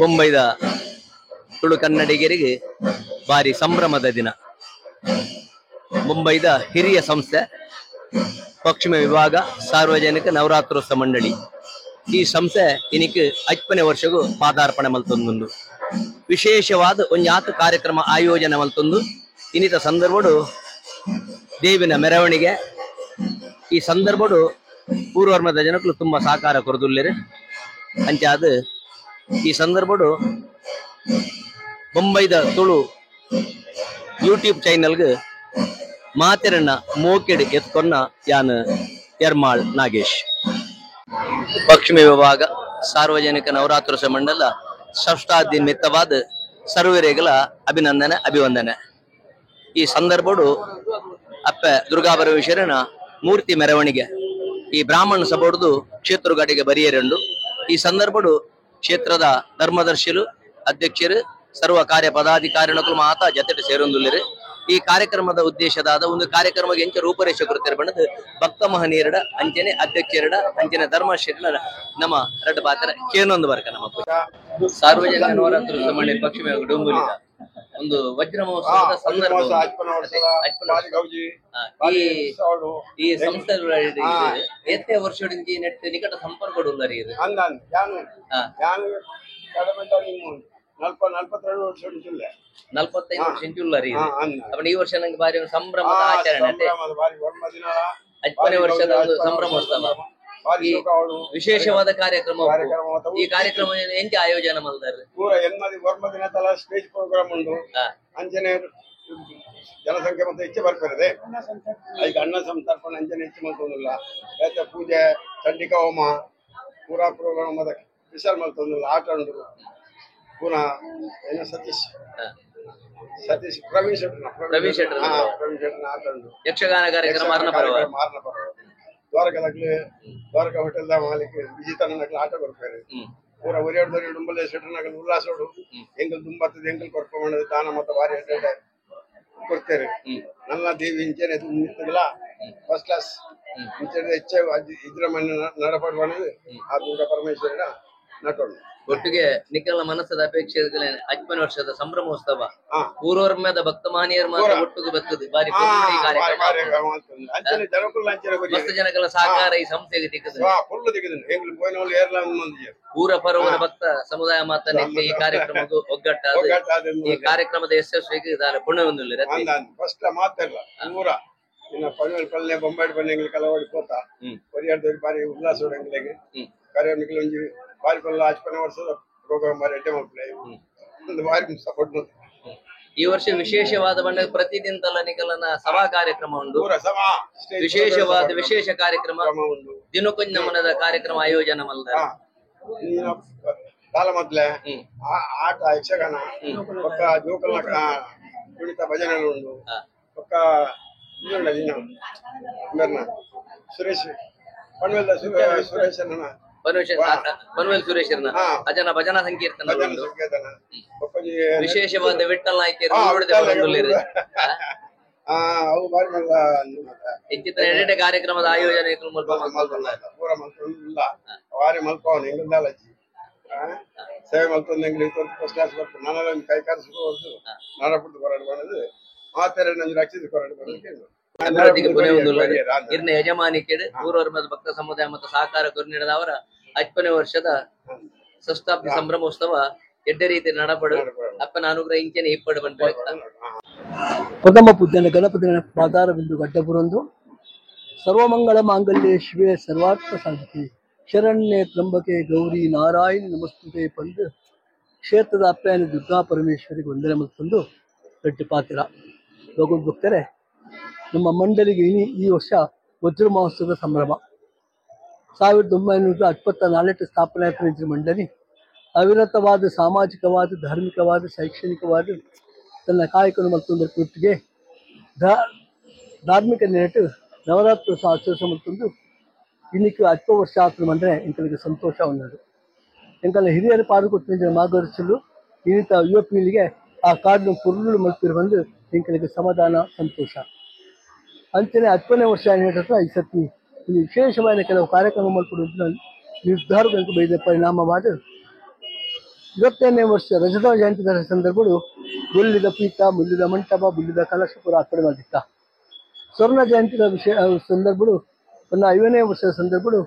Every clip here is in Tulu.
ಬೊಂಬೈದ ತುಳು ಕನ್ನಡಿಗರಿಗೆ ಭಾರಿ ಸಂಭ್ರಮದ ದಿನ. ಮುಂಬೈದ ಹಿರಿಯ ಸಂಸ್ಥೆ ಪಶ್ಚಿಮ ವಿಭಾಗ ಸಾರ್ವಜನಿಕ ನವರಾತ್ರೋತ್ಸವ ಮಂಡಳಿ ಈ ಸಂಸ್ಥೆ ಇನಿಕ್ 5ನೇ ವರ್ಷಗೂ ಪಾದಾರ್ಪಣೆ ಮಲ್ತೊಂದುಂಡು. ವಿಶೇಷವಾದ ಒಂಜಾತ ಕಾರ್ಯಕ್ರಮ ಆಯೋಜನೆ ಮಲ್ತೊಂದು ಇನ್ನಿತ ಸಂದರ್ಭಡು ದೇವಿನ ಮೆರವಣಿಗೆ ಈ ಸಂದರ್ಭಡು ಪೂರ್ವರ್ಮದ ಜನಕ್ಕೂ ತುಂಬಾ ಸಹಕಾರ ಕೊರದುಲ್ಲೇರು. ಅಂಚಾದ ಈ ಸಂದರ್ಭಡು ಬೊಂಬೈದ ತುಳು ಯೂಟ್ಯೂಬ್ ಚಾನೆಲ್ಗೆ ಮಾತೆರನ್ನ ಮೋಕೆಡ್ ಎತ್ಕೊನ್ನ ಯಾನ್ ಎರ್ಮಾಳ್ ನಾಗೇಶ್. ಪಶ್ಚಿಮ ವಿಭಾಗ ಸಾರ್ವಜನಿಕ ನವರಾತ್ರೋತ್ಸವ ಮಂಡಲ ಷಷ್ಠಾದಿ ನಿಮಿತ್ತವಾದ ಸರ್ವರಿಗಳ ಅಭಿನಂದನೆ ಅಭಿವಂದನೆ. ಈ ಸಂದರ್ಭಡು ಅಪ್ಪೆ ದುರ್ಗಾ ಪರಮೇಶ್ವರನ ಮೂರ್ತಿ ಮೆರವಣಿಗೆ ಈ ಬ್ರಾಹ್ಮಣ ಸಭೋಡ್ದು ಕ್ಷೇತ್ರಗಾಟಿಗೆ ಬರಿಯರೆಂಡು. ಈ ಸಂದರ್ಭಡು ಕ್ಷೇತ್ರದ ಧರ್ಮದರ್ಶಿಲು ಅಧ್ಯಕ್ಷರು ಸರ್ವ ಕಾರ್ಯ ಪದಾಧಿಕಾರಿಗಳು ಮಾತಾ ಜೊತೆ ಸೇರೊಂದುಲ್ಲೇರು. ಈ ಕಾರ್ಯಕ್ರಮದ ಉದ್ದೇಶದಾದ ಒಂದು ಕಾರ್ಯಕ್ರಮಕ್ಕೆ ಎಂಚ ರೂಪರೇಷೆ ಕೊಡ್ತಿರ್ಬಣ್ಣದು ಭಕ್ತ ಮಹನೀಯರಡ ಅಂಚನೆ ಅಧ್ಯಕ್ಷರಡ ಅಂಚನೆ ಧರ್ಮಶಿರಡ ನಮ್ಮ ರಡ್ಡ ಪಾತ್ರ ಕೇನೊಂದು ಬರ್ಕ ನಮ್ಮ ಸಾರ್ವಜನಿಕ ನವರಾತ್ರೋತ್ಸವ ಮಂಡಳಿ ಪಶ್ಚಿಮ ಡೊಂಬುಲಿದ ಒಂದು ವಜ್ರ ಮಹೋತ್ಸವದ ಸಂದರ್ಭ. ಈ ಸಂಸ್ಥೆ ಎತ್ತೆ ವರ್ಷ ನೆಟ್ ನಿಕಟ ಸಂಪರ್ಕ 45 ವರ್ಷ ಇಂಚುಲ್ಲರಿ. ಈ ವರ್ಷ ನಂಗೆ ಬಾರಿ ಸಂಭ್ರಮದ ಆಚರಣೆ, 5ನೇ ವರ್ಷದ ಒಂದು ಸಂಭ್ರಮೋತ್ಸವ, ವಿಶೇಷವಾದ ಕಾರ್ಯಕ್ರಮ. ಈ ಕಾರ್ಯಕ್ರಮ ಎಂಚ ಆಯೋಜನೆ ಮಾಡ್ತಾರೆ? ಸ್ಟೇಜ್ ಪ್ರೋಗ್ರಾಮ್ ಉಂಟು. ಅಂಚನೆ ಜನಸಂಖ್ಯೆ ಮತ್ತೆ ಹೆಚ್ಚು ಬರ್ತಾರೆ. ಈಗ ಅನ್ನ ಸಂತರ್ಪಣೆ ಅಂಚನೆ ಹೆಚ್ಚು ಮಲ್ತೊಂದಿಲ್ಲ. ಪೂಜೆ ಚಂಡಿಕಾ ಹೋಮ ಪೂರಾ ಪ್ರೋಗ್ರಾಮ್ ವಿಶಾಲ ಮಲ್ತೊಂದಿಲ್ಲ. ಆಟ ಉಂಟು. ಪುನಃ ಏನು ಸತೀಶ್ ಸತೀಶ್ ಪ್ರವೀಣ್ ಶೆಟ್ಟರ್ ಪ್ರವೀಣ್ ಶೆಟ್ಟರ್ ಪ್ರವೀಣ್ ಶೆಟ್ಟರ್ ಆಟ ಉಂಟು. ಯಕ್ಷಗಾನ ಕಾರ್ಯಕ್ರಮ ಮಾರನ ಪರ್ವ ದ್ವಾರಕದಾಗ್ಲಿ ದ್ವಾರಕ ಹೋಟೆಲ್ ಮಾಲೀಕ ವಿಜಿತನಗ್ಲ ಆಟ ಬರ್ತಾರೆ. ಪೂರ ಒರಿಯಾಡು ದೊರಿ ಡುಂಬಲೆ ಶೆಟ್ಟರ್ನಗಲ್ ಉಲ್ಲಾಸೋಡು ಎಂಗಲ್ ದುಂಬತ್ತದ ಎಂಗಲ್ ಕೊರ್ಪ ಮಾಡೋದು ದಾನ ಮತ್ತ ಭಾರಿ ಎಡ್ಡೆ ಕೊಡ್ತೇವೆ. ನನ್ನ ದೇವಿ ಇಂಚನೆ ನಿಂತಗಲ ಫಸ್ಟ್ ಕ್ಲಾಸ್ ಇಂಚನೆ ಹೆಚ್ಚು ಇದ್ರ ಮನೆ ನಡಪಡುವ ಆ ದುರ್ಗಾ ಪರಮೇಶ್ವರನ ನಟೋಣ. ಒಟ್ಟಿಗೆ ನಿಖಲ ಮನಸ್ಸದ ಅಪೇಕ್ಷೆ 5ನೇ ವರ್ಷದ ಸಂಭ್ರಮೋತ್ಸವ ಪೂರ್ವರ್ಮದ ಭಕ್ತ ಮಹನೀಯರು ಮಾತ್ರ ಒಟ್ಟಿಗೆ ಬರ್ತದೆ. ಬಾರಿ ಮಸ್ತ್ ಜನಗಳ ಸಹಕಾರ ಈ ಸಂಸ್ಥೆಗೆ ತಿಕ್ಕದು. ಊರ ಪರವರ ಭಕ್ತ ಸಮುದಾಯ ಮಾತ್ರ ನಿತ್ಯ ಈ ಕಾರ್ಯಕ್ರಮಕ್ಕೂ ಒಗ್ಗಟ್ಟಾದ ಈ ಕಾರ್ಯಕ್ರಮದ ಯಶಸ್ವಿಗೆ ಪುಣ್ಯವೊಂದಿಲ್ಲ. ಫಸ್ಟ್ ಮಾತಾಡಲ್ಲ ಊರ ಬೊಂಬಾಯಿ ಬನ್ನಿ ಕಲವಾಡಿ ಪೋತ ಬಾರಿ ಉಲ್ಲಾಸ ಕಾರ್ಯ ಬಾರಿ ಪಲ್ಲ 5ನೇ ವರ್ಷದ ಪ್ರೋಗ್ರಾಮ್ ಬಾರಿ ಎಡ್ಡೆ ಮಕ್ಕಳು ಬಾರಿ ಸಪೋರ್ಟ್. ಈ ವರ್ಷ ವಿಶೇಷವಾದ ಬಣ್ಣ ಪ್ರತಿದಿನ ತಲ ನಿಕಲನ ಸಭಾ ಕಾರ್ಯಕ್ರಮ ಉಂಟು. ವಿಶೇಷವಾದ ವಿಶೇಷ ಕಾರ್ಯಕ್ರಮ ದಿನಕ್ಕೊಂದು ನಮನದ ಕಾರ್ಯಕ್ರಮ ಆಯೋಜನೆ ಮಲ್ದ ಕಾಲ ಮೊದ್ಲೆ ಆಟ ಯಕ್ಷಗಾನ ಪಕ್ಕ ಜೋಕಲ್ನ ಕುಣಿತ ಭಜನೆ ಉಂಟು. ಪಕ್ಕ ಸುರೇಶ್ ಪನ್ವೆಲ್ ಸುರೇಶ್ ಪನ್ವೆಲ್ ಸುರೇಶ್ ಅಜನ ಭಜನಾ ಸಂಕೀರ್ತನ ವಿಶೇಷವಾದ ವಿಠಲ್ ನಾಯ್ಕರು ಇಂಚಿನ ಕಾರ್ಯಕ್ರಮದ ಆಯೋಜನೆ ಸೇವೆ ಮಲ್ತೊಂದು ಫಸ್ಟ್ ಕ್ಲಾಸ್ ಬರ್ತು. ನಾನು ಕೈ ಕಾರಿಸ್ಬೋದು ನಾನಪುಟ್ಟು ಹೋರಾಟ ಮಾಡೋದು ಮಾತಾರೆ ರಕ್ಷಿಸಿ ಹೋರಾಟ ಮಾಡೋದಕ್ಕೆ ಅಭಿವೃದ್ಧಿಗೆ ಪುಣ್ಯವೊಂದುಲ್ಲ. ಇರ್ನ ಯಜಮಾನಿಕೆ ಪೂರ್ವರ್ಮದ ಭಕ್ತ ಸಮುದಾಯ ಮತ್ತು ಸಹಕಾರ ಕೊರ್ನಿಡದವರ 5ನೇ ವರ್ಷದ ಷಷ್ಠಾಬ್ದಿ ಸಂಭ್ರಮೋತ್ಸವ ಎಡ್ಡೆ ರೀತಿ ನಡಪಡು ಅಪ್ಪನ ಅನುಗ್ರಹ ಇಂಚನೆ ಇಪ್ಪಡು ಬಂದ. ಪ್ರಥಮ ಪೂಜ್ಯನ ಗಣಪತಿನ ಪಾದಾರಬಿಂದು ಗಡ್ಡಪುರಂದು ಸರ್ವಮಂಗಳ ಮಾಂಗಲ್ಯ ಶಿವೆ ಸರ್ವಾರ್ಥ ಸಾಧಿಕೆ ಶರಣ್ಯ ತ್ರಂಬಕೆ ಗೌರಿ ನಾರಾಯಣಿ ನಮಸ್ತುತೆ ಪಂದು ಕ್ಷೇತ್ರದ ಅಪ್ಪನ ದುರ್ಗಾ ಪರಮೇಶ್ವರಿಗೆ ವಂದನೆ ಮಲ್ತಂದು ಗಟ್ಟಿ ಪಾತ್ರ ಭಕ್ತರೆ. ನಮ್ಮ ಮಂಡಳಿಗೆ ಈ ವರ್ಷ ವಜ್ರ ಮಹೋತ್ಸವದ ಸಂಭ್ರಮ. 1924 ಸ್ಥಾಪನೆ ಆಯ್ತು ಮಂಡಳಿ. ಅವಿರತವಾದ ಸಾಮಾಜಿಕವಾದ ಧಾರ್ಮಿಕವಾದ ಶೈಕ್ಷಣಿಕವಾದ ತನ್ನ ಕಾಯಕವನ್ನು ಮತ್ತೊಂದರ ಒಟ್ಟಿಗೆ ಧಾರ್ಮಿಕ ನೆಟ್ಟು ನವರಾತ್ರಿ ಆಚರಿಸ ಮತ್ತೊಂದು ಇನ್ನಕ್ಕೆ 10 ವರ್ಷ ಆತನ ಮಂಡ್ರೆ ಎಂಕಲಿಗೆ ಸಂತೋಷ ಉನ್ನದು. ಎಂಕಲ ಹಿರಿಯರು ಪಾದುಕೊಟ್ಟಿನ ಮಾರ್ಗದರ್ಶಿಸಲು ಇನ್ನಿತ ಯುವ ಪೀಳಿಗೆ ಆ ಕಾಡಿನ ಪುರುಳು ಮಲ್ಪಿರು ಬಂದು ಎಂಕಲಿಗೆ ಸಮಾಧಾನ ಸಂತೋಷ. ಅಂಚನೆ 10ನೇ ವರ್ಷ ಈ ಸತಿ ವಿಶೇಷವಾದ ಕೆಲವು ಕಾರ್ಯಕ್ರಮ ಮಲ್ಪಡು ನಿರ್ಧಾರ ಬೈದ ಪರಿಣಾಮವಾದ 20ನೇ ವರ್ಷ ರಜತ ಜಯಂತಿ ಸಂದರ್ಭಗಳು ಬುಲ್ಲಿದ ಪೀಠ, ಮುಲ್ಲಿದ ಮಂಟಪ, ಬುಲ್ಲಿದ ಕಲಶಪುರ ಅರ್ಪಣೆ ಮಾಡಿತ್ತ. ಸ್ವರ್ಣ ಜಯಂತಿದ ವಿಷಯ ಸಂದರ್ಭಗಳು 50ನೇ ವರ್ಷದ ಸಂದರ್ಭಗಳು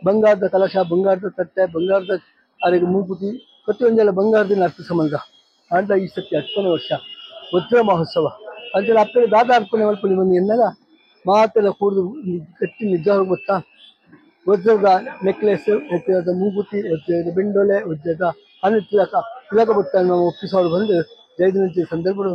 ಬಂಗಾರದ ಕಲಶ, ಬಂಗಾರದ ತಟ್ಟೆ, ಬಂಗಾರದ ಅವರಿಗೆ ಮೂಗುತಿ ಪ್ರತಿಯೊಂದೆಲ್ಲ ಬಂಗಾರದಿಂದ ಅರ್ಥ ಸಂಬಂಧ ಅಂತ ಈ ಸತಿ 10ನೇ ವರ್ಷ ವಜ್ರ ಮಹೋತ್ಸವ ಅಂತೆಲ್ಲ ಅಪ್ಪಡೆ ದಾದ ಅರ್ಪಣೆ ಮಲ್ಪಲಿ ಬಂದು ಎನ್ನಾಗ ಮಾತೆಲ್ಲ ಕೂಡಿದು ಗಟ್ಟಿ ನಿಜ ಗೊತ್ತಾ. ವಜ್ರದ ನೆಕ್ಲೆಸ್, ವಜ್ರದ ಮೂಗುತಿ, ವಜ್ರದ ಬೆಂಡೊಲೆ, ವಜ್ರದ ಅನ್ನ ತಿಲಕ ತಿಲಕ ಬೊಟ್ಟ ನಾವು ಒಪ್ಪಿಸೋರು ಬಂದು ಜೈದಿನ ಸಂದರ್ಭಗಳು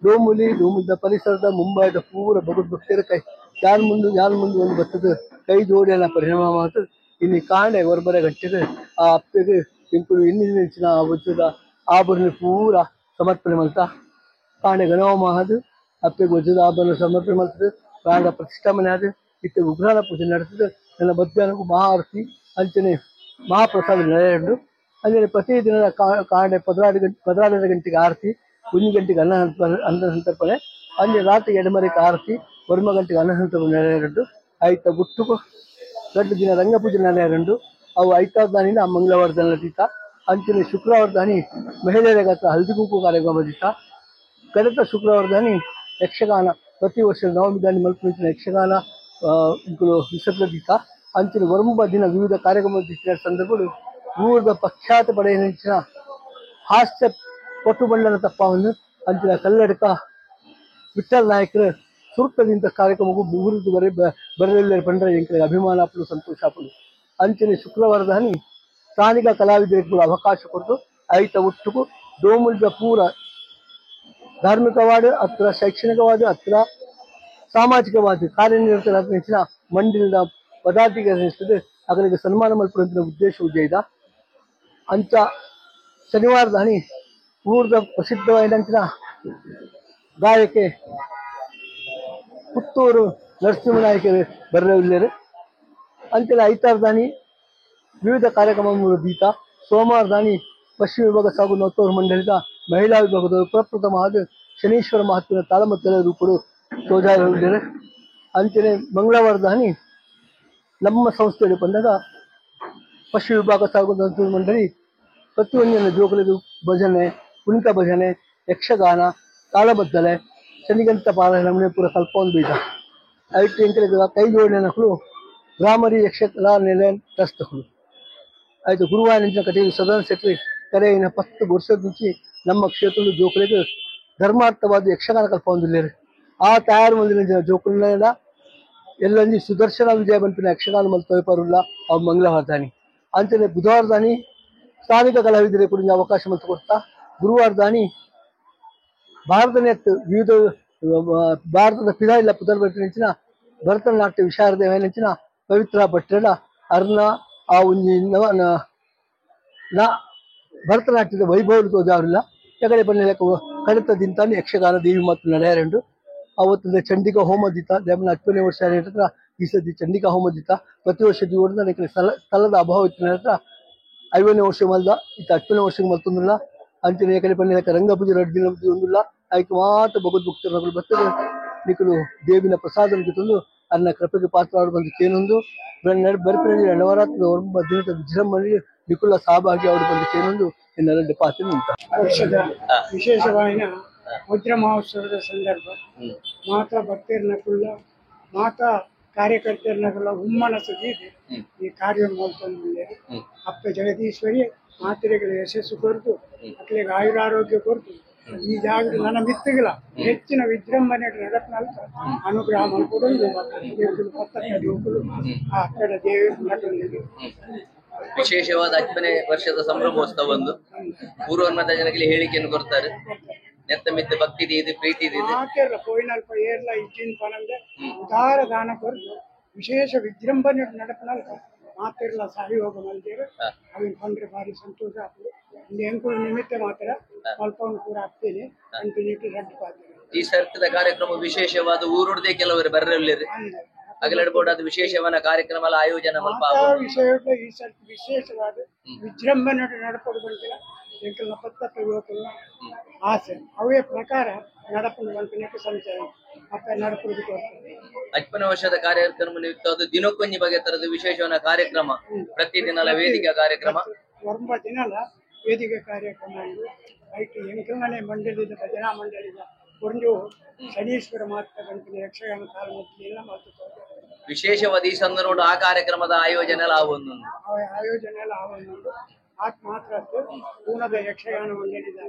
ಡೋಮುಲಿ ಡೋಮುಲಿದ ಪರಿಸರದ ಮುಂಬೈದ ಪೂರ ಭಗವದ್ ಕೈ ಯಾರು ಮುಂದೆ ಯಾರು ಮುಂದೆ ಒಂದು ಬರ್ತದ ಕೈ ಜೋಡಿಯನ್ನ ಪರಿಣಾಮ ಮಾತು ಇನ್ನು ಕಾಣೆ ಹೊರಬರ ಗಂಟೆಗೆ ಆ ಅಪ್ಪಗೆ ಇಂಕುಲು ಇನ್ನಿನ ಆ ವಜ್ರದ ಆಭರಣ ಪೂರ ಸಮರ್ಪಣೆ ಮಾಡ್ತಾ ಕಾಣೆ ಗಣವ ಅದು ಅಪ್ಪಗೆ ವಜ್ರದ ಆಭರಣ ಸಮರ್ಪಣೆ ಮಾಡ್ತದೆ. ಪ್ರಾಣ ಪ್ರತಿಷ್ಠಾಪನೆ ಆದ ಇತ್ತ ಉಗ್ರಾಣ ಪೂಜೆ ನಡೆಸ್ತದೆ. ನನ್ನ ಮಧ್ಯಾಹ್ನಕ್ಕೂ ಮಹಾಆರತಿ ಅಂಚನೆ ಮಹಾಪ್ರಸಾದ ನಡೆಯಲು ಅಂದರೆ ಪ್ರತಿದಿನ ಕಾಣೆ 14 ಗಂಟೆಗೆ ಆರತಿ, 1 ಗಂಟೆಗೆ ಅನ್ನ ಅನ್ನ ಸಂತರ್ಪಣೆ, ಅಂದರೆ ರಾತ್ರಿ 2:30 ಆರತಿ, 1 ಗಂಟೆಗೆ ಅನ್ನ ಸಂತರ್ಪಣೆ ನಡೆಯಲು ಆಯ್ತ ಗುಟ್ಟುಕು ದೊಡ್ಡ ದಿನ ರಂಗಪೂಜೆ ನಡೆಯಲು ಅವು ಐತಾದಾನಿನ ಮಂಗಳವಾರದಲ್ಲಿ ನಡೀತ. ಅಂಚನೆ ಶುಕ್ರವಾರದಾನಿ ಮಹಿಳೆಯರ ಹಲ್ದಿ ಕುಂಕು ಕಾರ್ಯಕ್ರಮ ನಡೀತ. ಕಳೆದ ಶುಕ್ರವಾರದಾನಿ ಯಕ್ಷಗಾನ ಪ್ರತಿ ವರ್ಷ ನವಮಿ ದಾನಿ ಮಲ್ಪುನ ಯಕ್ಷಗಾನ ವಿಸರ್ಜೀತ. ಅಂಚನೆ ಒರಂಬ ದಿನ ವಿವಿಧ ಕಾರ್ಯಕ್ರಮ ಸಂದರ್ಭಗಳು ಊರದ ಪ್ರಖ್ಯಾತ ಪಡೆಯ ಹಾಸ್ಯ ಪಟು ಬಣ್ಣದ ತಪ್ಪವನ್ನು ಅಂಚಿನ ಕಲ್ಲಡಕ ವಿಠ್ಠಲ್ ನಾಯಕರು ಸುರುತ್ತದಿಂದ ಕಾರ್ಯಕ್ರಮಕ್ಕೂ ಊರದ್ದು ಬರೆ ಬರಲಿಲ್ಲ ಪಂಡ್ರೆ ಎಂಕಲಿಗೆ ಅಭಿಮಾನ ಆಪಲು ಸಂತೋಷ ಆಪಲು. ಅಂಚನೆ ಶುಕ್ರವಾರದಾನಿ ಸ್ಥಾನಿಕ ಕಲಾವಿದರಿಗೆ ಅವಕಾಶ ಕೊಟ್ಟು ಐತ ಒಟ್ಟುಕು ಡೋಮುಲ್ದ ಪೂರ ಧಾರ್ಮಿಕವಾದ ಹತ್ರ ಶೈಕ್ಷಣಿಕವಾದ ಹತ್ರ ಸಾಮಾಜಿಕವಾದ ಕಾರ್ಯನಿರತರಾದ ಮಂಡಳಿದ ಪದಾಧಿಕಾರಿ ಅವರಿಗೆ ಸನ್ಮಾನ ಮಲ್ಪುವಂತ ಉದ್ದೇಶ ಉಜ್ಜಯಿದ. ಅಂಚ ಶನಿವಾರದಾನಿ ಊರದ ಪ್ರಸಿದ್ಧವಾದಂಚಿನ ಗಾಯಕೆ ಪುತ್ತೂರು ನರಸಿಂಹನಾಯಕರು ಬರಲಿಲ್ಲರು. ಅಂತೆಲ್ಲ ಐತಾರದಾನಿ ವಿವಿಧ ಕಾರ್ಯಕ್ರಮ ದೀತ. ಸೋಮವಾರದಾನಿ ಪಶ್ಚಿಮ ವಿಭಾಗ ಸಾಗು ನೌತೂರು ಮಂಡಳಿದ ಮಹಿಳಾ ವಿಭಾಗದ ಪ್ರಪ್ರಥಮ ಆದ ಶನೀಶ್ವರ ಮಹಾತ್ಮನ ತಾಳಮದ್ದಲ ರೂಪರು ತೋಜಾರಿದ್ದಾರೆ. ಅಂಚನೆ ಮಂಗಳವಾರದಾನಿ ನಮ್ಮ ಸಂಸ್ಥೆಯಲ್ಲಿ ಬಂದಾಗ ಪಶ್ಚಿಮ ವಿಭಾಗ ಸಾಗು ನೌತೂರು ಮಂಡಳಿ ಪ್ರತಿಯೊಂದನ್ನು ಜೋಕುಲಿಗೆ ಭಜನೆ, ಕುಣಿತ ಭಜನೆ, ಯಕ್ಷಗಾನ, ತಾಳಮದ್ದಲೆ, ಶನಿಗಂತ ಪಾರಾಯಣ ಪೂರ ಕಲ್ಪೊಂದು ಬೀಜ ಐಟು ಎಂಕಲಿಗೆ ಕೈ ಜೋಡಣೆ ಗ್ರಾಮರಿ ಯಕ್ಷಕಲಾ ನೆಲೆ ಟ್ರಸ್ಟ್ ಆಯ್ತು. ಗುರುವಾರ ಕಟೀಲು ಸದನ ಶೆಟ್ಟಿ ಕರೆಯಿನ 10 ವರ್ಷದ ಮುಂಚೆ ನಮ್ಮ ಕ್ಷೇತ್ರದ ಜೋಕುಲಿಗೆ ಧರ್ಮಾರ್ಥವಾದ ಯಕ್ಷಗಾನ ಕಲ್ಪೊಂದಿಲ್ಲ. ಆ ತಯಾರು ಮಂದಿನ ಜೋಕುಲನ್ನ ಎಲ್ಲಂಜಿ ಸುದರ್ಶನ ವಿಜಯ ಬಂಪಿನ ಯಕ್ಷಗಾನ ಮಲ್ತೋಯಪರುಲ್ಲ ಅವು ಮಂಗಳವಾರದಾನಿ. ಅಂಚನೆ ಬುಧವಾರದಾನಿ ಸ್ಥಾನಿಕ ಕಲಾವಿದರಿಗೆ ಕೂಡ ಅವಕಾಶ ಮಲ್ತು ಕೊಡ್ತಾ. ಗುರುವಾರದಾನಿ ಭಾರತನೆತ್ ವಿವಿಧ ಭಾರತದ ಪಿದಾಯಿಲ್ಲ ಪುದರ್ಬಟ್ಟಿನ ಭರತನಾಟ್ಯ ವಿಶಾರದೇವನಂಚಿನ ಪವಿತ್ರ ಭಟ್ರಡ ಅರ್ಣ ಆ ಒಂಜಿ ನಾ ಭರತನಾಟ್ಯದ ವೈಭವ ತೋಜಾವಿಲ್ಲ. ಯಾಕಡೆ ಬನ್ನಿ ಕಡಿತ ದಿಂತಾನೆ ಯಕ್ಷಗಾನ ದೇವಿ ಮತ್ತು ನಡೆಯರೆಂಡು ಅವತ್ತಿಂದ ಚಂಡಿಕಾ ಹೋಮ ದಿತ ದೇವನ 10ನೇ ವರ್ಷ ಹತ್ರ ಈ ಸತಿ ಚಂಡಿಕಾ ಹೋಮ ದಿತ ಪ್ರತಿ ವರ್ಷ ಜೀವನ ಸ್ಥಳದ ಅಭಾವ ಇತ್ತು ಹತ್ರ 50ನೇ ವರ್ಷ ಮಲ್ದ ಇತ್ತ 10ನೇ ವರ್ಷಕ್ಕೆ ಮಲ್ತೊಂದಿಲ್ಲ. ಅಂಚನೆ ಕಡೆ ಬನ್ನಿ ರಂಗಪೂಜೆ 2 ದಿನ ಒಂದಿಲ್ಲ ಆಯ್ತು ಮಾತ್ರ ಭಗವದ್ ಭಕ್ತರುಗಳು ಬರ್ತದೆ ನಿಕಲು ದೇವಿನ ಪ್ರಸಾದ ತಂದು ಅನ್ನ ಕೃಪೆಗೆ ಪಾತ್ರ ಬಂದು ಕೇನೊಂದು ಬರ್ಪಿನ ನವರಾತ್ರಿ 9 ದಿನದ ವಿಜೃಂಭಣೆ ನಿಕುಲ ಸಹಭಾಗಿ ಅವರು ಬಂದು ಕೇನೊಂದು ಎನ್ನೆಲ್ಲ ಪಾತ್ರ ಉಂಟ. ವರ್ಷದ ವಿಶೇಷವಾದ ವಜ್ರ ಮಹೋತ್ಸವದ ಸಂದರ್ಭ ಮಾತಾ ಭಕ್ತರನಕುಲ್ಲ ಮಾತಾ ಕಾರ್ಯಕರ್ತರನಕುಲ್ಲ ಹುಮ್ಮನಸು ಇದೆ ಈ ಕಾರ್ಯ ಮಲ್ತೊಂದು ಅಪ್ಪ ಜಗದೀಶ್ವರಿ ಮಾತ್ರೆಗಳ ಯಶಸ್ಸು ಕೊರತು ಅಕ್ಲೆಗೆ ಆಯುರಾರೋಗ್ಯ ಕೊರತು ಈ ಜಾಗದ ನನ್ನ ಮಿತ್ತುಗಳ ಹೆಚ್ಚಿನ ವಿಜೃಂಭಣೆ ನಡಪನಲ್ಕ ಅನುಗ್ರಹ ಮಲ್ಕೊಡೊಂದು ಪತ್ತಕ್ಕ ಆ ಕಡೆ ದೇವಿ ನಟೊಂದಿಗೆ ವಿಶೇಷವಾದ 10ನೇ ವರ್ಷದ ಸಂಭ್ರಮೋತ್ಸವ ಒಂದು ಪೂರ್ವರ್ಣದ ಜನಗಳಿಗೆ ಹೇಳಿಕೆಯನ್ನು ಕೊಡ್ತಾರೆ. ನೆತ್ತ ಮಿತ್ತ ಭಕ್ತಿ ಇದೆ, ಪ್ರೀತಿ ಇದೆ. ಮಾತೆರ್ಲ ಪೋಯಿನಲ್ಪ ಏರ್ಲ ಇಜ್ಜಿನ ಪನಂದೆ ಉದಾರ ದಾನ ಕೊರತು ವಿಶೇಷ ವಿಜೃಂಭಣೆ ನಡಪನಲ್ಕ ಮಾತೆರ್ಲ ಸಹಯೋಗ ಮಲ್ದೇರು ಅವಿನ ಪಂಡ್ರೆ ಭಾರಿ ಸಂತೋಷ ಆಗ್ತದೆ. ಎಂಕುಲು ನಿಮಿತ್ತ ಮಾತ್ರ ಮಲ್ಪವನ್ನು ಕೂಡ ಆಗ್ತೇನೆ ಅಂತ ರಡ್ಡು ಪಾತ್ರ. ಈ ಸರ್ತಿದ ಕಾರ್ಯಕ್ರಮ ವಿಶೇಷವಾದ ಊರುಡದೆ ಕೆಲವರು ಬರಲಿಲ್ಲ ಅಗಲಡ್ಬೋರ್ಡ್ ಅದು ವಿಶೇಷವಾದ ಕಾರ್ಯಕ್ರಮ ಆಯೋಜನೆ ಮಲ್ಪ ವಿಷಯ ಈ ಸರ್ತಿ ವಿಶೇಷವಾದ ವಿಜೃಂಭಣೆ ನಡಪಡು ಬಂತಿಲ್ಲ ಎಂಕಲ್ನ ಪತ್ತ ಯುವಕಲ್ನ ಆಸೆ ಅವೇ ಪ್ರಕಾರ ನಡಪಡು ಬಂತಿನಕ್ಕೆ ಸಂಚಯ ಅಪ್ಪ ನಡಪಡುದು. 10ನೇ ವರ್ಷದ ಕಾರ್ಯಕ್ರಮ ನಿಯುಕ್ತ ದಿನಕ್ಕೊಂಜಿ ಬಗೆ ತರದ ವಿಶೇಷವಾದ ಕಾರ್ಯಕ್ರಮ ಪ್ರತಿದಿನ ವೇದಿಕೆ ಕಾರ್ಯಕ್ರಮ 9 ದಿನಲ ವೇದಿಕೆ ಕಾರ್ಯಕ್ರಮ ಉಂಡು. ಐಟ್ ಎಂಕಲ್ನನೆ ಮಂಡಳಿದ ಭಜನಾ ಮಂಡಳಿದ ಪೊರ್ಂಜು ಶನೀಶ್ವರ ಮಾತ್ರ ಪನ್ಪಿನ ಯಕ್ಷಗಾನ ತಾಳಮದ್ದಲೆಲ್ಲ ಮಲ್ತ್ ವಿಶೇಷವಾದ ಈ ಸಂದರ್ಭ ಆ ಕಾರ್ಯಕ್ರಮದ ಆಯೋಜನೆ ಆವೊಂದು ಆಯೋಜನೆ ಎಲ್ಲ ಆವೊಂದುಂಡು. ಆತ್ ಮಾತ್ರ ಪೂನದ ಯಕ್ಷಗಾನ ಮಂಡಳಿದ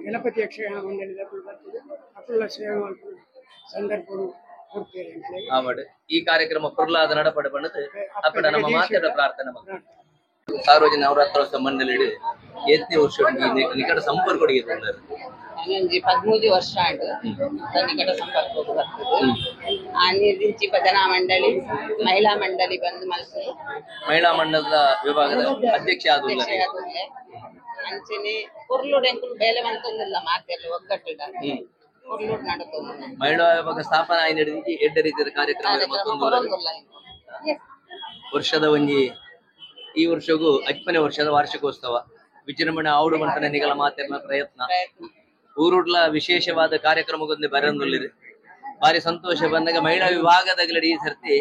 ಗಣಪತಿ ಯಕ್ಷಗಾನ ಮಂಡಳಿದ ಬರ್ತದೆ ಅಕುಲ ಸೇವೆ ಮಲ್ಪುನ ಸಂದರ್ಭ ಕೊಡ್ತೇವೆ. ಈ ಕಾರ್ಯಕ್ರಮ ಪೊರ್ಲಾದ ನಡಪಡೆ ಬಣ್ಣದ ಅಪ್ಪಡ ನಮ್ಮ ಮಾತೆರ ಪ್ರಾರ್ಥನೆ. ಸಾರ್ವಜನಿಕ ನವರಾತ್ರೋತ್ಸವ ಮಂಡಳಿ ಏತ್ನೇ ವರ್ಷ ನಿಕಟ ಸಂಪರ್ಕ 13 ವರ್ಷ ಆಂಡ್ ನಿಕಟ ಸಂಪರ್ಕ ಬರ್ತದೆ. ಆನಿ ಭಜನಾ ಮಂಡಳಿ ಮಹಿಳಾ ಮಂಡಳಿ ಬಂದು ಮಲ್ತು ಮಹಿಳಾ ಮಂಡಲದ ವಿಭಾಗದ ಅಧ್ಯಕ್ಷ ಆದುಲ್ಲೆ ಅಂಚನೆ ಪೊರ್ಲುಡು ಎಂಕುಲು ಬೇಲೆ ಮಂತೊಂದಿಲ್ಲ ಮಾತೆಲ್ಲ ಒಗ್ಗಟ್ಟು ಪೊರ್ಲುಡು ನಡತೊಂದು ಮಹಿಳಾ ವಿಭಾಗ ಸ್ಥಾಪನೆ ಆಯಿ ನಡೆದಿ ಎಡ್ಡೆ ರೀತಿಯ ಕಾರ್ಯಕ್ರಮ ವರ್ಷದ ಒಂಜಿ ಈ ವರ್ಷಗೂ 5ನೇ ವರ್ಷದ ವಾರ್ಷಿಕೋತ್ಸವ ವಿಜೃಂಭಣೆ ಆವಡು ಮಂಟನೆ ನಿಗಲ ಮಾತೆರ್ನ ಪ್ರಯತ್ನ ಊರುಡ್ಲ ವಿಶೇಷವಾದ ಕಾರ್ಯಕ್ರಮಕ್ಕೊಂದು ಬರಂದುಳ್ಳಿರಿ ಭಾರಿ ಸಂತೋಷ ಬಂದಾಗ ಮಹಿಳಾ ವಿಭಾಗದ ಈ ಸರ್ತಿ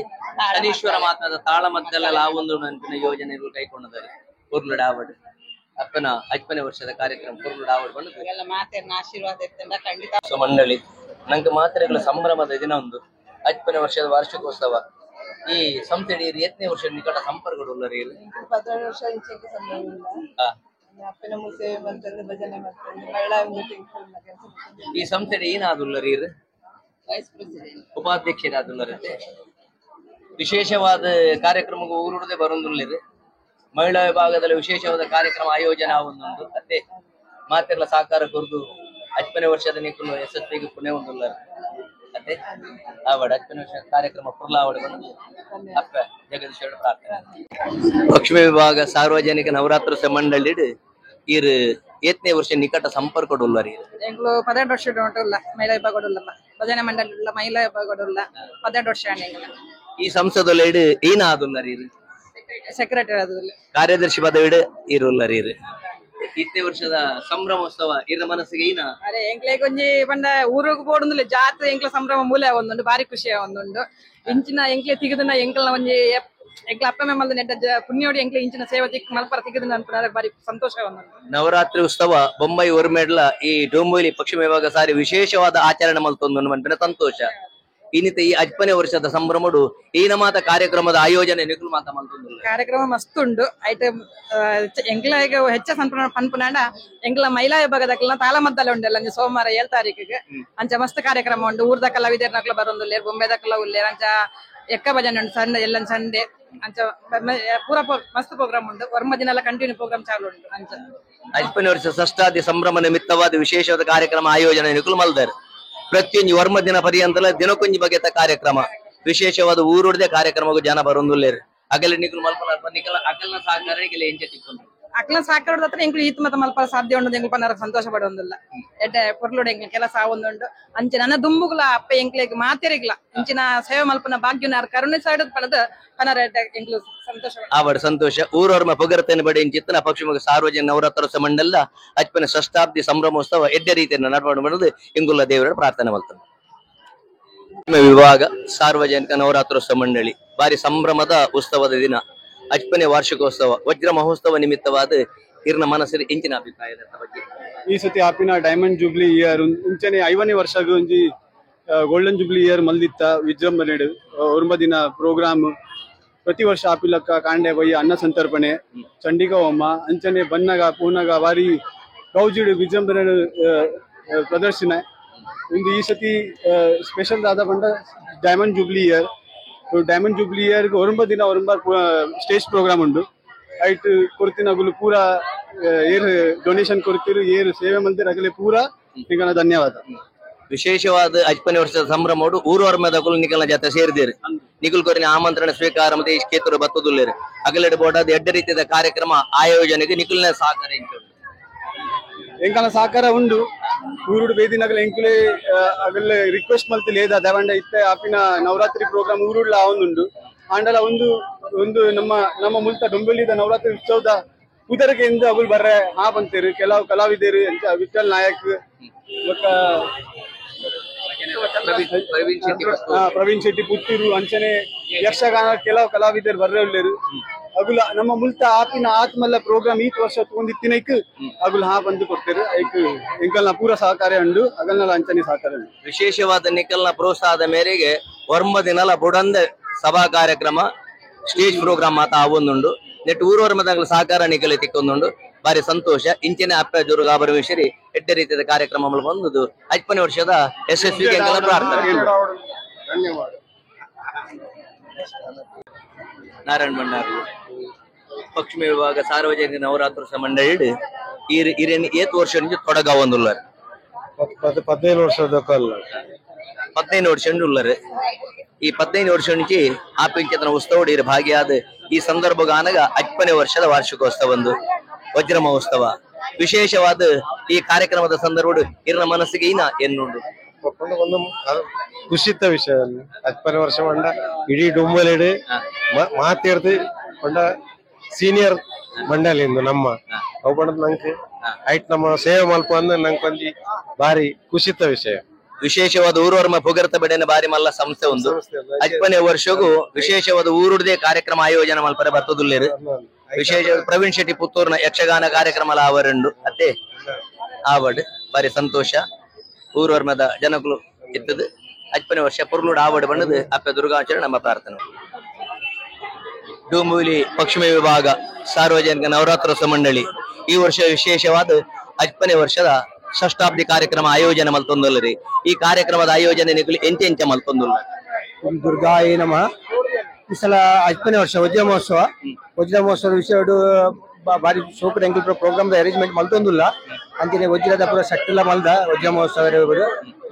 ಶನೀಶ್ವರ ಮಾತ್ರದ ತಾಳಮದ್ದಲ ಲಾವೊಂದು ಅಂತಿನ ಯೋಜನೆ ಕೈಗೊಂಡಿದ್ದಾರೆ. ಪೊರ್ಲುಡು ಆವಡ್ ಅಪ್ಪನ 5ನೇ ವರ್ಷದ ಕಾರ್ಯಕ್ರಮ ಪೊರ್ಲುಡು ಆವಡ್ ಬಂದು ಖಂಡಿತ ಮಂಡಳಿ ನಂಗೆ ಮಾತ್ರೆಗಳ ಸಂಭ್ರಮದ ದಿನ ಒಂದು 5ನೇ ವರ್ಷದ ವಾರ್ಷಿಕೋತ್ಸವ. ಈ ಸಂಸ್ಥೆ ಎತ್ತನೇ ವರ್ಷ ನಿಕಟ ಸಂಪರ್ಕಗಳು 12 ವರ್ಷ ಈ ಸಂಸ್ಥೆ ಏನಾದುಲ್ಲರಿ ಉಪಾಧ್ಯಕ್ಷರಾದುಲ್ಲರಂತೆ ವಿಶೇಷವಾದ ಕಾರ್ಯಕ್ರಮಕ್ಕೆ ಊರುಡದೆ ಬರೊಂದುಳ್ಳಿರಿ. ಮಹಿಳಾ ವಿಭಾಗದಲ್ಲಿ ವಿಶೇಷವಾದ ಕಾರ್ಯಕ್ರಮ ಆಯೋಜನೆ ಆವೊಂದುಂಡು. ಅತ್ತೆ ಮಾತೆಲ್ಲ ಸಹಕಾರ ಕೊರ್ದು 5ನೇ ವರ್ಷದ ನಿಕುಲು ಯಶಸ್ವಿಗೆ ಪುಣ್ಯ ಹೊಂದುಲ್ಲಾರ ಅತ್ತೆ ಆವಡ 5ನೇ ವರ್ಷದ ಕಾರ್ಯಕ್ರಮ ಪುರ್ಲ ಆವಡ ಬಂದು ಅಪ್ಪ ಜಗದೀಶ್ವರ ಪ್ರಾರ್ಥನೆ. ಲಕ್ಷ್ಮೀ ವಿಭಾಗ ಸಾರ್ವಜನಿಕ ನವರಾತ್ರೋತ್ಸವ ಮಂಡಳಿ ಇರ್ ಏತ್ನೇ ವರ್ಷ ನಿಕಟ ಸಂಪರ್ಕ ಉಳ್ಳಾರಿ. ಎಂಕುಲು 12 ವರ್ಷ ಉಂಟುಲ್ಲ ಮಹಿಳಾ ವಿಭಾಗ ಭಜನೆ ಮಂಡಳಿ ಉಳ್ಳ ಮಹಿಳಾ ವಿಭಾಗ ಉಳ್ಳ 12 ವರ್ಷ. ಈ ಸಂಸದೊಲ್ಲ ಏನಾದುಲ್ಲರಿ ಸೆಕ್ರೆಟರಿ ಆದುಲ್ಲ ಕಾರ್ಯದರ್ಶಿ ಪದವಿಡ್ ಇರುಲ್ಲರಿ. ಇತ್ತೇ ವರ್ಷದ ಸಂಭ್ರಮೋತ್ಸವ ಇರ ಮನಸ್ಸಿಗೆ ಏನ ಅರೆ ಎಂಕ್ಲೆಗ್ ಒಂಜಿ ಪಂಡ ಊರುಗು ಪೋಡುಂದುಲ್ಲ ಜಾತ್ರೆ ಎಂಕ್ಲ ಸಂಭ್ರಮ ಮೂಲೆ ಒಂದುಂಡು ಬಾರಿ ಖುಷಿ ಒಂದುಂಡು. ಇಂಚಿನ ಎಂಕ್ಲೆ ತಿಗದನ ಎಂಕ್ಲ ಒಂಜಿ ಎಂಕ್ಲ ಅಪ್ಪ ಮಲ್ದ ನೆಟ್ಟ ಪುಣ್ಯೋಡಿ ಎಂಕ್ಲೆ ಇಂಚಿನ ಸೇವೆ ತಿಕ್ ಮಲ್ಪರ ತಿಗದನ ಅನ್ಪುನ ಬಾರಿ ಸಂತೋಷ ಒಂದುಂಡು. ನವರಾತ್ರಿ ಉತ್ಸವ ಬೊಂಬೈ ಒರ್ಮೆಡ್ಲ ಈ ಡೊಂಬೊಲಿ ಪಶ್ಚಿಮ ವಿಭಾಗ ಸಾರಿ ವಿಶೇಷವಾದ ಆಚರಣೆ ಮಲ್ತೊಂದು ಮನ್ಪಿನ ಸಂತೋಷ. ಇನ್ನಿತ ಈ 5ನೇ ವರ್ಷದ ಸಂಭ್ರಮಡು ಈನ ಮಾತ ಕಾರ್ಯಕ್ರಮದ ಆಯೋಜನೆ ನಿಕುಲು ಮಾತ ಮಲ್ತೊಂದುಲ್ಲ ಕಾರ್ಯಕ್ರಮ ಮಸ್ತ್ ಉಂಡು. ಐಟ್ ಎಂಕ್ಲ ಈಗ ಹೆಚ್ಚ ಪನ್ಪುನಾಂಡ ಎಂಕ್ಲ ಮಹಿಳಾ ವಿಭಾಗದಕ್ಲ ತಾಳಮದ್ದಲ ಉಂಡಲ್ಲ ಅಂಚ ಸೋಮವಾರ 7 ತಾರೀಕಿಗೆ ಅಂಚ ಮಸ್ತ್ ಕಾರ್ಯಕ್ರಮ ಉಂಡು. ಊರ್ದ ಕಲಾವಿದರ್ನಕ್ಲ ಬರೊಂದುಲ್ಲೇರ್ ಬೊಂಬೆದಕ್ಲ ಉಲ್ಲೇರ್ ಅಂಚ ಎಕ್ಕ ಭಜನೆ ಉಂಡು ಸಂಡೆ ಎಲ್ಲ ಸಂಡೆ ಅಂಚ ಪೂರ ಮಸ್ತ್ ಪ್ರೋಗ್ರಾಮ್ ಉಂಡು. ವರ್ಮ ದಿನ ಎಲ್ಲ ಕಂಟಿನ್ಯೂ ಪ್ರೋಗ್ರಾಮ್ ಚಾಲು ಉಂಡು. ಅಂಚ 5ನೇ ವರ್ಷ ಷಷ್ಠಾದಿ ಸಂಭ್ರಮ ನಿಮಿತ್ತವಾದ ವಿಶೇಷವಾದ ಕಾರ್ಯಕ್ರಮ ಆಯೋಜನೆ ನಿಕುಲು ಮಲ್ದಾರ್. ಪ್ರತಿಯೊಂದು ವರ್ಮ ದಿನ ಪರ್ಯಂತಲ ದಿನಕ್ಕೊಂಜಿ ಬಗೆತ ಕಾರ್ಯಕ್ರಮ ವಿಶೇಷವಾದ ಊರುಡದೆ ಕಾರ್ಯಕ್ರಮಕ್ಕೂ ಜನ ಬರೊಂದುಲ್ಲೇರು. ಅಗಲ ನಿಕುಲು ಮಲ್ಪನ ನಿಕಲ ಅಗಲ್ನ ಸಹಕಾರ ಎಂಚ ತಿಕ್ಕೊಂಡು ಅಕ್ಲ ಸಹಕಾರ ಹತ್ರ ಎಂಕುಲು ಈತ್ ಮತ ಮಲ್ಪ ಸಾಧ್ಯ ಉಂಡು ಎಂಕುಲು ಪನ್ನರ ಸಂತೋಷ ಪಡೊಂದಿಲ್ಲ. ಎಡ್ಡೆ ಪೊರ್ಲುಡು ಎಂಕ್ಲು ಕೆಲಸ ಆವೊಂದುಂಡು. ಅಂಚೆ ನನ್ನ ದುಂಬುಗುಲ ಅಪ್ಪ ಎಂಕ್ಲೆಗ್ ಮಾತೆರಿಗ್ಲ ಇಂಚಿನ ಸೇವೆ ಮಲ್ಪನ ಭಾಗ್ಯನಾರ್ ಕರುಣೆ ಸೈಡ್ ಪಣದ ಪನರ ಎಂಕ್ಲು ಸಂತೋಷ ಆವಡ್ ಸಂತೋಷ. ಊರವರ್ಮ ಪೊಗರತನ ಬಡಿ ಇಂಚಿತ್ತನ ಪಕ್ಷಿಮಗ ಸಾರ್ವಜನಿಕ ನವರಾತ್ರೋತ್ಸವ ಮಂಡಲ 5ನೇ ಷಷ್ಠಾಬ್ದಿ ಸಂಭ್ರಮೋತ್ಸವ ಎಡ್ಡೆ ರೀತಿಯನ್ನು ನಡಪಾಡು ಮಾಡೋದು ಇಂಗುಲ್ಲ ದೇವರ ಪ್ರಾರ್ಥನೆ ಮಾಡ್ತಾರೆ. ವಿಭಾಗ ಸಾರ್ವಜನಿಕ ನವರಾತ್ರೋತ್ಸವ ಮಂಡಳಿ ಭಾರಿ ಸಂಭ್ರಮದ ಉತ್ಸವದ ದಿನ 5ನೇ ವಾರ್ಷಿಕೋತ್ಸವ ವಜ್ರ ಮಹೋತ್ಸವ ನಿಮಿತ್ತವಾದ ಇರ್ನ ಮನಸ್ಸಿನ ಇಂಚಿನ ಅಭಿಪ್ರಾಯದ ಬಗ್ಗೆ. ಈ ಸತಿ ಆಪಿನ diamond jubilee year ಇಂಚನೆ 5ನೇ ವರ್ಷ ಒಂಜಿ golden jubilee year ಮಲ್ದಿತ್ತ ವಿಜೃಂಭಣೆ ಒರ್ಂಬ ದಿನ ಪ್ರೋಗ್ರಾಮ್ ಪ್ರತಿ ವರ್ಷ ಆಪಿಲಕ್ಕ ಕಾಂಡೆ ಬಯ್ಯ ಅನ್ನ ಸಂತರ್ಪಣೆ ಚಂಡಿಕಾ ಹೋಮ ಅಂಚನೆ ಬನ್ನಗ ಪೂನಗ ಬಾರಿ ಗೌಜಿಡು ವಿಜೃಂಭಣೆ ಪ್ರದರ್ಶನ. ಒಂದು ಈ ಸತಿ ಸ್ಪೆಷಲ್ ದಾದ ಪಂಡ diamond jubilee year. Diamond jubilee year ಒರಂಬ ದಿನ ಒರಂಬ ಸ್ಟೇಜ್ ಪ್ರೋಗ್ರಾಮ್ ಉಂಡು. ಐಟ್ ಕೊರ್ತಿನಗುಲು ಪೂರ ಏರ್ ಡೊನೇಷನ್ ಕೊರ್ತಿರು ಏರು ಸೇವೆ ಮಲ್ತಿರು ಅಗಲೆ ಪೂರ ನಿಗನ ಧನ್ಯವಾದ. ವಿಶೇಷವಾದ 5ನೇ ವರ್ಷದ ಸಂಭ್ರಮೋಡು ಊರವರ್ಮದಗುಲು ನಿಕಲ್ನ ಜೊತೆ ಸೇರಿದಿರು. ನಿಕುಲ್ ಕೊರಿನ ಆಮಂತ್ರಣ ಸ್ವೀಕಾರ ಮತ್ತೆ ಈ ಕ್ಷೇತ್ರ ಬತ್ತದುಲ್ಲೇರು ಅಗಲೆಡ್ ಬೋರ್ಡ್ ಎಡ್ಡ ರೀತಿಯ ಕಾರ್ಯಕ್ರಮ ಆಯೋಜನೆಗೆ ನಿಕುಲ್ನ ಸಹಕಾರ ಎಂಕಲ ಸಹಕಾರ ಉಂಡು. ಊರುಡು ಬೇದಿನಗಲ ಎಂಕುಲೆ ಅಗಲೆ ರಿಕ್ವೆಸ್ಟ್ ಮಲ್ತಿ ಲೇದ ದೇವಂಡ ಇತ್ತೆ ಆಪಿನ ನವರಾತ್ರಿ ಪ್ರೋಗ್ರಾಮ್ ಊರುಡ್ಲ ಆವೊಂದುಂಡು. ಆಂಡಲ ಒಂದು ಒಂದು ನಮ್ಮ ನಮ್ಮ ಮುಲ್ತ ಡೊಂಬೆಲಿದ ನವರಾತ್ರಿ ಉತ್ಸವದ ಪುದರಕೆಯಿಂದ ಅಗುಲ್ ಬರ್ರೆ ಹಾ ಬಂತೇರು ಕೆಲವು ಕಲಾವಿದರು ವಿಠಲ್ ನಾಯಕ್ ಬೊಕ್ಕ ಪ್ರವೀಣ್ ಶೆಟ್ಟಿ ಪುತ್ತೂರು ಅಂಚನೆ ಯಕ್ಷಗಾನ ಕೆಲವು ಕಲಾವಿದರು ಬರ್ರೆ ಉಳ್ಳೇರು. ಅಗುಲ ನಮ್ಮ ಮುಲ್ತ ಆಪಿನ ಆತ್ಮಲ್ಲ ಪ್ರೋಗ್ರಾಮ್ ಈ ವರ್ಷ ತಗೊಂಡಿತ್ತಿನೈಕ್ ಅಗುಲ ಹಾ ಬಂದು ಕೊಡ್ತೇವೆ. ಐಕ್ ಎಂಕಲ್ನ ಪೂರ ಸಹಕಾರ ಉಂಡು, ಅಗಲ್ನ ಅಂಚನೆ ಸಹಕಾರ ಉಂಡು. ವಿಶೇಷವಾದ ನಿಕಲ್ನ ಪ್ರೋತ್ಸಾಹದ ಮೇರೆಗೆ ಒರ್ಂಬ ದಿನಲ ಬುಡಂದ ಸಭಾ ಕಾರ್ಯಕ್ರಮ ಸ್ಟೇಜ್ ಪ್ರೋಗ್ರಾಮ್ ಮಾತ ಆವೊಂದುಂಡು. ನೆಟ್ ಊರವರ್ಮದ ಸಹಕಾರ ನಿಕಲೆ ತಿಕ್ಕೊಂದುಂಡು. ಬಾರಿ ಸಂತೋಷ. ಇಂಚಿನ ಅಪ್ಪ ದುರ್ಗಾ ಪರಮೇಶ್ವರಿ ಎಡ್ಡೆ ರೀತಿಯ ಕಾರ್ಯಕ್ರಮ ಬಂದುದು 50ನೇ ವರ್ಷದ ಯಶಸ್ವಿ ಪ್ರಾರ್ಥನೆ. ಧನ್ಯವಾದ. ನಾರಾಯಣ ಭಂಡಾರು ಪಶ್ಚಿಮ ವಿಭಾಗ ಸಾರ್ವಜನಿಕ ನವರಾತ್ರೋತ್ಸವ ಮಂಡಳಿ ಏತ್ ವರ್ಷ ತೊಡಗಾವೊಂದುಲ್ಲಾರ್ 15 ವರ್ಷದ 15 ವರ್ಷ ಉಳ್ಳಾರು. ಈ 15 ವರ್ಷ నుంచి ಆಪಿಂಚತನ ಉತ್ಸವ ಇರು ಭಾಗಿಯಾದ ಈ ಸಂದರ್ಭಗಾನಗ 50ನೇ ವರ್ಷದ ವಾರ್ಷಿಕೋತ್ಸವ ಒಂದು ವಜ್ರ ಮಹೋತ್ಸವ ವಿಶೇಷವಾದ ಈ ಕಾರ್ಯಕ್ರಮದ ಸಂದರ್ಭ ಇರ್ನ ಮನಸ್ಸಿಗೆ ಇನ್ನ ಎನ್ನುಂಡು ಒಂದು ಖುಷಿತ ವಿಷಯ. 50 ವರ್ಷ ಮಂಡ ಇಡೀ ಡೊಂಬಲಿಡು ಮಾತಾಡ್ದು ಪಂಡ ಸೀನಿಯರ್ ಮಂಡಳಿಂದು ನಮ್ಮ ಅವು ಪಂಡ ನಂಗೆ ಐಟ್ ನಮ್ಮ ಸೇವೆ ಮಲ್ಪ ಅಂದ್ ನಂಗೆ ಒಂಜಿ ಬಾರಿ ಖುಷಿತ ವಿಷಯ. ವಿಶೇಷವಾದ ಊರವರ್ಮ ಪುಗರ್ತ ಬೆಡೆನ ಬಾರಿ ಮಲ್ಲ ಸಂಸ್ಥೆ ಒಂದು 50ನೇ ವರ್ಷಗೂ ವಿಶೇಷವಾದ ಊರುಡದೆ ಕಾರ್ಯಕ್ರಮ ಆಯೋಜನೆ ಮಲ್ಪರೆ ಬರ್ತದುಲ್ಲೇರು. ವಿಶೇಷ ಪ್ರವೀಣ್ ಶೆಟ್ಟಿ ಪುತ್ತೂರ್ನ ಯಕ್ಷಗಾನ ಕಾರ್ಯಕ್ರಮ ಆವರುಂಡು ಅತ್ತೆ ಆವಡ್ ಬಾರಿ ಸಂತೋಷ. ಊರವರ್ಮದ ಜನಗಳು ಇತ್ತದು 50ನೇ ವರ್ಷ ಪುರ್ಲುಡು ಆವಡ್ ಬಣ್ಣದು ಅಪ್ಪೆ ದುರ್ಗಾಚರಣೆ ನಮ್ಮ ಪ್ರಾರ್ಥನೆ. ಡೂಂಬುಲಿ ಪಶ್ಚಿಮ ವಿಭಾಗ ಸಾರ್ವಜನಿಕ ನವರಾತ್ರೋತ್ಸವ ಮಂಡಳಿ ಈ ವರ್ಷ ವಿಶೇಷವಾದ 50ನೇ ವರ್ಷದ ಷಷ್ಟಾಬ್ದಿ ಕಾರ್ಯಕ್ರಮ ಆಯೋಜನೆ ಮಲ್ತೊಂದುಲ್ಲರಿ. ಈ ಕಾರ್ಯಕ್ರಮದ ಆಯೋಜನೆ ನಿಕುಲು ಎಂಚೆ ಎಂಚೆ ಮಲ್ತೊಂದುಲ್ಲ. ದುರ್ಗಾಯ ನಮಃ. ಈ ಸಲ 50ನೇ ವರ್ಷ ವಜ್ರ ಮಹೋತ್ಸವ. ವಜ್ರ ಮಹೋತ್ಸವದ ವಿಷಯ ಬಾರಿ ಸೋಪು ಎಂಕಲ್ ಪ್ರೋಗ್ರಾಮ್ ಅರೇಂಜ್ಮೆಂಟ್ ಮಲ್ತೊಂದುಲ್ಲ. ಅಂಚನೆ ವಜ್ರದ ಪೂರ ಸಟ್ಟೆಲ್ಲ ಮಲ್ದ ವಜ್ರ ಮಹೋತ್ಸವ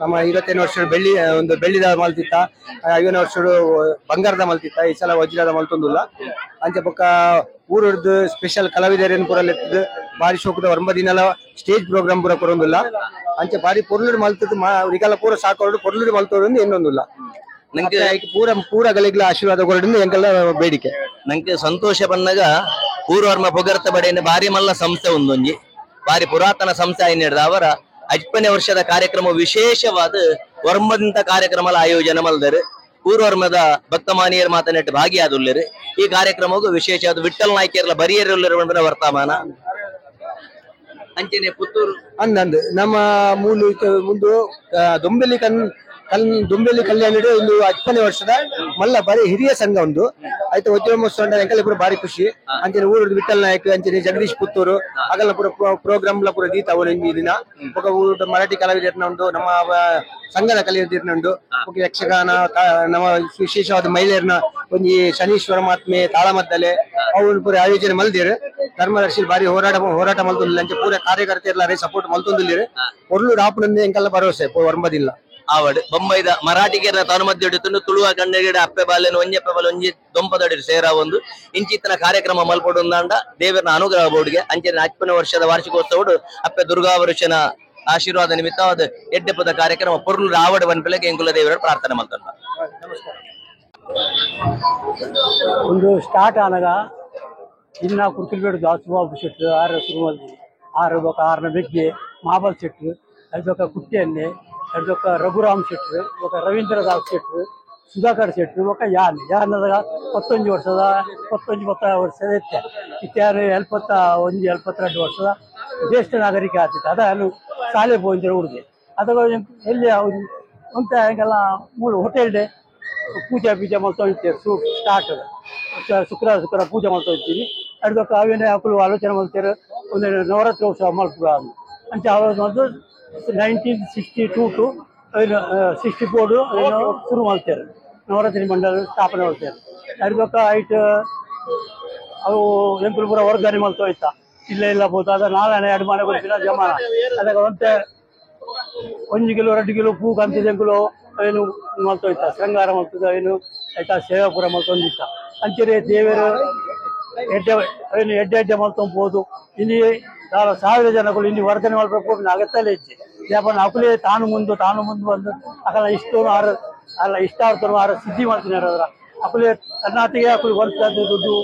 ನಮ್ಮ 25 ವರ್ಷ ಬೆಳ್ಳಿ ಒಂದು ಬೆಳ್ಳಿದ ಮಲ್ತಿತ್ತ, 50 ವರ್ಷ ಬಂಗಾರದ ಮಲ್ತಿತ್ತ, ಈ ಸಲ ವಜ್ರದ ಮಲ್ತೊಂದುಲ್ಲ. ಅಂಚೆ ಪಕ್ಕ ಊರದ್ದು ಸ್ಪೆಷಲ್ ಕಲಾವಿದರೇನು ಪೂರ ಲೆತ್ತದು ಬಾರಿ ಶೋಕದ 9 ದಿನಲ ಸ್ಟೇಜ್ ಪ್ರೋಗ್ರಾಮ್ ಪೂರ ಕೊರೊಂದುಲ್ಲ. ಅಂಚೆ ಬಾರಿ ಪೊರ್ಲುಡು ಮಲ್ತದ್ದು ಇಗಲ್ಲ ಪೂರ ಸಾಕೋಡು ಪೊರ್ಲುಡು ಮಲ್ತೋಡು ಎನ್ನೊಂದುಲ್ಲ. ನಂಗೆ ಪೂರ ಪೂರ ಗಲಿಗ್ಲ ಆಶೀರ್ವಾದ ಕೊರಡಿಂದ ಎಂಕೆಲ್ಲ ಬೇಡಿಕೆ. ನಂಗೆ ಸಂತೋಷ ಬಂದಾಗ ಪೂರ್ವರ್ಮ ಪುಗರ್ತ ಬಡೆಯನ್ನು ಬಾರಿ ಮಲ್ಲ ಸಂಸ್ಥೆ ಒಂದೊಂಜಿ ಬಾರಿ ಪುರಾತನ ಸಂಸ್ಥೆ ಆಯ್ನಿಡ್ದ ಅವರ 50ನೇ ವರ್ಷದ ಕಾರ್ಯಕ್ರಮ ವಿಶೇಷವಾದ ವರ್ಮದಂತ ಕಾರ್ಯಕ್ರಮ ಆಯೋಜನೆ ಮಲ್ದರು. ಪೂರ್ವರ್ಮದ ಭಕ್ತಮಾನಿಯರ್ ಮಾತನೆಟ್ಟು ಭಾಗಿಯಾದುಲ್ಲೇರು. ಈ ಕಾರ್ಯಕ್ರಮಕ್ಕೂ ವಿಶೇಷವಾದ ವಿಠಲ್ ನಾಯ್ಕಿಯರ್ಲ ಬರಿಯರುಲ್ಲರು ವರ್ತಮಾನ ಅಂಚನೆ ಪುತ್ತೂರು ಅಂದಂದು ನಮ್ಮ ಮೂಲ ಮುಂದು ದೊಂಬೆಲಿ ದೊಂಬೆಲಿ ಕಲ್ಯಾಣ ಒಂದು 50ನೇ ವರ್ಷದ ಮಲ್ಲ ಬಾರಿ ಹಿರಿಯ ಸಂಘ ಒಂದು ಆಯ್ತು. ವಜ್ರ ಮಹೋತ್ಸವ ಎಂಕಲ್ ಪೂರ ಬಾರಿ ಖುಷಿ. ಅಂಚನೆ ಊರು ವಿಠಲ್ ನಾಯಕ್ ಅಂಚನೆ ಜಗದೀಶ್ ಪುತ್ತೂರು ಅಗಲ ಪೂರ ಪ್ರೋಗ್ರಾಮ್ ಪೂರ ದೀತ ಅವನು ದಿನ. ಬೊಕ ಊರು ಮರಾಠಿ ಕಲಾವಿದರ್ನ ಉಂಟು, ನಮ್ಮ ಸಂಘದ ಕಲಾವಿದರ್ನ ಉಂಟು, ಬೊಕ ಯಕ್ಷಗಾನ ನಮ್ಮ ವಿಶೇಷವಾದ ಮಹಿಳೆಯರ್ನ ಒಂಜಿ ಶನೀಶ್ವರ ಮಹಾತ್ಮೆ ತಾಳಮದ್ದಲೆ ಅವ್ರು ಪೂರ ಆಯೋಜನೆ ಮಲ್ದಿರು. ಧರ್ಮದರ್ಶಿ ಬಾರಿ ಹೋರಾಟ ಮಲ್ತೊಂದಿಲ್ಲ. ಅಂಚೆ ಪೂರ ಕಾರ್ಯಕರ್ತೆರ್ಲಾರೆ ಸಪೋರ್ಟ್ ಮಲ್ತೊಂದಿಲ್ಲ. ಒರ್ಲು ರಾಪುನಂದೆ ಎಂಕೆಲ್ಲ ಭರವಸೆ ಒರ್ಂಬದಿಲ್ಲ. ಆವಡ್ ಬೊಂಬೈದ ಮರಾಠಿಗೆರ ತನುಮಧ್ಯ ತುಳುವ ಕನ್ನಡ ಅಪ್ಪೆ ಬಾಲೆನ ಒಂಜಿ ಅಪ್ಪೆ ಬಾಲೆ ಒಂಜಿ ದೊಂಪದಡಿ ಸೇರ ಒಂದು ಇಂಚಿತ್ತನ ಕಾರ್ಯಕ್ರಮ ಮಲ್ಪಡುಂದಾಂಡ ದೇವರನ ಅನುಗ್ರಹ ಬೋರ್ಡ್ಗೆ ಅಂಚನೆ 50ನೇ ವರ್ಷದ ವಾರ್ಷಿಕೋತ್ಸವಡು ಅಪ್ಪೆ ದುರ್ಗಾವರುಷನ ಆಶೀರ್ವಾದ ನಿಮಿತ್ತವಾದ ಎಡ್ಡೆಪದ ಕಾರ್ಯಕ್ರಮ ಪೊರ್ಲು ರಾವಡ ಬನ್ಪಿಲೆಗೆ ಎಂಕುಲ ದೇವರ ಪ್ರಾರ್ಥನೆ ಮಲ್ತಂಡ. ಒಂದು ಸ್ಟಾರ್ಟ್ ಆನಗ ಇನ್ನ ಕುರ್ಕಿಲ್ಬೇಡು ದಾಸುಬಾಬು ಶೆಟ್ರು ಆರ ಸುರುಮಲ್ದಿ ಆರು ಬೊಕ ಆರನ ಬೆಗ್ಗೆ ಮಾಬಲ್ ಶೆಟ್ರು ಅದೊಕ್ಕ ಕುಟ್ಟಿಯನ್ನೇ ಅದೊಕ್ಕ ರಘುರಾಮ್ ಶೆಟ್ರು ಬೊಕ ರವೀಂದ್ರ ದಾಸ್ ಶೆಟ್ರು ಸುಧಾಕರ್ ಶೆಟ್ರು ಬೊಕ ಯಾನ್ ಯಾನದಾಗ 19 ವರ್ಷದ 19 ವರ್ಷದ ಇತ್ತೆ ಇತ್ಯಾರು 71 72 ವರ್ಷದ ಜ್ಯೇಷ್ಠ ನಾಗರಿಕ ಆಗ್ತಿತ್ತು. ಅದ ಶಾಲೆ ಪೋಂದಿರ ಹುಡುಗಿ ಅಥವಾ ಎಲ್ಲಿ ಅಂತ ಹೆಂಗೆಲ್ಲ ಮೂಲ ಹೋಟೆಲ್ ಪೂಜೆ ಪೂಜೆ ಮಾಡ್ತಾ ಇರ್ತೀವಿ. ಸ್ಟಾರ್ಟ್ ಶುಕ್ರವಾರ ಶುಕ್ರವಾರ ಪೂಜೆ ಮಾಡ್ತಾ ಇರ್ತೀವಿ. ಅದಕ್ಕೆ ಅವೇನೇ ಹಾಕಲು ಆಲೋಚನೆ ಮಾಡ್ತಾರೆ ಒಂದು ನವರಾತ್ರಿ ಉತ್ಸವ ಮಾಡ್ತೀವಿ ಅಂತ. ಆವಾಗ 1962 ಟು 64 ಶುರು ಮಾಡ್ತಾರೆ ನವರಾತ್ರಿ ಮಂಡಲ ಸ್ಥಾಪನೆ ಮಾಡ್ತಾರೆ. ಅದಕ್ಕೆ ಐಟ್ ಅವು ಎಂಕುಲು ಪೂರ ವರ್ಗಾನೆ ಮಾಡ್ತಾ ಇತ್ತ ಇಲ್ಲ ಇಲ್ಲ ಬೋದು ಅದ ನಾಲ್ನೇ ಎರಡು ಮನೆ ಗೊತ್ತಿಲ್ಲ ಜಮಾನ ಅದಕ್ಕೆ ಒಂತೆ 1 ಕಿಲೋ 2 ಕಿಲೋ ಪೂ ಕಂತಿದ ಎಂಕುಲು ಏನು ಮಾಡ್ತಾ ಇತ್ತ ಶೃಂಗಾರ ಮಾಡ್ತದ ಏನು ಆಯ್ತಾ ಸೇವಾ ಪೂರ ಮಾಡ್ಕೊಂಡಿತ್ತ. ಅಂಚನೆ ದೇವರು ಎಡ್ಡೆ ಏನು ಎಡ್ಡೆ ಎಡ್ಡೆ ಮಾಡ್ಕೊಂಬೋದು. ಇಲ್ಲಿ ಸಾವಿರ ಜನಗಳು ಇಲ್ಲಿ ವರ್ಧನೆ ಮಾಡ್ಬೇಕು ಅಗತ್ತಲೇ ಇಚ್ಚೆ ಯಾಪನ ಅಕುಲೇ ತಾನು ಮುಂದೆ ಬಂದು ಅಕಲ ಇಷ್ಟು ಆರು ಅಲ್ಲ ಇಷ್ಟಾರ್ಥನು ಆರು ಸಿದ್ಧಿ ಮಾಡ್ತೀನಿ ಅದರ ಅಕುಲೇ ತನ್ನಾತಿಗೆ ಅಕುಲು ಬರ್ತದ್ದು ದುಡ್ಡು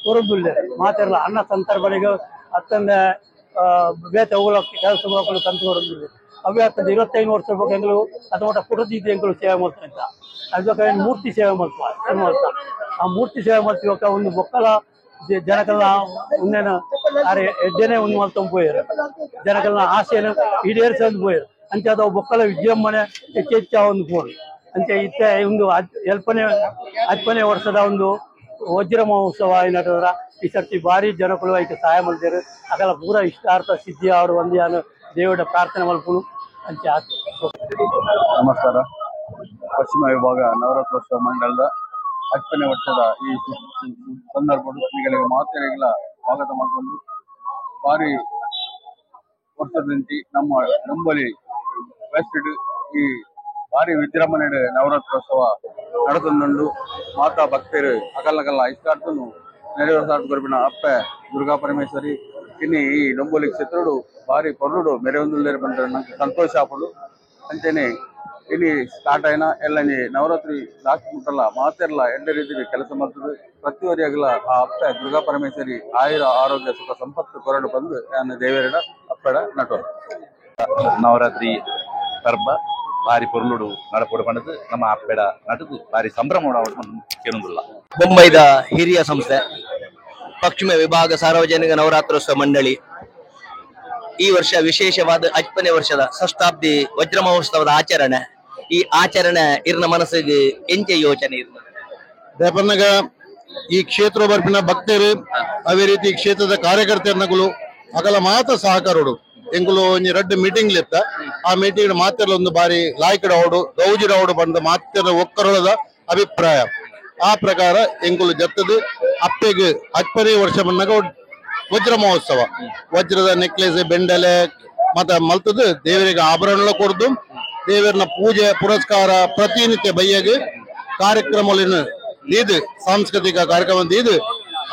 ಹೊರದುಲ್ಲೆ ಮಾತಿರಲ್ಲ ಅನ್ನ ಸಂತರ್ಪಣೆಗೆ ಅತ್ತಂದೆ ಬೇತೆ ಅವುಗಳ ಕೆಲಸ ಮಕ್ಕಳು ತಂತು ಹೊರದುಲ್ಲೆ ಅವೇ ಆಗ್ತದೆ. 25 ವರ್ಷ ಎಂಗಳು ಅಥವಾ ಪುಟದಿದ್ದ ಎಂಗಳು ಸೇವೆ ಮಾಡ್ತಾ ಇದ್ದ. ಅದಕ್ಕೆ ಮೂರ್ತಿ ಸೇವೆ ಮಾಡ್ತಾ ಆ ಮೂರ್ತಿ ಸೇವೆ ಮಾಡ್ತೀವಕ್ಕ ಒಂದು ಬೊಕ್ಕಲ ಜನಕಲ್ನ ಉಂದೆನ ಆರೆ ಎಡ್ಡೆನೆ ಉಂದು ಮಲ್ತೊಂದು ಪೋಯೆರ್ ಜನಕಲ್ನ ಆಸೆನ ಈಡೇರಿಸೊಂದು ಪೋಯೆರ್ ಅಂಚಾದ ಅವು ಬೊಕ್ಕಲ ವಿಜೃಂಭಣೆ ಹೆಚ್ಚೆಚ್ಚಾವೊಂದು ಪೋಡು ಅಂಚ ಇತ್ತೆ ಒಂದು ಎಲ್ಪನೆ ಹತ್ತನೇ ವರ್ಷದ ಒಂದು ವಜ್ರ ಮಹೋತ್ಸವ ಆಯಿನಟದ್ರ ಈ ಸರ್ತಿ ಭಾರಿ ಜನಕುಲು ಐಕ್ ಸಹಾಯ ಮಲ್ತೆರ್ ಅಕಲ ಪೂರ ಇಷ್ಟಾರ್ಥ ಸಿದ್ಧಿ ಆವಡ್ ಒಂದ್ ಯಾನ್ ದೇವಡ ಪ್ರಾರ್ಥನೆ ಮಲ್ಪುನು ಅಂಚ. ನಮಸ್ಕಾರ. ಪಶ್ಚಿಮ ವಿಭಾಗ ನವರಾತ್ರೋತ್ಸವ ಮಂಡಲದ 10ನೇ ವರ್ಷದ ಈ ಸಂದರ್ಭದಲ್ಲಿ ನಿಗಳಿಗೆ ಮಾತೆರೆಗಳ ಸ್ವಾಗತ ಮಾಡಿಕೊಂಡು ಭಾರಿ ವರ್ಷದಂತೆ ನಮ್ಮ ನಂಬಲಿ ವೆಸ್ಟ್ ಈ ಭಾರಿ ವಿಜೃಂಭಣೆ ನವರಾತ್ರೋತ್ಸವ ನಡೆದುಂಡು. ಮಾತಾ ಭಕ್ತರು ಅಕಲ್ಲಕಲ್ಲ ಇಷ್ಟಾರ್ಥನು ನೆರವೇರಿಸಾರ್ಥ ಅಪ್ಪೆ ದುರ್ಗಾ ಪರಮೇಶ್ವರಿ ಇನ್ನು ಈ ಡೊಂಬೋಲಿ ಕ್ಷೇತ್ರಡು ಭಾರಿ ಪೊರ್ಲುಡು ಮೆರವೊಂದು ಬಂದ್ರೆ ನಂಗೆ ಸಂತೋಷ ಆಪುಂಡು. ಅಂಚನೆ ಇಲ್ಲಿ ಸ್ಟಾರ್ಟ್ ಆಯ್ನ ಎಲ್ಲ ನವರಾತ್ರಿ ಲಾಸ್ಟ್ ಮುಟ್ಟಲ್ಲ ಮಾತೆಲ್ಲ ಎಡ್ಡೆ ರೀತಿಯಲ್ಲಿ ಕೆಲಸ ಮಾಡ್ತದೆ. ಪ್ರತಿವರಿಯಾಗಲ ಆ ಅಪ್ಪೆ ದುರ್ಗಾ ಪರಮೇಶ್ವರಿ ಆಯುರ ಆರೋಗ್ಯ ಸುಖ ಸಂಪತ್ತು ಕೊರಡು ಬಂದು ನಾನು ದೇವರಡ ಅಪ್ಪಡ ನಟೋರು. ನವರಾತ್ರಿ ಪರ್ಬ ಭಾರಿ ಪೊರ್ಲುಡು ನಡಪೊಡು ಪಂಡದು ನಮ್ಮ ಅಪ್ಪೆಡ ನಟದು ಭಾರಿ ಸಂಭ್ರಮ ಕೇಳುವುದಿಲ್ಲ. ಬೊಂಬೈದ ಹಿರಿಯ ಸಂಸ್ಥೆ ಪಶ್ಚಿಮ ವಿಭಾಗ ಸಾರ್ವಜನಿಕ ನವರಾತ್ರೋತ್ಸವ ಮಂಡಳಿ ಈ ವರ್ಷ ವಿಶೇಷವಾದ 10ನೇ ವರ್ಷದ ಷಷ್ಠಾಬ್ದಿ ವಜ್ರ ಮಹೋತ್ಸವದ ಆಚರಣೆ. ಈ ಆಚರಣೆ ಇರ್ನ ಮನಸ್ಸಿಗೆ ಎಂಚೆ ಯೋಚನೆ ಇರ್ನ ದೇಪನ್ನಗ ಈ ಕ್ಷೇತ್ರ ಬರ್ಪಿನ ಭಕ್ತರು ಅದೇ ರೀತಿ ಕ್ಷೇತ್ರದ ಕಾರ್ಯಕರ್ತರನಗುಲು ಅಗಲ ಮಾತ ಸಹಕಾರೋಡು ಎಂಕುಲು ಒಂಜಿ ರಡ್ಡ್ ಮೀಟಿಂಗ್ ಲೆತ್ತ ಆ ಮೀಟಿಂಗ್ ಮಾತೆರ್ಲ ಒಂದು ಬಾರಿ ಲಾಯ್ಕಡ ಅವಡು ಗೌಜಿಡ ಅವಡು ಬಂದ ಮಾತೆರ್ಲ ಒಕ್ಕರೊಳದ ಅಭಿಪ್ರಾಯ. ಆ ಪ್ರಕಾರ ಎಂಕುಲು ಜತ್ತದು ಅಪ್ಪೆಗ್ 10ನೇ ವರ್ಷ ಬಂದಾಗ ವಜ್ರ ಮಹೋತ್ಸವ ವಜ್ರದ ನೆಕ್ಲೆಸ್ ಬೆಂಡಲೆ ಮತ ಮಲ್ತದು ದೇವರಿಗೆ ಆಭರಣ ಕೊಡ್ದು ದೇವರನ್ನ ಪೂಜೆ ಪುರಸ್ಕಾರ ಪ್ರತಿನಿತ್ಯ ಬಯ್ಯಗೆ ಕಾರ್ಯಕ್ರಮಗಳನ್ನು ಇದು ಸಾಂಸ್ಕೃತಿಕ ಕಾರ್ಯಕ್ರಮ ಇದು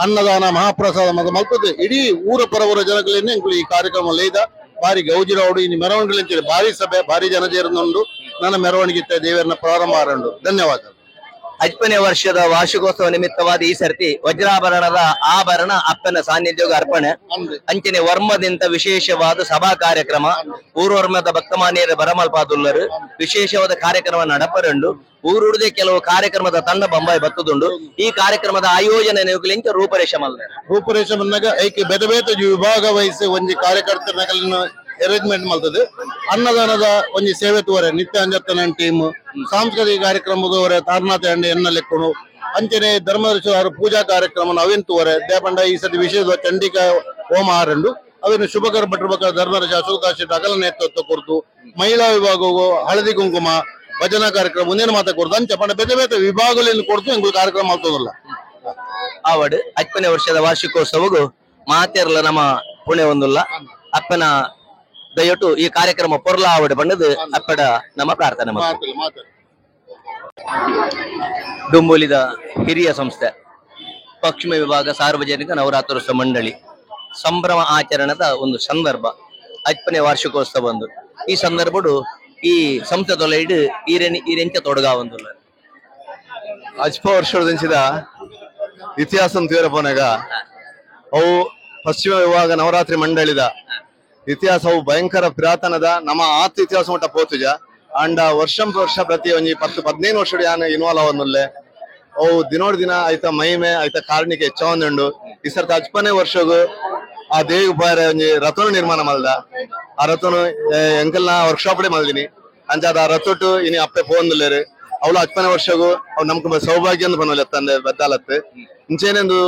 ಅನ್ನದಾನ ಮಹಾಪ್ರಸಾದ ಮತ ಮಲ್ತದು ಇಡೀ ಊರ ಪರವರ ಜನಗಳನ್ನೇ ಈ ಕಾರ್ಯಕ್ರಮ ಲೈದ ಭಾರಿ ಗೌಜಿರೌಡು ಇನ್ನು ಮೆರವಣಿಗೆ ಭಾರಿ ಸಭೆ ಭಾರಿ ಜನ ಸೇರಿದುಂಡು ನನ್ನ ಮೆರವಣಿಗೆ ದೇವರನ್ನ ಪ್ರಾರಂಭ ಆರಂಡು. ಧನ್ಯವಾದ. 10ನೇ ವರ್ಷದ ವಾರ್ಷಿಕೋತ್ಸವ ನಿಮಿತ್ತವಾದ ಈ ಸರ್ತಿ ವಜ್ರಾಭರಣದ ಆಭರಣ ಅಪ್ಪನ ಸಾನ್ನಿಧ್ಯ ಅರ್ಪಣೆ ಅಂಚನೆ ವರ್ಮದಿಂದ ವಿಶೇಷವಾದ ಸಭಾ ಕಾರ್ಯಕ್ರಮ ಊರ್ವರ್ಮದ ಭಕ್ತಮಾನ್ಯರ ಬರಮಲ್ಪಾದುಲ್ಲರು ವಿಶೇಷವಾದ ಕಾರ್ಯಕ್ರಮ ನಡಪರುಂಡು. ಊರುಡುದೇ ಕೆಲವು ಕಾರ್ಯಕ್ರಮದ ತಂಡ ಬೊಂಬಾಯಿ ಬತ್ತದುಂಡು. ಈ ಕಾರ್ಯಕ್ರಮದ ಆಯೋಜನೆ ರೂಪರೇಷ ಮಲ್ದ ರೂಪರೇಷ ಬಂದಾಗ ಐಕೆ ಬೇತೆ ಬೇತೆ ವಿಭಾಗ ವಹಿಸಿ ಒಂಜಿ ಕಾರ್ಯಕರ್ತರ ಅರೇಂಜ್ಮೆಂಟ್ ಮಲ್ತದೆ. ಅನ್ನದಾನದ ಒಂಜಿ ಸೇವೆ ತೋರೆ ನಿತ್ಯ ಅಂಜತ್ತನ ಟೀಮ್ ಸಾಂಸ್ಕೃತಿಕ ಕಾರ್ಯಕ್ರಮದವರೆ ತಾರನಾಥ ಅಂಡೆ ಎನ್ನ ಲೆಕ್ಕನು ಅಂಚನೆ ಧರ್ಮದರ್ಶಿ ಪೂಜಾ ಕಾರ್ಯಕ್ರಮ ಅವೇನ್ ತೋರೆ ದೇಪಂಡ ಈ ಸತಿ ವಿಶೇಷ ಚಂಡಿಕಾ ಹೋಮ ಆರಂಡು ಅವೇನು ಶುಭಕರ ಭಟ್ರ ಧರ್ಮದರ್ಶಿ ಅಶೋಕ ದಾಸ್ ಅಗಲ ನೇತೃತ್ವ ಕೊಡ್ತು. ಮಹಿಳಾ ವಿಭಾಗವು ಹಳದಿ ಕುಂಕುಮ ಭಜನಾ ಕಾರ್ಯಕ್ರಮ ಮುಂದಿನ ಮಾತಾ ಕೊಡ್ತು ಅಂಚೆ ಪಂಡ ಬೇತೆ ಬೇತೆ ವಿಭಾಗಗಳನ್ನು ಕೊಡ್ತು ಎಂಗಳು ಕಾರ್ಯಕ್ರಮ ಮಾಡ್ತದಲ್ಲ. ಆವಡ್ 10ನೇ ವರ್ಷದ ವಾರ್ಷಿಕೋತ್ಸವಗೂ ಮಾತೆರ್ಲ ನಮ್ಮ ಪುಣೆ ಒಂದುಲ್ಲ ಅಪ್ಪನ ದಯಟು ಈ ಕಾರ್ಯಕ್ರಮ ಪೊರ್ಲ ಆವಡ್ ಬಣ್ಣದ ಅಪ್ಪಡ ನಮ್ಮ ಪ್ರಾರ್ಥನೆ. ಡೊಂಬೋಲಿದ ಹಿರಿಯ ಸಂಸ್ಥೆ ಪಶ್ಚಿಮ ವಿಭಾಗ ಸಾರ್ವಜನಿಕ ನವರಾತ್ರೋತ್ಸವ ಮಂಡಳಿ ಸಂಭ್ರಮ ಆಚರಣದ ಒಂದು ಸಂದರ್ಭ 10ನೇ ವಾರ್ಷಿಕೋತ್ಸವ ಒಂದು. ಈ ಸಂದರ್ಭಡು ಈ ಸಂಸ್ಥೆದೊಲೈಡ್ ಈರೆಂಚ ತೊಡಗಾವಂದುಲ್ಲ ಅಜ್ಪ ವರ್ಷದಂಚಿದ ಇತಿಹಾಸ ತೀರಪೋನಾಗ ಅವು ಪಶ್ಚಿಮ ವಿಭಾಗ ನವರಾತ್ರಿ ಮಂಡಳಿದ ಇತಿಹಾಸವು ಭಯಂಕರ ಪುರಾತನದ ನಮ್ಮ ಆತ್ ಇತಿಹಾಸ ಮಟ್ಟ ಪೋತುಜ ಅಂಡ ವರ್ಷ ವರ್ಷ ಪ್ರತಿ ಒಂಜಿ 10-15 ವರ್ಷ ಯಾನ್ ಇನ್ವಾಲ್ವ್ ಅವನ್ನುಲ್ಲೆ ಅವು ದಿನೋಡ್ ದಿನ ಆಯ್ತ ಮಹಿಮೆ ಆಯ್ತ ಕಾರಣಿಕೆ ಹೆಚ್ಚಾವೊಂದುಂಡು. ಈ ಸರ್ತಿ 10ನೇ ವರ್ಷಗೂ ಆ ದೇವಿ ಉಪಾಯ ಒಂಜಿ ರಥನು ನಿರ್ಮಾಣ ಮಲ್ದ ಆ ರಥನು ಎಂಕಲ್ನ ವರ್ಕ್ಶಾಪ್ ಮಲ್ದಿನಿ ಅಂಚಾದ ಆ ರಥೊಟ್ಟು ಇನಿ ಅಪ್ಪೆ ಪೋಂದುಲ್ಲೇರು ಅವಳು 10ನೇ ವರ್ಷಗೂ ಅವ್ ನಮ್ಗೆ ಸೌಭಾಗ್ಯ ಅಂತ ಪನ್ನುಲ್ಲೆ ತಂದೆ ಬದ್ದಾಲತ್ತು. ಇಂಚೇನೆಂದು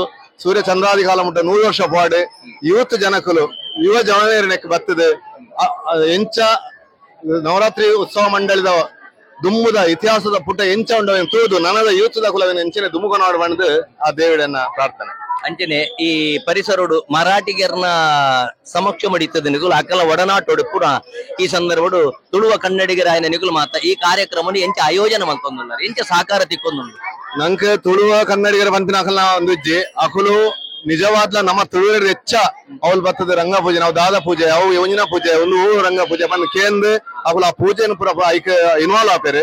ಸೂರ್ಯ ಚಂದ್ರಾದಿ ಕಾಲ ಮುಟ್ಟ 100 ವರ್ಷ ಪಾಡು ಯೂತ್ ಜನಕುಲು ಯುವ ಜನರೇನಕ್ಕೆ ಬರ್ತದೆ ಎಂಚ ನವರಾತ್ರಿ ಉತ್ಸವ ಮಂಡಳಿದ ದುಮ್ಮುದ ಇತಿಹಾಸದ ಪುಟ ಎಂಚ ಉಂಡವ ತೂದು ನನದ ಯೂತ್ದ ಕುಲವಿನ ಎಂಚನೆ ದುಮ್ಮುಗನಾಡು ಬಂದು ಆ ದೇವಿಡನ್ನ ಪ್ರಾರ್ಥನೆ. ಅಂಚನೆ ಈ ಪರಿಸರೋಡು ಮರಾಠಿಗರ್ನ ಸಮಕ್ಷ ಮಡಿತದ ನಿಗುಲು ಅಕಲ ಒಡನಾಟೋಡು ಪುನಃ ಈ ಸಂದರ್ಭಡು ತುಳುವ ಕನ್ನಡಿಗರಾಯನ ನಿಗುಲು ಮಾತ ಈ ಕಾರ್ಯಕ್ರಮ ಎಂಚ ಆಯೋಜನೆ ಮಾಡ್ಕೊಂಡುన్నారు ಎಂಚ ಸಹಕಾರ ತಿಕ್ಕೊಂದುಂಡು. ನಂಗೆ ತುಳುವ ಕನ್ನಡಿಗರ ಬಂತಿನ ಅಕಲ್ನ ಒಂದು ಇಜ್ಜಿ ಅಕುಲು ನಿಜವಾದ್ಲ ನಮ್ಮ ತುಳುವರ ಹೆಚ್ಚ ಅವಳು ಬರ್ತದೆ ರಂಗ ಪೂಜೆ ನಾವು ದಾದ ಪೂಜೆ ಅವು ಯೋಜನಾ ಪೂಜೆ ಒಂದು ರಂಗ ಪೂಜೆ ಬಂದು ಕೇಂದ್ರ ಅಕುಲು ಆ ಪೂಜೆಯನ್ನು ಪೂರ ಐಕ್ ಇನ್ವಾಲ್ವ್ ಆಪೇರು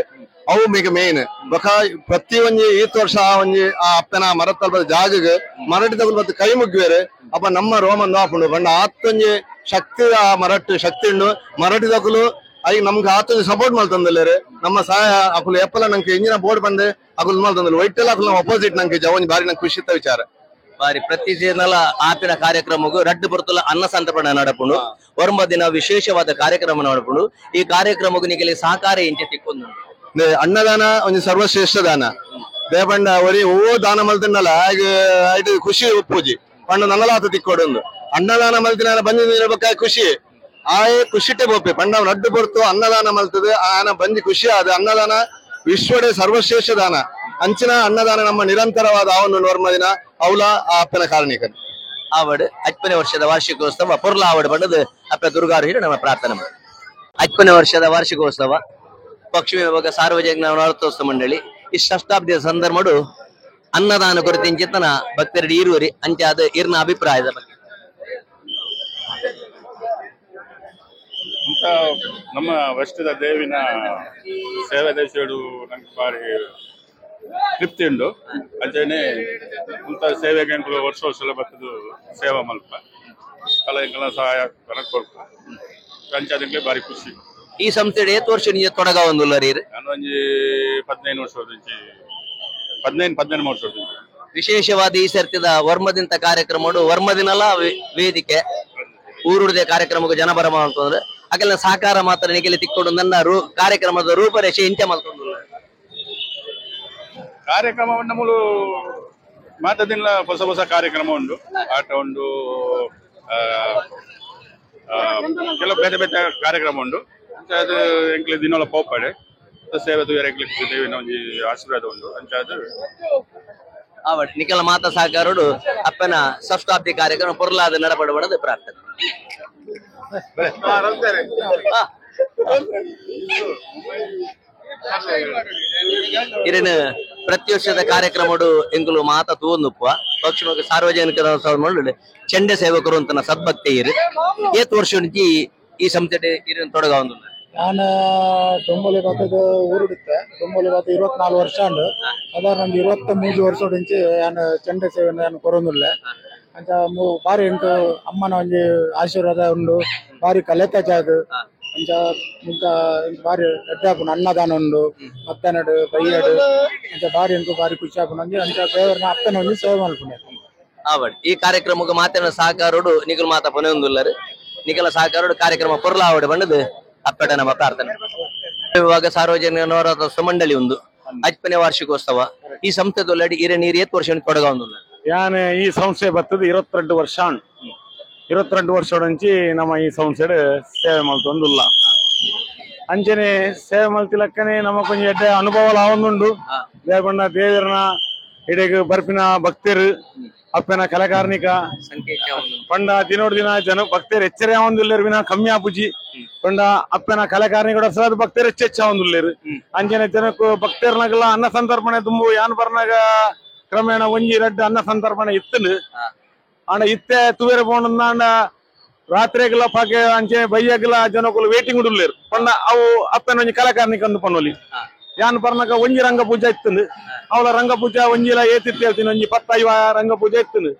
ಅವು ಮೇಗ ಮೇನ್ ಬೊಕ ಪ್ರತಿ ಒಂಜಿ ಈತ್ ವರ್ಷ ಆ ಒಂಜಿ ಆ ಅಪ್ಪನ ಮರತಲ್ಪ ಜಾಗಗ್ ಮರಟಿ ತಗುಲು ಬತ್ತ ಕೈ ಮುಗ್ಗಿವೇರು ಅಪ್ಪ ನಮ್ಮ ರೋಮನ್ ಆಪುಂಡು ಬಣ್ಣ ಆತೊಂಜಿ ಶಕ್ತಿ ಆ ಮರಟ್ಟು ಶಕ್ತಿ ಉಂಡು ಮರಟಿ ತಗುಲು I ನಮ್ಗೆ ಆತೊಂಜಿ ಸಪೋರ್ಟ್ ಮಲ್ತಂದಲ್ಲೇರು ನಮ್ಮ ಸಹಾಯ ಅಕುಲು ಎಪ್ಪಲ ನಂಗೆ ಇಂಜಿನ ಬೋರ್ಡ್ ಬಂದು ಅಕುಲು ಮಲ್ತಂದಲ್ಲ ವೈಟೆಲ್ಲ ಅಕುಲು ಅಪೋಸಿಟ್ ನಂಗೆ ಜವೊಂಜಿ ಬಾರಿ ನಂಗೆ ಖುಷಿ ಇತ್ತ ವಿಚಾರ. ಬಾರಿ ಪ್ರತಿ ದಿನಲ ಆಪಿನ ಕಾರ್ಯಕ್ರಮಗೂ ರಡ್ಡು ಪೊರ್ತುಲ ಅನ್ನ ಸಂತರ್ಪಣೆ ನಡಪುಂಡು. ಒರ್ಂಬ ದಿನ ವಿಶೇಷವಾದ ಕಾರ್ಯಕ್ರಮ ನಡಪುಂಡು. ಈ ಕಾರ್ಯಕ್ರಮಗೂ ನಿಗಲಿ ಸಹಕಾರ ಇಂಚೆ ತಿಕ್ಕೊಂದು ಅನ್ನದಾನ ಒಂಜಿ ಸರ್ವಶ್ರೇಷ್ಠ ದಾನ. ದೇಪಂಡ ಒರಿ ಓ ದಾನ ಮಲ್ತಿನಲ್ಲ ಆಯ್ತು ಖುಷಿ ಉಪ್ಪುಜಿ ಪಂಡ ನನ್ನಲಾತ ತಿಕ್ಕೊಡೊಂದು ಅನ್ನದಾನ ಮಲ್ತಿನ ಬಂಜಿ ಖುಷಿ ಆಯೆ ಖುಷಿಟೆ ಬೋಪೆ ಪಂಡ ರಡ್ಡು ಪೊರ್ತು ಅನ್ನದಾನ ಮಲ್ತದೆ ಆನ ಬಂಜಿ ಖುಷಿ ಆದ ಅನ್ನದಾನ ವಿಶ್ವಡೆ ಸರ್ವಶ್ರೇಷ್ಠ ದಾನ. ಅಂಚಿನ ಅನ್ನದಾನ ನಮ್ಮ ನಿರಂತರವಾದ ಅವನು ನೋರ್ಮದಿನ ಅವಲ ಆ ಅಪ್ಪನ ಕಾರಣಿಕ ಆವಡ್ ಅಪ್ಪನೇ ವರ್ಷದ ವಾರ್ಷಿಕೋತ್ಸವ ಪೊರ್ಲ ಆವಡ್ ಬಂದದ ಅಪ್ಪ ದುರ್ಗಾರು ಹಿಡಿ ನಮ್ಮ ಪ್ರಾರ್ಥನೆ ಮಾಡಿ. ಅಪ್ಪನೇ ವರ್ಷದ ವಾರ್ಷಿಕೋತ್ಸವ ಪಶ್ಚಿಮ ವಿಭಾಗ ಸಾರ್ವಜನಿಕ ನವರಾತ್ರೋತ್ಸವ ಮಂಡಳಿ ಈ ಷಷ್ಠಾಬ್ದಿಯ ಸಂದರ್ಭಡು ಅನ್ನದಾನ ಕುರಿತು ಇಂಚಿತನ ಭಕ್ತರಡಿ ಇರುವರಿ ಅಂಚಾದ ಇರ್ನ ಅಭಿಪ್ರಾಯದ ಬಗ್ಗೆ. ಅಂತ ನಮ್ಮ ವರ್ಷದ ದೇವಿನ ಸೇವೆ ದೇಶಡು ನಂಗೆ ಬಾರಿ ತೃಪ್ತಿ ಉಂಡು. ಅಂಚನೆ ಇಂಥ ಸೇವೆಗೆ ವರ್ಷ ವರ್ಷ ಬರ್ತದ್ದು ಸೇವಾ ಮಲ್ಪ ಕಲೆಗಳ ಸಹಾಯ ಕೊರ್ಪ ಅಂಚಾದಿಂಗ್ಲೇ ಬಾರಿ ಖುಷಿ. ಈ ಸಂಸ್ಥೆ ಏತ್ ವರ್ಷ ನಿಜ ತೊಡಗ ಒಂದು ನಾನು ಒಂಜಿ 15 ವರ್ಷ 15 ವರ್ಷ. ವಿಶೇಷವಾದ ಈ ಸರ್ತಿದ ವರ್ಮದಿಂತ ಕಾರ್ಯಕ್ರಮ ವರ್ಮದಿನಲ್ಲ ವೇದಿಕೆ ಊರುಡದೆ ಕಾರ್ಯಕ್ರಮಕ್ಕೆ ಜನ ಬರಮ ಅಂತಂದ್ರೆ ಅಕೆಲ್ಲ ಸಹಕಾರ ಮಾತ್ರ ನಿಗಲಿ ತಿಕ್ಕೊಂಡು ನನ್ನ ಕಾರ್ಯಕ್ರಮದ ರೂಪರೇಷೆ ಇಂಚೆ ಮಲ್ತೊಂದು ಕಾರ್ಯಕ್ರಮ ಮೂಲು ಮಾತದಿನ ಹೊಸ ಹೊಸ ಕಾರ್ಯಕ್ರಮ ಉಂಟು. ಆಟ ಉಂಟು, ಕೆಲವು ಬೇರೆ ಬೇರೆ ಕಾರ್ಯಕ್ರಮ ಉಂಟು. ಅದು ಎಂಕ್ಲೆ ದಿನೊಲ ಪೋಪಡೆ ಸೇವೆ ಎಂಕ್ಲೆ ದೇವಿನ ಒಂಜಿ ಆಶೀರ್ವಾದ ಉಂಟು. ಅಂಚಾದ ನಿಖಲ ಮಾತಾ ಸಹಕಾರೋಡು ಅಪ್ಪನ ಷಷ್ಠಾಬ್ದಿ ಕಾರ್ಯಕ್ರಮ ಪೊರ್ಲಾದ ನಡಪಡಬಾರದು ಪ್ರಾರ್ಥನೆ. ಇರೇನು ಪ್ರತಿ ವರ್ಷದ ಕಾರ್ಯಕ್ರಮಡು ಎಂಗುಲು ಮಾತಾ ತೂವೊಂದುಪ್ಪ ಪಕ್ಷ ಸಾರ್ವಜನಿಕ ಚೆಂಡೆ ಸೇವಕರು ಅಂತ ಸದ್ಭಕ್ತಿ ಇರು ಏತ್ ವರ್ಷ ಈ ಸಂಸ್ಥೆ ಇರೇನು ತೊಡಗ ಒಂದು. ನಾನು ದೊಂಬೊಲಿ ಬಾತದ ಊರುಡಿತ್ತೆ ದೊಂಬೊಲಿ ಬಾತ 24 ವರ್ಷ ಉಂಡು. ಸಾಧಾರಣ ಒಂದು 23 ವರ್ಷ ಇಂಚಿ ನಾನು ಚೆಂಡೆ ಸೇವೆ ನಾನು ಕೊರೊಂದುಲ್ಲೆ. ಅಂಚ ಬಾರಿ ಎಂಟು ಅಮ್ಮನ ಒಂಜಿ ಆಶೀರ್ವಾದ ಉಂಡು, ಬಾರಿ ಕಲೆತ ಜಾಗ ಅಂಚ ಇಂತ ಬಾರಿ ಎಡ್ಡೆ ಆಪುಂಡು. ಅನ್ನದಾನ ಉಂಡು, ಮತ್ತನಡು ಬೈಯಡು ಅಂಚ ಬಾರಿ ಎಂಟು ಬಾರಿ ಖುಷಿ ಆಪುಂಡು. ಒಂಜಿ ಅಂಚ ದೇವರನ್ನ ಅಪ್ಪನ ಒಂಜಿ ಸೇವೆ ಮಲ್ಪುಂಡು. ಈ ಕಾರ್ಯಕ್ರಮಕ್ಕೆ ಮಾತಿನ ಸಹಕಾರೋಡು ನಿಗಲ್ ಮಾತಾ ಪೊನೆಯೊಂದುಲ್ಲರು ನಿಗಲ ಸಹಕಾರೋಡು ಕಾರ್ಯಕ್ರಮ ಪೊರ್ಲಾವಡು ಬಂದದು ಅಪ್ಪಟ ನಮ್ಮ ಪ್ರಾರ್ಥನೆ. ಇವಾಗ ಸಾರ್ವಜನಿಕ ನವರಾತ್ರೋತ್ಸವ ಮಂಡಳಿ ಒಂದು ಅಜ್ಪನೆ ವಾರ್ಷಿಕೋತ್ಸವ ಈ ಸಂಸ್ಥೆದೊಲ್ಲಡಿ ಇರ ನೀರು ಏತ್ ವರ್ಷ ಕೊಡಗ ಒಂದು. ಯಾನೆ ಈ ಸಂಸ್ಥೆ ಬರ್ತದೆ 22 ವರ್ಷ 22 ವರ್ಷ ನಮ್ಮ ಈ ಸಂಸ್ಥೆ ಸೇವೆ ಮಲ್ತೊಂದುಲ್ಲ. ಅಂಚನೆ ಸೇವೆ ಮಲ್ತಿಲಕ್ಕನೆ ನಮ್ಮ ಕೊಂಚ ಎಡ್ಡೆ ಅನುಭವ ಆವೊಂದುಂಡು. ದೇವಣ್ಣ ದೇವರನ ಇಡೀ ಬರ್ಪಿನ ಭಕ್ತರು ಅಪ್ಪನ ಕಲೆಕಾರ್ನಿಕ ಪಂಡ ದಿನೋಡ್ ದಿನ ಜನ ಭಕ್ತರು ಎಚ್ಚರ ಒಂದುಲ್ಲೇರು ವಿನ ಕಮ್ಮಿ ಆಪುಜಿ. ಪಂಡ ಅಪ್ಪನ ಕಲೆಕಾರ್ನಿಕ ಭಕ್ತರು ಹೆಚ್ಚೆಚ್ಚ ಒಂದುಲ್ಲೇರು. ಅಂಚನೆ ಜನಕ್ಕೂ ಭಕ್ತರ್ನಾಗಲ್ಲ ಅನ್ನ ಸಂತರ್ಪಣೆ ತುಂಬು ಯಾನ್ ಬರ್ನಾಗ ಕ್ರಮೇಣ ಒಂಜಿ ರಡ್ಡು ಅನ್ನ ಸಂತರ್ಪಣೆ ಇತ್ತನು. ಆಂಡ ಇತ್ತೆ ತುವೇರ ಪೋಂಡ ರಾತ್ರಿಗೆಲ್ಲ ಪಾಕೆ ಅಂಚೆ ಬಯ್ಯಗಲ ಜನಕ್ಕೂ ವೇಟಿಂಗ್ ಉಡುಲ್ಲೇರು. ಪಂಡ ಅವು ಅಪ್ಪನ ಒಂಜಿ ಕಲೆಕಾರ್ನಿಕ ಅಂದು ಪನ್ನೊಲಿ. ಯಾನ್ ಬರ್ನಾಗ ಒಂಜಿ ರಂಗ ಪೂಜೆ ಇತ್ತಂದು ಅವಳ ರಂಗ ಪೂಜೆ ಒಂಜಿಲ ಏತಿತ್ತು ಹೇಳ್ತೀನಿ ಒಂಜಿ 10 ರಂಗ ಪೂಜೆ ಇತ್ತಂದು.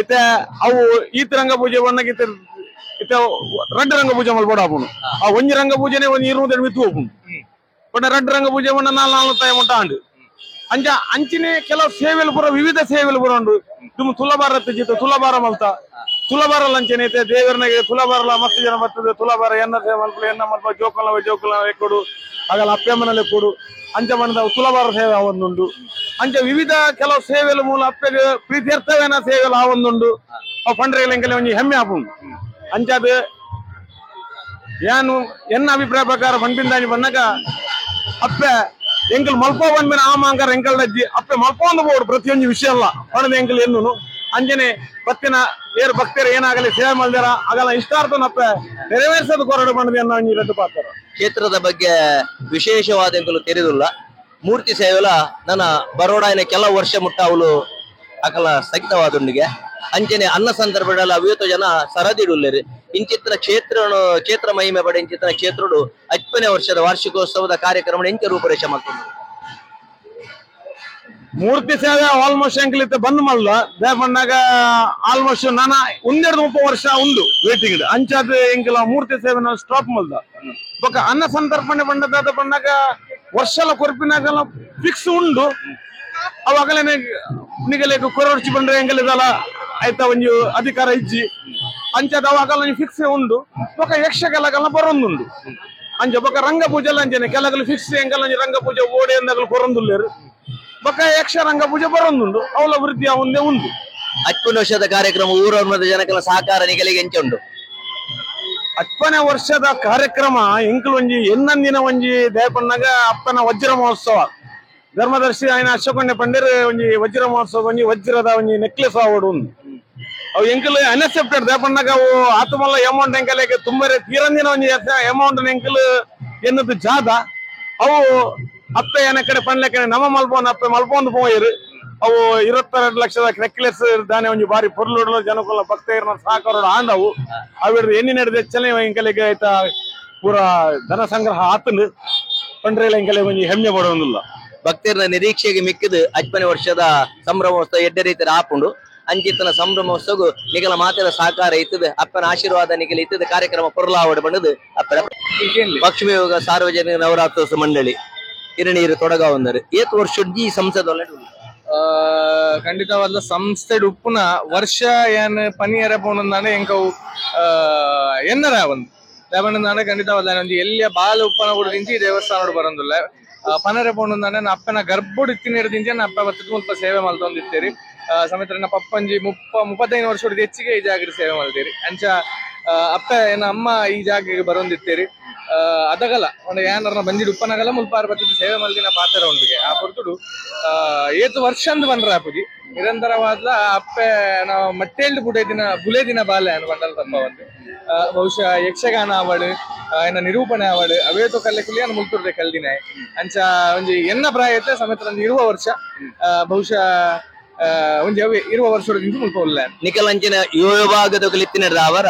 ಇತ್ತೆ ಅವು ಈತ ರಂಗ ಪೂಜೆ ಬಣ್ಣಕ್ಕೆ ಇತ್ತೆ ಇತ್ತೆ ರಡ್ಡು ರಂಗ ಪೂಜೆ ಮಲ್ಬೋಡ ಆಪುಂಡು. ಆ ಒಂಜಿ ರಂಗ ಪೂಜೆನೆ ಒಂಜಿ 200 ಮಿತ್ತು ಹೋಪುಂಡು. ಪಂಡ ರಡ್ಡು ರಂಗ ಪೂಜೆ ಬಣ್ಣ 4 4 ಮುಟ್ಟ ಆಂಡು. ಅಂಚ ಅಂಚಿನೇ ಕೆಲವು ಸೇವೆಲು ಪೂರ ವಿವಿಧ ಸೇವೆಲು ಪೂರ ಉಂಡು. ತುಂಬ ತುಲಭಾರ ಜಿತ್ತು ತುಲಭಾರ ಮಲ್ತ ತುಲಭಾರ ಲಂಚನೆ ಐತೆ ದೇವರನಾಗೆ ತುಲಭಾರಲ ಮಸ್ತ್ ಜನ ಬರ್ತದೆ. ತುಲಭಾರ ಎನ್ನ ಸೇವೆ ಮಲ್ಪ ಎನ್ನ ಮಲ್ಪ ಜೋಕುಲ ಜೋಕುಲ ಎಕ್ಕಡು ಹಾಗಲ್ಲ ಅಪ್ಪಮ್ಮನಲ್ಲಿ ಕೊಡು ಅಂಚ ಬಣ್ಣದ ತುಲಭಾರ ಸೇವೆ ಒಂದುಂಡು. ಅಂಚ ವಿವಿಧ ಕೆಲವು ಸೇವೆಲು ಮೂಲ ಅಪ್ಪೆಗೆ ಪ್ರೀತ್ಯರ್ಥವೇನ ಸೇವೆಲು ಆ ಒಂದುಂಡು. ಅವು ಪಂಡ್ರೆಗಳ ಎಂಕಲೆ ಒಂಜಿ ಹೆಮ್ಮೆ ಆಪುಂಡು. ಅಂಚಾದ ಯಾನು ಎನ್ನ ಅಭಿಪ್ರಾಯ ಪ್ರಕಾರ ಪಂಪಿಂದಾನಿ ಬಣ್ಣಗ ಅಪ್ಪೆ ಎಂಕಲ್ ಮಲ್ಪೋ ಬಂದ್ಮೇಲೆ ಆ ಮಾಂಕಾರ ಎಂಕಲ್ ಅಜ್ಜಿ ಅಪ್ಪೆ ಮಲ್ಪೋ ಒಂದು ಬೋರ್ಡ್ ಪ್ರತಿಯೊಂದು ವಿಷಯ ಅಲ್ಲ ಪಣದ ಎಂಕಲ್ ಎನ್ನುನು. ಅಂಜನೆ ಭಕ್ತಿನ ಏರು ಭಕ್ತರು ಏನಾಗಲಿ ಸೇವೆ ಮಲ್ದಾರ ಆಗಲ್ಲ ಇಷ್ಟಾರ್ಥನಪ್ಪ ನೆರವೇರಿಸೋದು ಕೊರಡು ಬಣ್ಣದ ಎನ್ನ ರದ್ದು ಪಾತ್ರ. ಕ್ಷೇತ್ರದ ಬಗ್ಗೆ ವಿಶೇಷವಾದ ಎಂಕಲು ತೆರೆದಿಲ್ಲ. ಮೂರ್ತಿ ಸೇವೆಲ ನನ್ನ ಬರೋಡಾಯನ ಕೆಲವು ವರ್ಷ ಮುಟ್ಟ ಅವಳು ಅಕಲ ಸ್ಥಗಿತವಾದುಂಡಿಗೆ. ಅಂಚನೆ ಅನ್ನ ಸಂದರ್ಭದಲ್ಲಿ ಅವಿಯತ ಜನ ಸರದಿಡುಲ್ಲೇರು. ಇಂಚಿತ್ರ ಕ್ಷೇತ್ರ ಕ್ಷೇತ್ರ ಮಹಿಮೆ ಪಡೆ ಇಂಚಿತ್ರ ಕ್ಷೇತ್ರಡು 8ನೇ ವರ್ಷದ ವಾರ್ಷಿಕೋತ್ಸವದ ಕಾರ್ಯಕ್ರಮ ಎಂಚ ರೂಪರೇಷೆ ಮಾಡ್ಕೊಂಡು ಮೂರ್ತಿ ಸೇವೆ ಆಲ್ಮೋಸ್ಟ್ ಎಂಕಲ್ ಇತ್ತ ಬಂದ್ ಮಲ್ಲ ದೇಪಣ್ಣಾಗ ಆಲ್ಮೋಸ್ಟ್ ನಾನ 1.5 ವರ್ಷ ಉಂಡು ವೇಟಿಂಗ್ ಅಂಚಾದ ಎಂಕಲ ಮೂರ್ತಿ ಸೇವೆ ನಾನು ಸ್ಟಾಪ್ ಮಲ್ದ. ಬೊಕ ಅನ್ನ ಸಂತರ್ಪಣೆ ಬಂಡದಾದ ಬಣ್ಣಾಗ ವರ್ಷಲ ಕೊರ್ಪಿನಾಗಲ ಫಿಕ್ಸ್ ಉಂಡು. ಅವು ಅಗಲನೆ ನಿಗಲೆಗ್ ಕೊರೊಡ್ಚಿ ಬಂದ್ರೆ ಎಂಗಲೆದಲ ಆಯ್ತಾ ಒಂಜಿ ಅಧಿಕಾರ ಇಜ್ಜಿ ಅಂಚದ ಅವು ಅಗಲ ಫಿಕ್ಸ್ ಉಂಡು ಬೊಕ ಯಕ್ಷಗಾಲಗಲ ಬರೊಂದುಂಡು ಅಂಚ ಬೊಕ ರಂಗ ಪೂಜೆ ಅಂಚನೆ ಕೆಲಗಲು ಫಿಕ್ಸ್ ಎಂಗಲ ರಂಗ ಪೂಜೆ ಓಡೆ ಅಂದಗಲು ಕೊರೊಂದುಲ್ಲೇರು ಬೊಕ ಯಕ್ಷ ರಂಗ ಪೂಜೆ ಬರೊಂದುಂಡು ಅವಲ ವೃದ್ಧಿ ಅವಂದೇ ಉಂಡು ಅಪ್ಪನ ವರ್ಷದ ಕಾರ್ಯಕ್ರಮ ಊರವರ್ಮದ ಜನಕಲ ಸಹಕಾರ ನಿಗಲಿಗೆ ಎಂಚ ಉಂಡು ಅಪ್ಪನ ವರ್ಷದ ಕಾರ್ಯಕ್ರಮ ಎಂಕಲ್ ಒಂಜಿ ಎನ್ನಂದಿನ ಒಂಜಿ ದೇಪಣ್ಣಗ ಅಪ್ಪನ ವಜ್ರ ಮಹೋತ್ಸವ ಧರ್ಮದರ್ಶಿ ఆయన ಅಶೋಕಣ್ಣ ಪಂಡೇರ್ ಒಂಜಿ ವಜ್ರ ಮಹೋತ್ಸವ ಒಂಜಿ ವಜ್ರದ ಒಂಜಿ ನೆಕ್ಲೆಸ್ ಆವಡು ಉಂದು ಅವು ಎಂಕಲ್ ಅನ್ಅಕ್ಸೆಪ್ಟೆಡ್ ದೇಪಣ್ಣಗ ಅವು ಆತಮಲ್ಲ ಅಮೌಂಟ್ ಎಂಕಲೆಗೆ ತುಂಬರೆ ತೀರಂದಿನ ಒಂಜಿ ಅಮೌಂಟ್ ಎಂಕಲ್ ಎನ್ನದು ಜಾದ ಅವು ಅಪ್ಪೆ ಏನ ಕಡೆ ಪಣ್ಲೆಕನೆ ನಮ್ಮ ಮಲ್ಪೋನ್ ಅಪ್ಪೆ ಮಲ್ಪೊಂದು ಪೋಯಿರು ಅವು 22 ಲಕ್ಷದ ನೆಕ್ಲೆಸ್ ದಾನೆ ಒಂಜಿ ಬಾರಿ ಪೊರ್ಲುಡಲ ಜನಕುಲ ಭಕ್ತರನ್ನ ಸಹಕಾರೋಡು ಆಂಡವು ಅವಿಡ್ದು ಎಣ್ಣೆ ನಡೆದ ಹೆಚ್ಚನೆ ಎಂಕಲೆಗೆ ಆಯ್ತಾ ಪೂರ ಧನ ಸಂಗ್ರಹ ಆತನು ಪಂಡ್ರೆಲ ಎಂಕಲೆಗೆ ಒಂಜಿ ಹೆಮ್ಮೆ ಪಡೋದಿಲ್ಲ ಭಕ್ತರನ ನಿರೀಕ್ಷೆಗೆ ಮಿಕ್ಕಿದು ಅಜ್ಪನೆ ವರ್ಷದ ಸಂಭ್ರಮೋತ್ಸವ ಎಡ್ಡೆ ರೀತಿಯ ಆಪುಂಡು ಅಂಚಿತನ ಸಂಭ್ರಮೋತ್ಸವ ನಿಗಲ ಮಾತೆರ ಸಹಕಾರ ಇತ್ತದ ಅಪ್ಪನ ಆಶೀರ್ವಾದ ನಿಗಲ ಇತ್ತದ ಕಾರ್ಯಕ್ರಮ ಪೊರ್ಲಾವಡು ಬಂದದು ಅಪ್ಪನ ಲಕ್ಷ್ಮೀ ಯೋಗ ಸಾರ್ವಜನಿಕ ನವರಾತ್ರೋತ್ಸವ ಮಂಡಳಿ ಹಿರಣೀರು ತೊಡಗಾವಂದರು ಏತ್ ವರ್ಷ ಈ ಸಂಸದ ಖಂಡಿತವಾದ ಸಂಸ್ಥೆ ಉಪ್ಪುನ ವರ್ಷ ಏನ್ ಪನಿಯರ ಪೋಣಂದಾನೆ ಎಂಕವು ಎನ್ನರ ಒಂದು ದೇವಣ್ಣಂದಾನೆ ಖಂಡಿತವಾದ ಒಂಜಿ ಎಲ್ಲಿಯ ಬಾಲ ಉಪ್ಪನ ಕೂಡ ದಿಂಚಿ ದೇವಸ್ಥಾನ ಬರಂದಿಲ್ಲ ಪನರೆ ಪೋಣಂದಾನೆ ನಾ ಅಪ್ಪನ ಗರ್ಭೋಡು ಇತ್ತಿನೇರು ದಿಂಚಿ ನನ್ನ ಅಪ್ಪ ಬತ್ತದ ಮುಲ್ಪ ಸೇವೆ ಮಲ್ತೊಂದಿತ್ತೇರಿ ಸಮೇತ ನನ್ನ ಪಪ್ಪಂಜಿ 35 ವರ್ಷ ಹೆಚ್ಚಿಗೆ ಈ ಜಾಗಕ್ಕೆ ಸೇವೆ ಮಲ್ತೀರಿ ಅಂಚ ಅಪ್ಪ ಏನ ಅಮ್ಮ ಈ ಜಾಗಕ್ಕೆ ಬರೋಂದಿತ್ತೇರಿ ಅದಗಲ ಒಂದು ಏನಾರ ಬಂದಿಡು ಉಪ್ಪನಗಲ ಮುಲ್ಪಾರ ಬತ್ತದ ಸೇವೆ ಮಲ್ದಿನ ಪಾತ್ರ ಉಂಡಿಗೆ ಆ ಪೊರ್ತುಡು ಏತು ವರ್ಷ ಅಂದ್ ಬಂದ್ರ ಅಪ್ಪುಜಿ ನಿರಂತರವಾದ್ಲ ಅಪ್ಪೆ ನಾವು ಮಟ್ಟೇಳ್ದು ಬುಡೆ ದಿನ ಬುಲೆ ದಿನ ಬಾಲೆ ಅನ್ ಬಂಡಲ್ ತಪ್ಪ ಒಂದು ಬಹುಶಃ ಯಕ್ಷಗಾನ ಅವಳು ಏನ ನಿರೂಪಣೆ ಅವಳು ಅವೇತೋ ಕಲ್ಲೆ ಕುಲಿಯ ಮುಲ್ತುರ್ದೆ ಕಲ್ದಿನ ಅಂಚ ಒಂಜಿ ಎನ್ನ ಪ್ರಾಯತೆ ಸಮೇತ ಒಂಜಿ ಇರುವ ವರ್ಷ ಬಹುಶಃ ಒಂಜಿ ಅವೇ ಇರುವ ವರ್ಷದಿಂದ ಮುಲ್ಪ ಉಲ್ಲ ನಿಖಲಂಚಿನ ಯುವ ವಿಭಾಗದ ಅವರ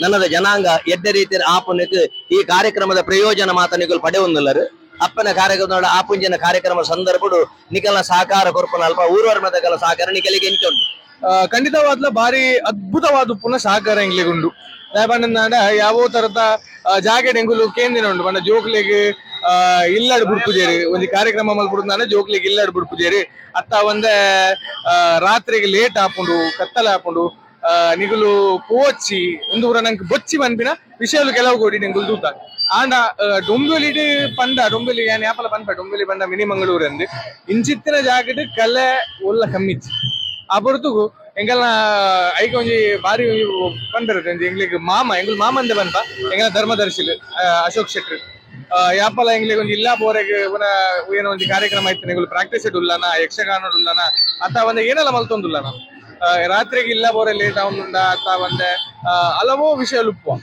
ನನ್ನದ ಜನಾಂಗ ಎಡ್ಡೆ ರೀತಿಯ ಆಪುನಕ್ಕೆ ಈ ಕಾರ್ಯಕ್ರಮದ ಪ್ರಯೋಜನ ಮಾತ ನಿಕಲ್ ಪಡೆಯೊಂದುಲ್ಲರು ಅಪ್ಪನ ಕಾರ್ಯಕ್ರಮ ಆಪುಂಜನ ಕಾರ್ಯಕ್ರಮ ಸಂದರ್ಭಡು ನಿಖಲ್ನ ಸಹಕಾರ ಕೊರ್ಪನ ಅಲ್ಪ ಊರ್ವರ್ಮದಕಲ ಸಹಕಾರ ನಿಖಲಿಗೆ ಎಂಚ ಉಂಟು ಖಂಡಿತವಾದ್ಲ ಬಾರಿ ಅದ್ಭುತವಾದ ಪುನಃ ಸಹಕಾರ ಎಂಗ್ಲಿಗುಂಡು ದಾಯಪಂಡ ಯಾವೋ ತರದ ಜಾಗೆಡ್ ಎಂಗುಲು ಕೇಂದಿನ ಉಂಡು ಪಂಡ ಜೋಕ್ಲೆಗ್ ಇಲ್ಲಾಡ್ ಬುಡ್ಪುಜೇರಿ ಒಂಜಿ ಕಾರ್ಯಕ್ರಮ ಮಲ್ಪುಡುಂದಾನೆ ಜೋಕ್ಲೆಗ್ ಇಲ್ಲಾಡ್ ಬುಡ್ಪುಜೇರಿ ಅತ್ತ ಒಂದೇ ರಾತ್ರಿಗೆ ಲೇಟ್ ಆಪುಂಡು ಕತ್ತಲ ಆಪುಂಡು ನಿಗುಲು ಪೋಚಿ ಒಂದು ಊರ ನಂಗೆ ಬೊಚ್ಚಿ ಪನ್ಪಿನ ವಿಷಯಲು ಕೆಲವು ಕೋಡಿ ನಿಂಗುಲು ದೂತ ಆಂಡ ಡೊಂಬುಲಿಡ್ ಪಂಡ ಡೊಂಬುಲಿ ಯಾನ್ ಯಾಪಲ ಪನ್ಪ ಡೊಂಬುಲಿ ಪಂಡ ಮಿನಿ ಮಂಗಳೂರು ಅಂದ್ ಇಂಚಿತ್ತಿನ ಜಾಗಡ್ ಕಲೆ ಒಲ್ಲ ಕಮ್ಮಿಚ್ಚಿ ಆ ಪೊರ್ತುಗು ಎಂಗಲ್ನ ಐಕ ಒಂಜಿ ಬಾರಿ ಒಂಜಿ ಪನ್ಪೆರ್ ಒಂಜಿ ಎಂಗ್ಲಿಗ್ ಮಾಮ ಎಂಗುಲ್ ಮಾಮ ಅಂದೆ ಪನ್ಪ ಎಂಗಲ ಧರ್ಮದರ್ಶಿಲು ಅಶೋಕ್ ಶೆಟ್ರು ಯಾಪಲ ಎಂಗ್ಲಿಗ್ ಒಂಜಿ ಇಲ್ಲ ಪೋರೆಗ್ ಏನೋ ಒಂಜಿ ಕಾರ್ಯಕ್ರಮ ಇತ್ತು ಎಂಗುಲು ಪ್ರಾಕ್ಟೀಸ್ ಉಲ್ಲನ ಯಕ್ಷಗಾನ ಉಲ್ಲನ ಅತ್ತ ಒಂದೆ ಏನೆಲ್ಲ ಮಲ್ತೊಂದುಲ್ಲನ ರಾತ್ರಿಗೆ ಇಲ್ಲ ಬೋರೆ ಲೇಟ್ ಆವೊಂದುಂಡ ಅತ್ತ ಒಂದೆ ಹಲವೋ ವಿಷಯ ಲುಪ್ಪುವ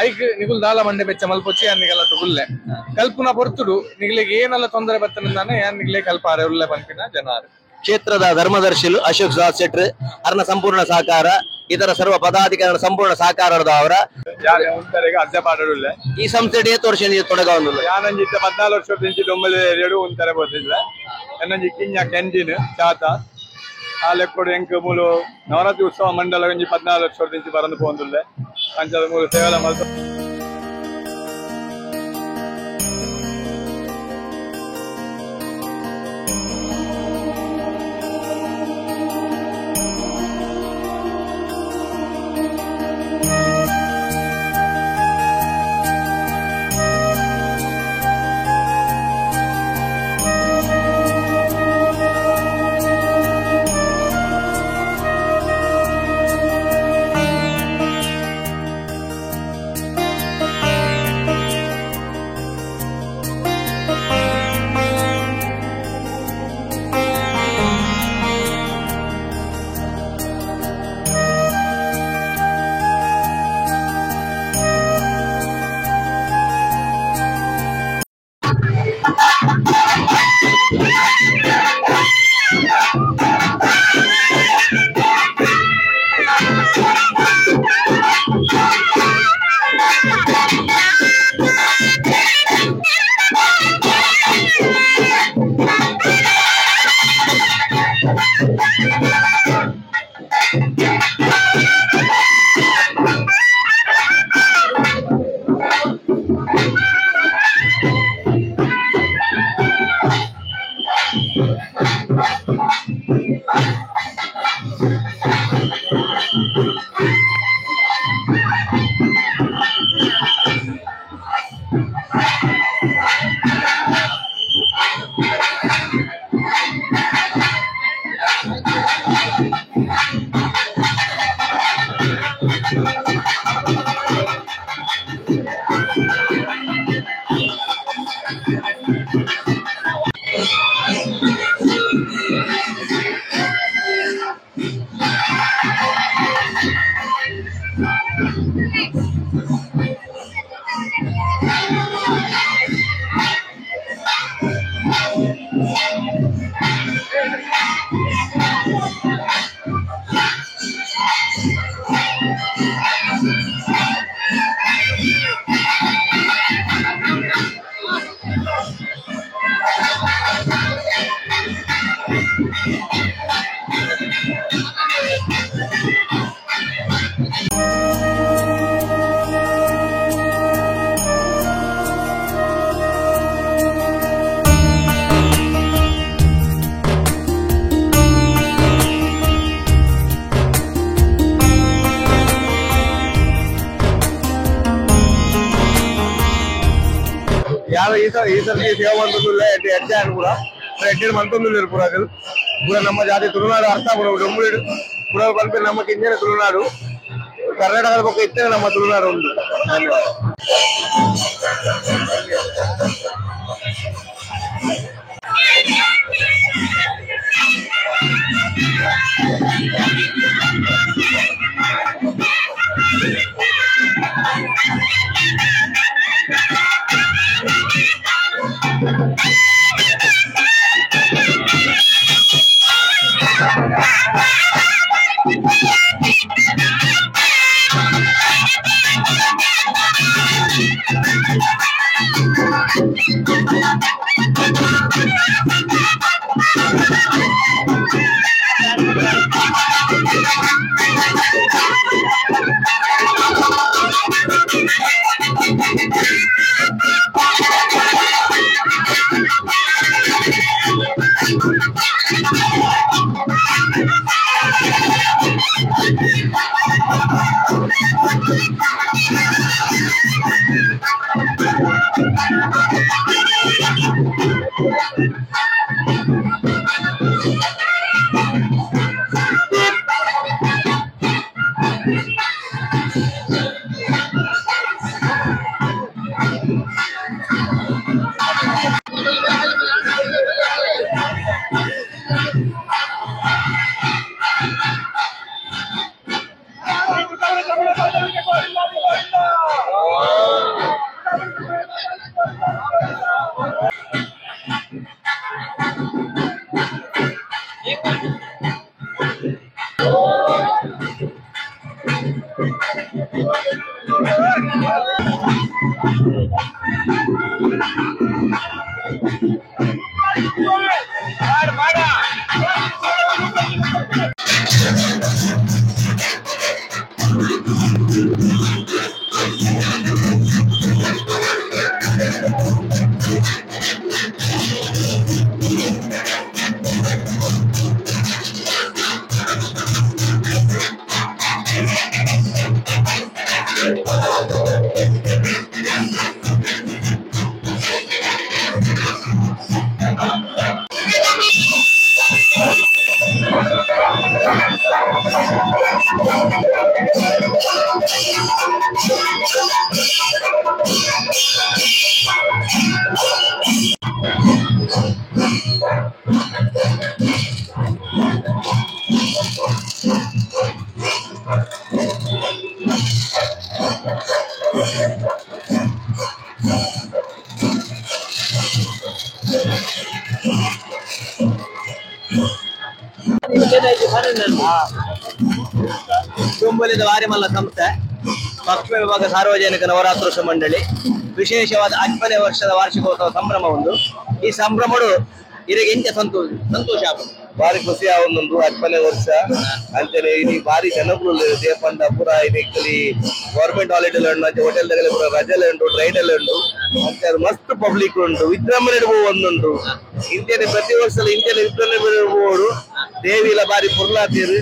ಐಕ್ ನಿಗುಲ್ ದಾಲ ಮಂಡೆ ಬೆಚ್ಚ ಮಲ್ಪೊಚ್ಚಿ ಯಾನ್ ನಿಗಲ ಉಲ್ಲೆ ಕಲ್ಪುನ ಪೊರ್ತುಡು ನಿಗ್ಲಿಗ್ ಏನೆಲ್ಲ ತೊಂದರೆ ಬತ್ತನಂದಾನೆ ಯಾನ್ ನಿಗ್ಲೇ ಕಲ್ಪಾರೆ ಉಲ್ಲೆ ಪನ್ಪಿನ ಜನಾರು ಕ್ಷೇತ್ರದ ಧರ್ಮದರ್ಶಿಲು ಅಶೋಕ್ ದಾಸ್ ಶೆಟ್ರು ಅರ್ನ ಸಂಪೂರ್ಣ ಸಹಕಾರ ಇತರ ಸರ್ವ ಪದಾಧಿಕಾರಿಗಳ ಸಂಪೂರ್ಣ ಸಹಕಾರದ ಅವರ ಈ ಸಂಸ್ಥೆ ಏತ್ ವರ್ಷ ತೊಡಗವೊಂದುಲ್ಲ ಯಾನಂಜಿ ಇತ್ತೆ 14 ವರ್ಷ ಡೊಂಬಲಿ ಏರಿಯಾಡು ಉಂತಾರೆ ಬೋತಿಲ್ಲ ಎನ್ನಂಜಿ ಕಿಂಜ ಕ್ಯಾಂಟೀನ್ ಚಾತ ಆ ಲೆಕ್ಕೊಡು ಎಂಕ್ ಮೂಲು ನವರಾತ್ರಿ ಉತ್ಸವ ಮಂಡಲ ಒಂಜಿ 14 ವರ್ಷ ಬರಂದು ಪೋಂದುಲ್ಲೆ ಅಂಚಾದ ಮೂಲು ಸೇವೆಲ ಮಲ್ತ ಯಾರು ಈ ಸಲ ಸೇವೆ ಮಂತೊಂದುಲ್ಲ ಎಡ್ಡೆ ಪೂರ ಎಡ್ಡೆ ಮಂತೊಂದುಲ್ಲೆರ್ ಪೂರ ಪೂರ ನಮ್ಮ ಜಾತಿ ತುಳುನಾಡು ಅರ್ಥ ಪೂರ ಡೊಂಬುಲಿಡ್ ಪೂರ ಪನ್ಪಿ ನಮ್ಮ ಕಿಂಜನೆ ತುಳುನಾಡು ಕರ್ನಾಟಕದ ಪಕ್ಕ ಇತ್ತೇ ನಮ್ಮ ತುಳುನಾಡು ಉಂಟು. ಧನ್ಯವಾದ. ಡೊಂಬುಲಿದ ವಾರಿಮಲ್ಲ ಸಂಸ್ಥೆ ಪಶ್ಚಿಮ ವಿಭಾಗ ಸಾರ್ವಜನಿಕ ನವರಾತ್ರೋತ್ಸವ ಮಂಡಳಿ ವಿಶೇಷವಾದ 5ನೇ ವರ್ಷದ ವಾರ್ಷಿಕೋತ್ಸವ ಸಂಭ್ರಮ ಒಂದು. ಈ ಸಂಭ್ರಮಡು ಇರೆಗೆ ಎಂಚ ಸಂತೋಷ ಆಪುಂಡು. ಬಾರಿ ಖುಷಿ ಆವೊಂದುಂಡು 5ನೇ ವರ್ಷ ಅಂಚನೆ ಇನಿ ಬಾರಿ ಜನಕುಲು ದೇಪಂಡ ಪೂರ ಇನಿ ಗವರ್ಮೆಂಟ್ ಹಾಲಿಡೇ ಉಂಡು, ಅಂಚೆ ಹೋಟೆಲ್ ಪೂರ ರಜೆಲೆ ಉಂಟು, ಟ್ರೈಡ್ ಉಂಟು, ಅಂಚೆ ಮಸ್ತ್ ಪಬ್ಲಿಕ್ ಉಂಟು, ವಿಜೃಂಭಣೆ ಒಂದುಂಟು. ಇಂಚನೆ ಪ್ರತಿ ವರ್ಷ ಇಂಚನೆ ವಿಜೃಂಭಣೆ ಪೋಡು ದೇವಿಲ ಬಾರಿ ಪುರ್ಲಾತೀರು.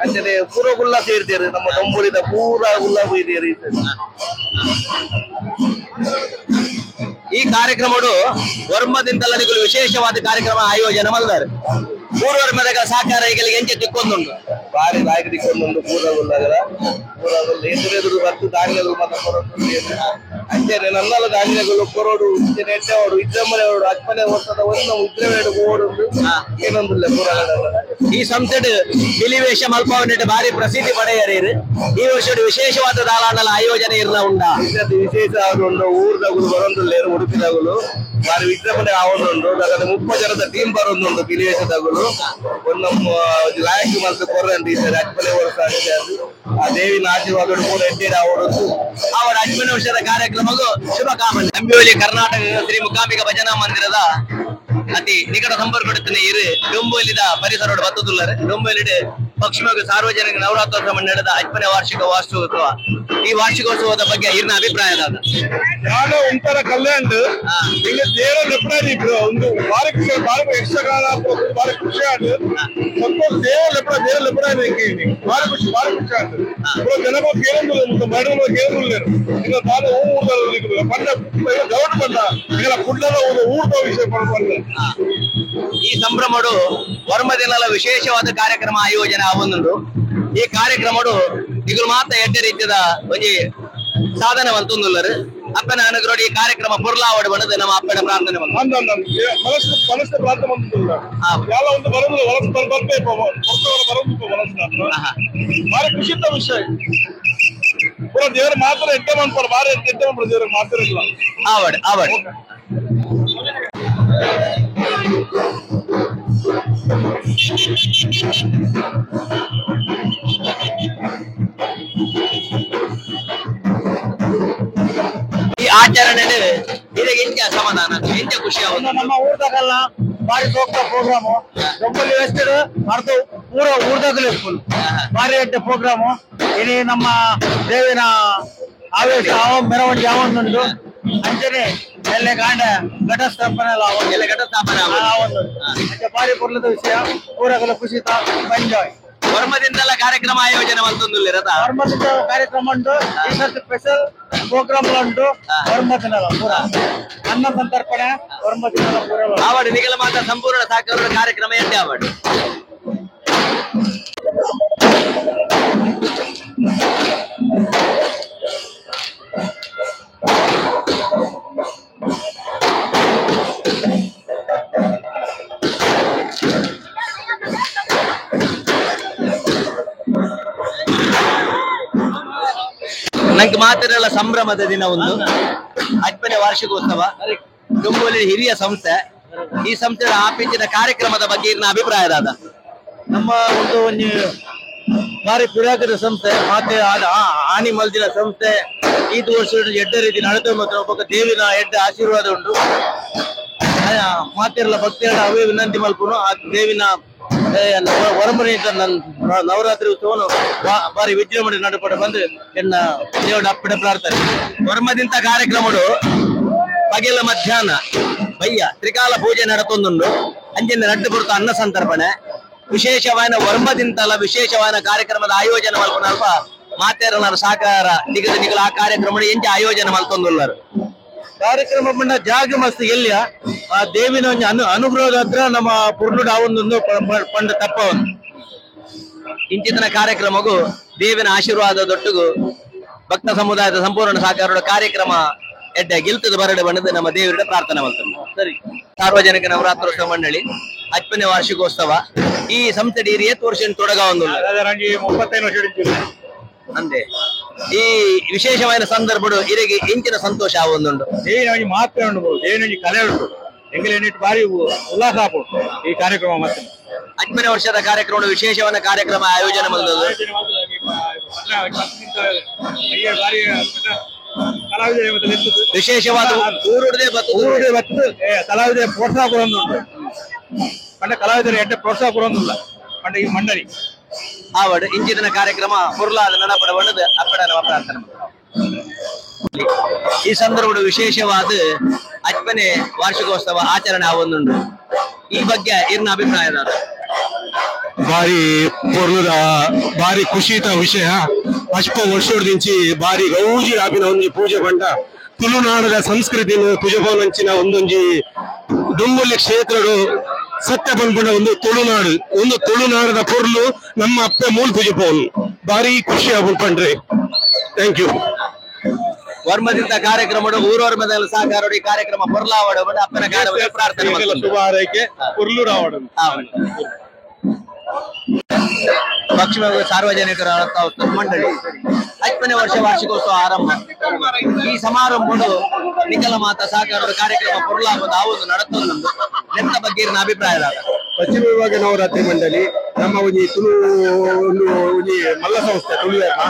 ಅಂಚನೆ ಪೂರ ಗುಲ್ಲ ಸೇರ್ತೀರಿ ನಮ್ಮ ಡೊಂಬುಲಿದ ಪೂರ ಗುಲ್ಲ ಹೋಯ್ತೀರಿ. ಈ ಕಾರ್ಯಕ್ರಮಡು ವರ್ಮದಿಂದಲ ನಿಗುಲು ವಿಶೇಷವಾದ ಕಾರ್ಯಕ್ರಮ ಆಯೋಜನೆ ಮಲ್ದಾರೆ. ಪೂರ್ವರ್ಮದ ಸಹಕಾರ ಈಗಲಿಗೆ ಎಂಚೆ ತಿಕ್ಕೊಂದುಂಡು ಬಾರಿ ಲಾಯಕ ತಿಕ್ಕೊಂದುಂಡು ಪೂರ ಗುಲ್ಲಗಲ ಪೂರ ಗುಲ್ಲ ಎದುರು ಎದುರು ಬರ್ತು ಧಾನ್ಯಗಳು ಮಾತ್ರ ಕೊರೊಡು. ಅಂಚನೆ ನನ್ನಲ ಧಾನ್ಯಗಳು ಕೊರೊಡು ಇಂಚನೆ ಎಡ್ಡೆವಡು ಇದ್ರಮ್ಮನೆವಡು ಅಜ್ಮನೆ ವರ್ಷದ ಒಂದು ಉದ್ರವೇಡು ಓಡುಂಡು ಏನೊಂದಿಲ್ಲ ಪೂರ. ಈ ಸಂಸ್ಥೆ ಬಿಲಿವೇಶ ಮಲ್ಪಾವನೆಟ್ ಬಾರಿ ಪ್ರಸಿದ್ಧಿ ಪಡೆಯರೀರು. ಈ ವರ್ಷದ ವಿಶೇಷವಾದ ದಾಲಾಂಡಲ ಆಯೋಜನೆ ಇರ್ಲ ಉಂಡ ವಿಶೇಷ ಉಂಡು. ಊರ್ದಗುಲು ಬರೊಂದುಲ್ಲೇರು ಉಡುಪಿದಗುಲು ಬಾರಿ ವಿಜೃಂಭಣೆ ಆವೊಂದುಂಡು. ದಾದಾದ 30 ಜನದ ಟೀಮ್ ಬರೊಂದುಂಡು ಬಿಲಿವೇಶದಗುಲು. ಒಂದು ಲಾಯಕ್ ಮಲ್ತ್ ಕೊರ್ರಂಡ್ ಈ ಸರಿ ಅಜ್ಮನೆ ವರ್ಷ ಆ ದೇವಿನ ಆಶೀರ್ವಾದ ಪೂರ ಎಡ್ಡೆಡ್ ಆವೊಡುಂಡು. ಅವರ ಅಜ್ಮನೆ ವರ್ಷದ ಕಾರ್ಯಕ್ರಮಕ್ಕೂ ಶುಭಕಾಮನೆ. ಅಂಬಿವಲಿ ಕರ್ನಾಟಕ ಶ್ರೀ ಮೂಕಾಂಬಿಕಾ ಭಜನಾ ಮಂದಿರದ ಅತಿ ನಿಕಟ ಸಂಪರ್ಕ ಇರು ಡೊಂಬೊಲಿದ ಪರಿಸರೋಡು ಬತ್ತದುಲ್ಲರು. ಡೊಂಬೊಲಿಡ್ ಪಶ್ಚಿಮ ಸಾರ್ವಜನಿಕ ನವರಾತ್ರೋತ್ಸವ ಮಂಡಳದ 5ನೇ ವಾರ್ಷಿಕ ವಾರ್ಷಿಕೋತ್ಸವ. ಈ ವಾರ್ಷಿಕೋತ್ಸವದ ಬಗ್ಗೆ ಇರ್ನ ಅಭಿಪ್ರಾಯ ದಾದ? ಯಾನ ಒಂಥರ ಕಲ್ಯಾಣ ಹಿಂಗ ದೇವರ ಲೆಪ್ಪಡ ಒಂದು ಬಾರಿ ಖುಷಿ, ಬಾರಿ ಯಕ್ಷಗಾನ ಬಾರಿ ಖುಷಿ ಆಂಡ್ ಸಂತೋಷ. ದೇವ ಲೆಪ್ಪಡ ದೇವ ಲೆಪ್ಪಡ ಬಾರಿ ಖುಷಿ, ಬಾರಿ ಖುಷಿ ಆಂಡ್ ಪೂರ ಜನಗಳು ಕೇಳೊಂದಿಲ್ಲ, ಮರಳು ಕೇಳೊಂದಿಲ್ಲ. ಈಗ ನಾನು ಊರ್ದ ಪಂಡ ಗೌಡ್ ಪಂಡ ಈಗ ಕುಡ್ಲದ ಊರ್ದ ವಿಷಯ ಪಂಡ. ಈ ಸಂಭ್ರಮಡು ವರ್ಮ ದಿನಲ ವಿಶೇಷವಾದ ಕಾರ್ಯಕ್ರಮ ಆಯೋಜನೆ ಆವೊಂದುಂಡು. ಈ ಕಾರ್ಯಕ್ರಮಡು ಇಗುಲು ಮಾತ್ರ ಎಡ್ಡೆ ರೀತಿಯ ಒಂಜಿ ಸಾಧನೆ ಮಲ್ತೊಂದುಲ್ಲರು. ಅಪ್ಪನ ಅನುಗ್ರಹ ಈ ಕಾರ್ಯಕ್ರಮ ಪುರ್ಲಾವಡು ಬಣ್ಣದ ನಮ್ಮ ಅಪ್ಪನ ಪ್ರಾರ್ಥನೆ ಮನಸ್ಸು ಮನಸ್ಸು ಪ್ರಾರ್ಥನೆ ಬಂದಿಲ್ಲ. ಯಾವ ಒಂದು ಬರೋದಿಲ್ಲ ವಲಸೆ ಬರ್ಬೇಕು ಬರೋದು ವಲಸೆ ಬಾರಿ ಖುಷಿತ ವಿಷಯ. ಪೂರ ದೇವರು ಮಾತ್ರ ಎಡ್ಡೆ ಮಾಡ್ತಾರೆ, ಬಾರಿ ಎಡ್ಡೆ ಮಾಡ್ತಾರೆ ದೇವ್ರಿಗೆ ಮಾತ್ರ ಇಲ್ಲ. ಆವಡ್ ಆವಡ್ ಈ ಆಚರಣೆ ಇದಕ್ಕೆ ಎಂಚ ಸಮಾಧಾನ, ಎಂಚ ಖುಷಿ ಆಗುದು. ನಮ್ಮ ಊರ್ದಾಗಲ್ಲ ಬಾರಿ ಸೋಕ್ತ ಪ್ರೋಗ್ರಾಮು ಡೊಂಬೊಲಿ ವೆಸ್ಟ್ ಅರ್ಧ ಪೂರ ಊರ್ದಾಗಲೇ ಫುಲ್ ಬಾರಿ ಎಡ್ಡೆ ಪ್ರೋಗ್ರಾಮು. ಇಡೀ ನಮ್ಮ ದೇವಿನ ಆವೇಶ ಮೆರವಣಿಗೆ ಯಾವೊಂದುಂಟು. ಅಂಚನೆ ಎಲ್ಲೆ ಕಾಂಡ ಘಟಸ್ಥಾಪನೆ ಎಲ್ಲ ಘಟಸ್ಥಾಪನೆ ಆವೊಂದುಂಟು. ಅಂಚೆ ಬಾರಿ ಪೊರ್ಲದ ವಿಷಯ, ಊರಾಗಲ ಖುಷಿ ಎಂಜಾಯ್. ವರ್ಮದಿಂದಲ ಕಾರ್ಯಕ್ರಮ ಆಯೋಜನೆ ಮಲ್ತೊಂದುಲ್ಲೆರ್ ಅತ? ವರ್ಮದಿಂದ ಕಾರ್ಯಕ್ರಮ ಉಂಟು. ಈ ಸರ್ತಿ ಸ್ಪೆಷಲ್ ಪ್ರೋಗ್ರಾಮ್ ಉಂಟು ವರ್ಮದಿನಲ ಪೂರ ಅನ್ನ ಸಂತರ್ಪಣೆ ವರ್ಮದಿನಲ ಪೂರ ಆವಡ್ ನಿಗಲ ಮಾತ್ರ ಸಂಪೂರ್ಣ ಸಹಕಾರ ಕಾರ್ಯಕ್ರಮ ಎಡ್ಡೆ ಆವಡ್. ನಂಗೆ ಮಾತಿರಲ್ಲ ಸಂಭ್ರಮದ ದಿನ ಒಂದು 5ನೇ ವಾರ್ಷಿಕೋತ್ಸವ ಡೊಂಬೊಲಿ ಹಿರಿಯ ಸಂಸ್ಥೆ. ಈ ಸಂಸ್ಥೆಯ ಆಪಿಂಚಿನ ಕಾರ್ಯಕ್ರಮದ ಬಗ್ಗೆ ಇರ್ನ ಅಭಿಪ್ರಾಯ ದಾದ? ನಮ್ಮ ಒಂದು ಒಂಜಿ ಬಾರಿ ಪಿರಾಕದ ಸಂಸ್ಥೆ ಮಾತೆ ಆನಿ ಮಲ್ದಿನ ಸಂಸ್ಥೆ. ಈತ ವರ್ಷ ಎಡ್ಡೆ ರೀತಿ ನಡೆದ ಮತ್ತು ಒಬ್ಬ ದೇವಿನ ಎಡ್ಡೆ ಆಶೀರ್ವಾದ ಉಂಟು. ಮಾತಿರಲ್ಲ ಭಕ್ತಿಯರ ಅವೇ ವಿನಂತಿ ಮಲ್ಪುನು ಆ ದೇವಿನ ವರಮನೆ ನವರಾತ್ರಿ ಉತ್ಸವನು ಬಾರಿ ವಿಜೃಂಭಣೆ ನಡಪಡ ಬಂದು ಎನ್ನ ದೇವಡ ಅಪ್ಪಡೆ ಪ್ರಾರ್ಥನೆ. ವರ್ಮದಿಂತ ಕಾರ್ಯಕ್ರಮಡು ಪಗೆಲ ಮಧ್ಯಾಹ್ನ ಬಯ್ಯ ತ್ರಿಕಾಲ ಪೂಜೆ ನಡತೊಂದುಂಡು. ಅಂಚಿನ ರಡ್ಡು ಪುರ್ತ ಅನ್ನ ಸಂತರ್ಪಣೆ ವಿಶೇಷವಾದ ವರ್ಮದಿಂತಲ ವಿಶೇಷವಾದ ಕಾರ್ಯಕ್ರಮದ ಆಯೋಜನೆ ಮಲ್ಪುನ ಅಲ್ಪ ಮಾತೇರನ ಸಹಕಾರ ನಿಗದ ನಿಗಲ ಆ ಕಾರ್ಯಕ್ರಮ ಎಂಚ ಆಯೋಜನೆ ಮಲ್ತೊಂದುಲ್ಲರು. ಕಾರ್ಯಕ್ರಮ ಪಂಡ ಜಾಗ ಮಸ್ತ್ ಎಲ್ಲಿಯ ಆ ದೇವಿನ ಒಂಜಿ ಅನುಗ್ರಹದ ಹತ್ರ ನಮ್ಮ ಪುರ್ಲುಡು ಆವೊಂದೊಂದು ಪಂಡ ತಪ್ಪವೊಂದು. ಇಂಚಿತನ ಕಾರ್ಯಕ್ರಮಗೂ ದೇವಿನ ಆಶೀರ್ವಾದ ದೊಟ್ಟುಗು ಭಕ್ತ ಸಮುದಾಯದ ಸಂಪೂರ್ಣ ಸಹಕಾರದ ಕಾರ್ಯಕ್ರಮ ಎಡ್ಡೆ ಗೆಲ್ತದ ಬರಡೆ ಬಣ್ಣದ ನಮ್ಮ ದೇವರ ಪ್ರಾರ್ಥನೆ ಮಾಡ್ತಾರೆ. ಸರಿ. ಸಾರ್ವಜನಿಕ ನವರಾತ್ರೋತ್ಸವ ಮಂಡಳಿ 5ನೇ ವಾರ್ಷಿಕೋತ್ಸವ ಈ ಸಂಸ್ಥೆ ಏತ್ ವರ್ಷ ತೊಡಗ ಒಂದು 35 ವರ್ಷ ಅಂದೆ. ಈ ವಿಶೇಷವಾದ ಸಂದರ್ಭಡು ಇರೆಗೆ ಇಂಚಿನ ಸಂತೋಷ ಆವೊಂದುಂಡು. ದೇವಿನ ಒಂಜಿ ಮಹತ್ವ ಉಂಡು, ದೇವಿನ ಒಂಜಿ ಕಲೆ ಉಂಟು. ಎಂಗಲೇನಿಟ್ಟು ಬಾರಿ ಉಲ್ಲಾಸ ಆಪುಂಡು ಈ ಕಾರ್ಯಕ್ರಮ. ಮತ್ತೆ 5ನೇ ವರ್ಷದ ಕಾರ್ಯಕ್ರಮ ವಿಶೇಷವಾದ ಕಾರ್ಯಕ್ರಮ ಆಯೋಜನೆ ಮಾಡಿದ್ದು. ವಿಶೇಷವಾದ ಊರುಡದೆ ಊರುಡದೆ ಬತ್ತು ಕಲಾವಿದರ ಪ್ರೋತ್ಸಾಹ ಕೊರೊಂದುಂಟು. ಪಂಡ ಕಲಾವಿದರ ಎಡ್ಡೆ ಪ್ರೋತ್ಸಾಹ ಕೊರೊಂದುಲ್ಲ ಪಂಡ ಈ ಮಂಡಳಿ ಆವಡ್ ಇಂಚಿನ ಕಾರ್ಯಕ್ರಮ ಪುರ್ಲಾದ ನಡಪಡ ಬಣ್ಣದ ಅಪ್ಪಡ ನಮ್ಮ ಪ್ರಾರ್ಥನೆ. ಈ ಸಂದರ್ಭದ ವಿಶೇಷವಾದ 5ನೇ ವಾರ್ಷಿಕೋತ್ಸವ ಆಚರಣೆ ಆವೊಂದುಂಡು. ಈ ಬಗ್ಗೆ ಇರ್ನ ಅಭಿಪ್ರಾಯ? ಬಾರಿ ಪೊರ್ಲುದ ಬಾರಿ ಖುಷಿತ ವಿಷಯ. ಅಲ್ಪ ವರ್ಷದಿಂಚಿ ಬಾರಿ ಗೌಜಿ ಆಪಿನ ಒಂಜಿ ಪೂಜೆ ಪಂಡ ತುಳುನಾಡದ ಸಂಸ್ಕೃತಿನ ತುಜಪೋನಂಚಿನ ಒಂದೊಂಜಿ ದೊಂಬೊಲ್ಲಿ ಕ್ಷೇತ್ರಡು ಸತ್ಯ ಪನ್ಪುನ ಒಂದು ತುಳುನಾಡು, ಒಂದು ತುಳುನಾಡದ ಪೊರ್ಲು ನಮ್ಮ ಅಪ್ಪೆ ಮೂಲ ಪೂಜೆ ಪೋನ್ ಬಾರಿ ಖುಷಿ ಆಪುಂಡು ಪಂಡ್ರೆ. Thank you. ವರ್ಮದಿಂದ ಕಾರ್ಯಕ್ರಮ ಊರವರ್ಮದ ಸಹಕಾರ ಈ ಕಾರ್ಯಕ್ರಮ ಪೊರ್ಲಾವಡ ಅಪ್ಪನ ಕಾರ್ಯ ಪ್ರಾರ್ಥನೆ ಶುಭ ಹಾರೈಕೆ ಪೊರ್ಲು ರಾವಡ. ಪಶ್ಚಿಮ ಸಾರ್ವಜನಿಕರ ಮಂಡಳಿ 5ನೇ ವರ್ಷ ವಾರ್ಷಿಕೋತ್ಸವ ಆರಂಭ. ಈ ಸಮಾರಂಭಡು ನಿಖಲ ಮಾತ ಸಹಕಾರ ಕಾರ್ಯಕ್ರಮ ಪೊರ್ಲಾವದ ಆವುದು ನಡತೊಂದು ನೆತ್ತ ಬಗ್ಗೆ ಅಭಿಪ್ರಾಯ. ಪಶ್ಚಿಮ ವಿಭಾಗ ನವರಾತ್ರಿ ಮಂಡಳಿ ನಮ್ಮ ಒಂಜಿ ತುಳು ಒಂದು ಒಂಜಿ ಮಲ್ಲ ಸಂಸ್ಥೆ ತುಳುವೇಪ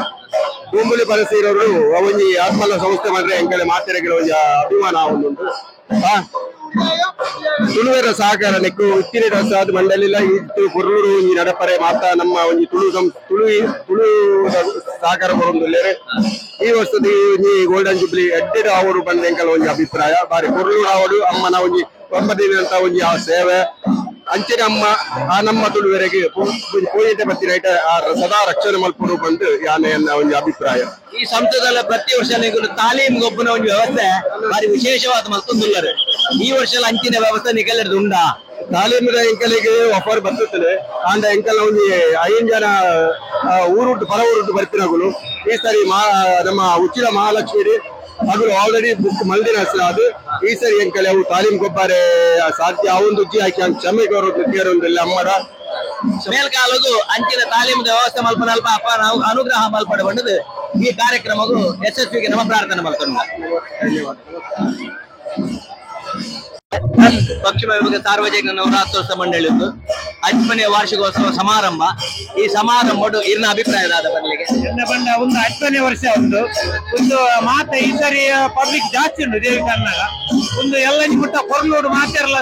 ದೊಂಬುಲಿ ಪರಸೀರವರು ಒಂಜಿ ಆತ್ಮಲ್ಲ ಸಂಸ್ಥೆ ಮಾತ್ರ ಎಂಕಲೆ ಮಾತೆರೆಗಳ ಒಂಜಿ ಅಭಿಮಾನ ಒಂದುಂಟು. ತುಳುವೆರ ಸಹಕಾರ ನೆಕ್ಕು ಉತ್ತಿನ ಸಾದ ಮಂಡಳಿಲ ಇತ್ತು ಪೊರ್ಲೂರು ಒಂಜಿ ನಡಪರೆ ಮಾತ ನಮ್ಮ ಒಂಜಿ ತುಳು ತುಳು ತುಳು ಸಹಕಾರ ಬರೊಂದುಲ್ಲೇರೆ. ಈ ವರ್ಷದ ಒಂಜಿ ಗೋಲ್ಡನ್ ಜುಬ್ಲಿ ಎಡ್ಡೆಡ್ ಆವಡು ಬಂದ ಎಂಕಲ ಒಂಜಿ ಅಭಿಪ್ರಾಯ. ಬಾರಿ ಪೊರ್ಲೂರು ಆವಡು ಅಮ್ಮನ ಒಂಜಿ 9 ದಿನಂತ ಒಂಜಿ ಆ ಸೇವೆ ಅಂಚನೆ ಅಮ್ಮ ಆ ನಮ್ಮ ತುಳುವೆರೆಗೆ ಪೂಜೆ ಬತ್ತಿನ ಆ ಸದಾ ರಕ್ಷಣೆ ಮಲ್ಪುಡು ಬಂದು ಯಾನೆಯನ್ನ ಒಂಜಿ ಅಭಿಪ್ರಾಯ. ಈ ಸಂಸ್ಥೆದಲ್ಲ ಪ್ರತಿ ವರ್ಷ ತಾಲೀಮ್ ಗೊಬ್ಬನ ಒಂದು ವ್ಯವಸ್ಥೆ ಬಾರಿ ವಿಶೇಷವಾದ ಮಲ್ತೊಂದುಲ್ಲರು. ಈ ವರ್ಷ ಅಂಚಿನ ವ್ಯವಸ್ಥೆ ನಿಗಲೆರ್ದು ಉಂಡಾ? ತಾಲೀಮಿನ ಎಂಕಲಿಗೆ ಆಫರ್ ಬರ್ತದೆ. ಆಂಡ ಎಂಕಲ್ ಒಂಜಿ 5 ಜನ ಊರುಟ್ಟು ಪರ ಊರುಟ್ಟು ಬರ್ತಿನಗುಲು ಈ ಸರಿ ನಮ್ಮ ಉಚ್ಚಿಲ ಮಹಾಲಕ್ಷ್ಮಿ ಅಗುಲು ಆಲ್ರೆಡಿ ಬುಕ್ ಮಲ್ದಿನ ಅದು ಈ ಸರಿ ಎಂಕಲೆ ಅವು ತಾಲೀಮ್ ಗೊಬ್ಬಾರೆ ಸಾಧ್ಯ ಅವೊಂದು ಉಜ್ಜಿ ಹಾಕಿ ಕ್ಷಮೆ ಕೇರೊಂದಿಲ್ಲ ಅಮ್ಮಡ ಮೇಲ್ಕಾಲದು ಅಂಚಿನ ತಾಲೀಮ್ ವ್ಯವಸ್ಥೆ ಮಲ್ಪನಲ್ಪ ಅಪ್ಪ ನಾವು ಅನುಗ್ರಹ ಮಲ್ಪಡ ಬಂದದ್ದು ಈ ಕಾರ್ಯಕ್ರಮವು ಯಶಸ್ವಿಗೆ ನಮ್ಮ ಪ್ರಾರ್ಥನೆ ಮಲ್ಕೊಂಡು. ಪಶ್ಚಿಮ ವಿಭಾಗ ಸಾರ್ವಜನಿಕ ನವರಾತ್ರೋತ್ಸವ ಮಂಡಳಿದ್ದು 5ನೇ ವಾರ್ಷಿಕೋತ್ಸವ ಸಮಾರಂಭ. ಈ ಸಮಾರಂಭ ಇರ್ನ ಅಭಿಪ್ರಾಯ ಬರಲಿಕ್ಕೆ ಬಂಡ ಒಂದು 5ನೇ ವರ್ಷ ಒಂದು ಒಂದು ಮಾತ ಈ ಸರಿ ಪಬ್ಲಿಕ್ ಜಾಸ್ತಿ ಉಂಟು ದೇವಿ ಕನ್ನಡ ಒಂದು ಎಲ್ಲ ಮುಟ್ಟ ಪೊರ್ಲೋಡು ಮಾತೆರಲ್ಲ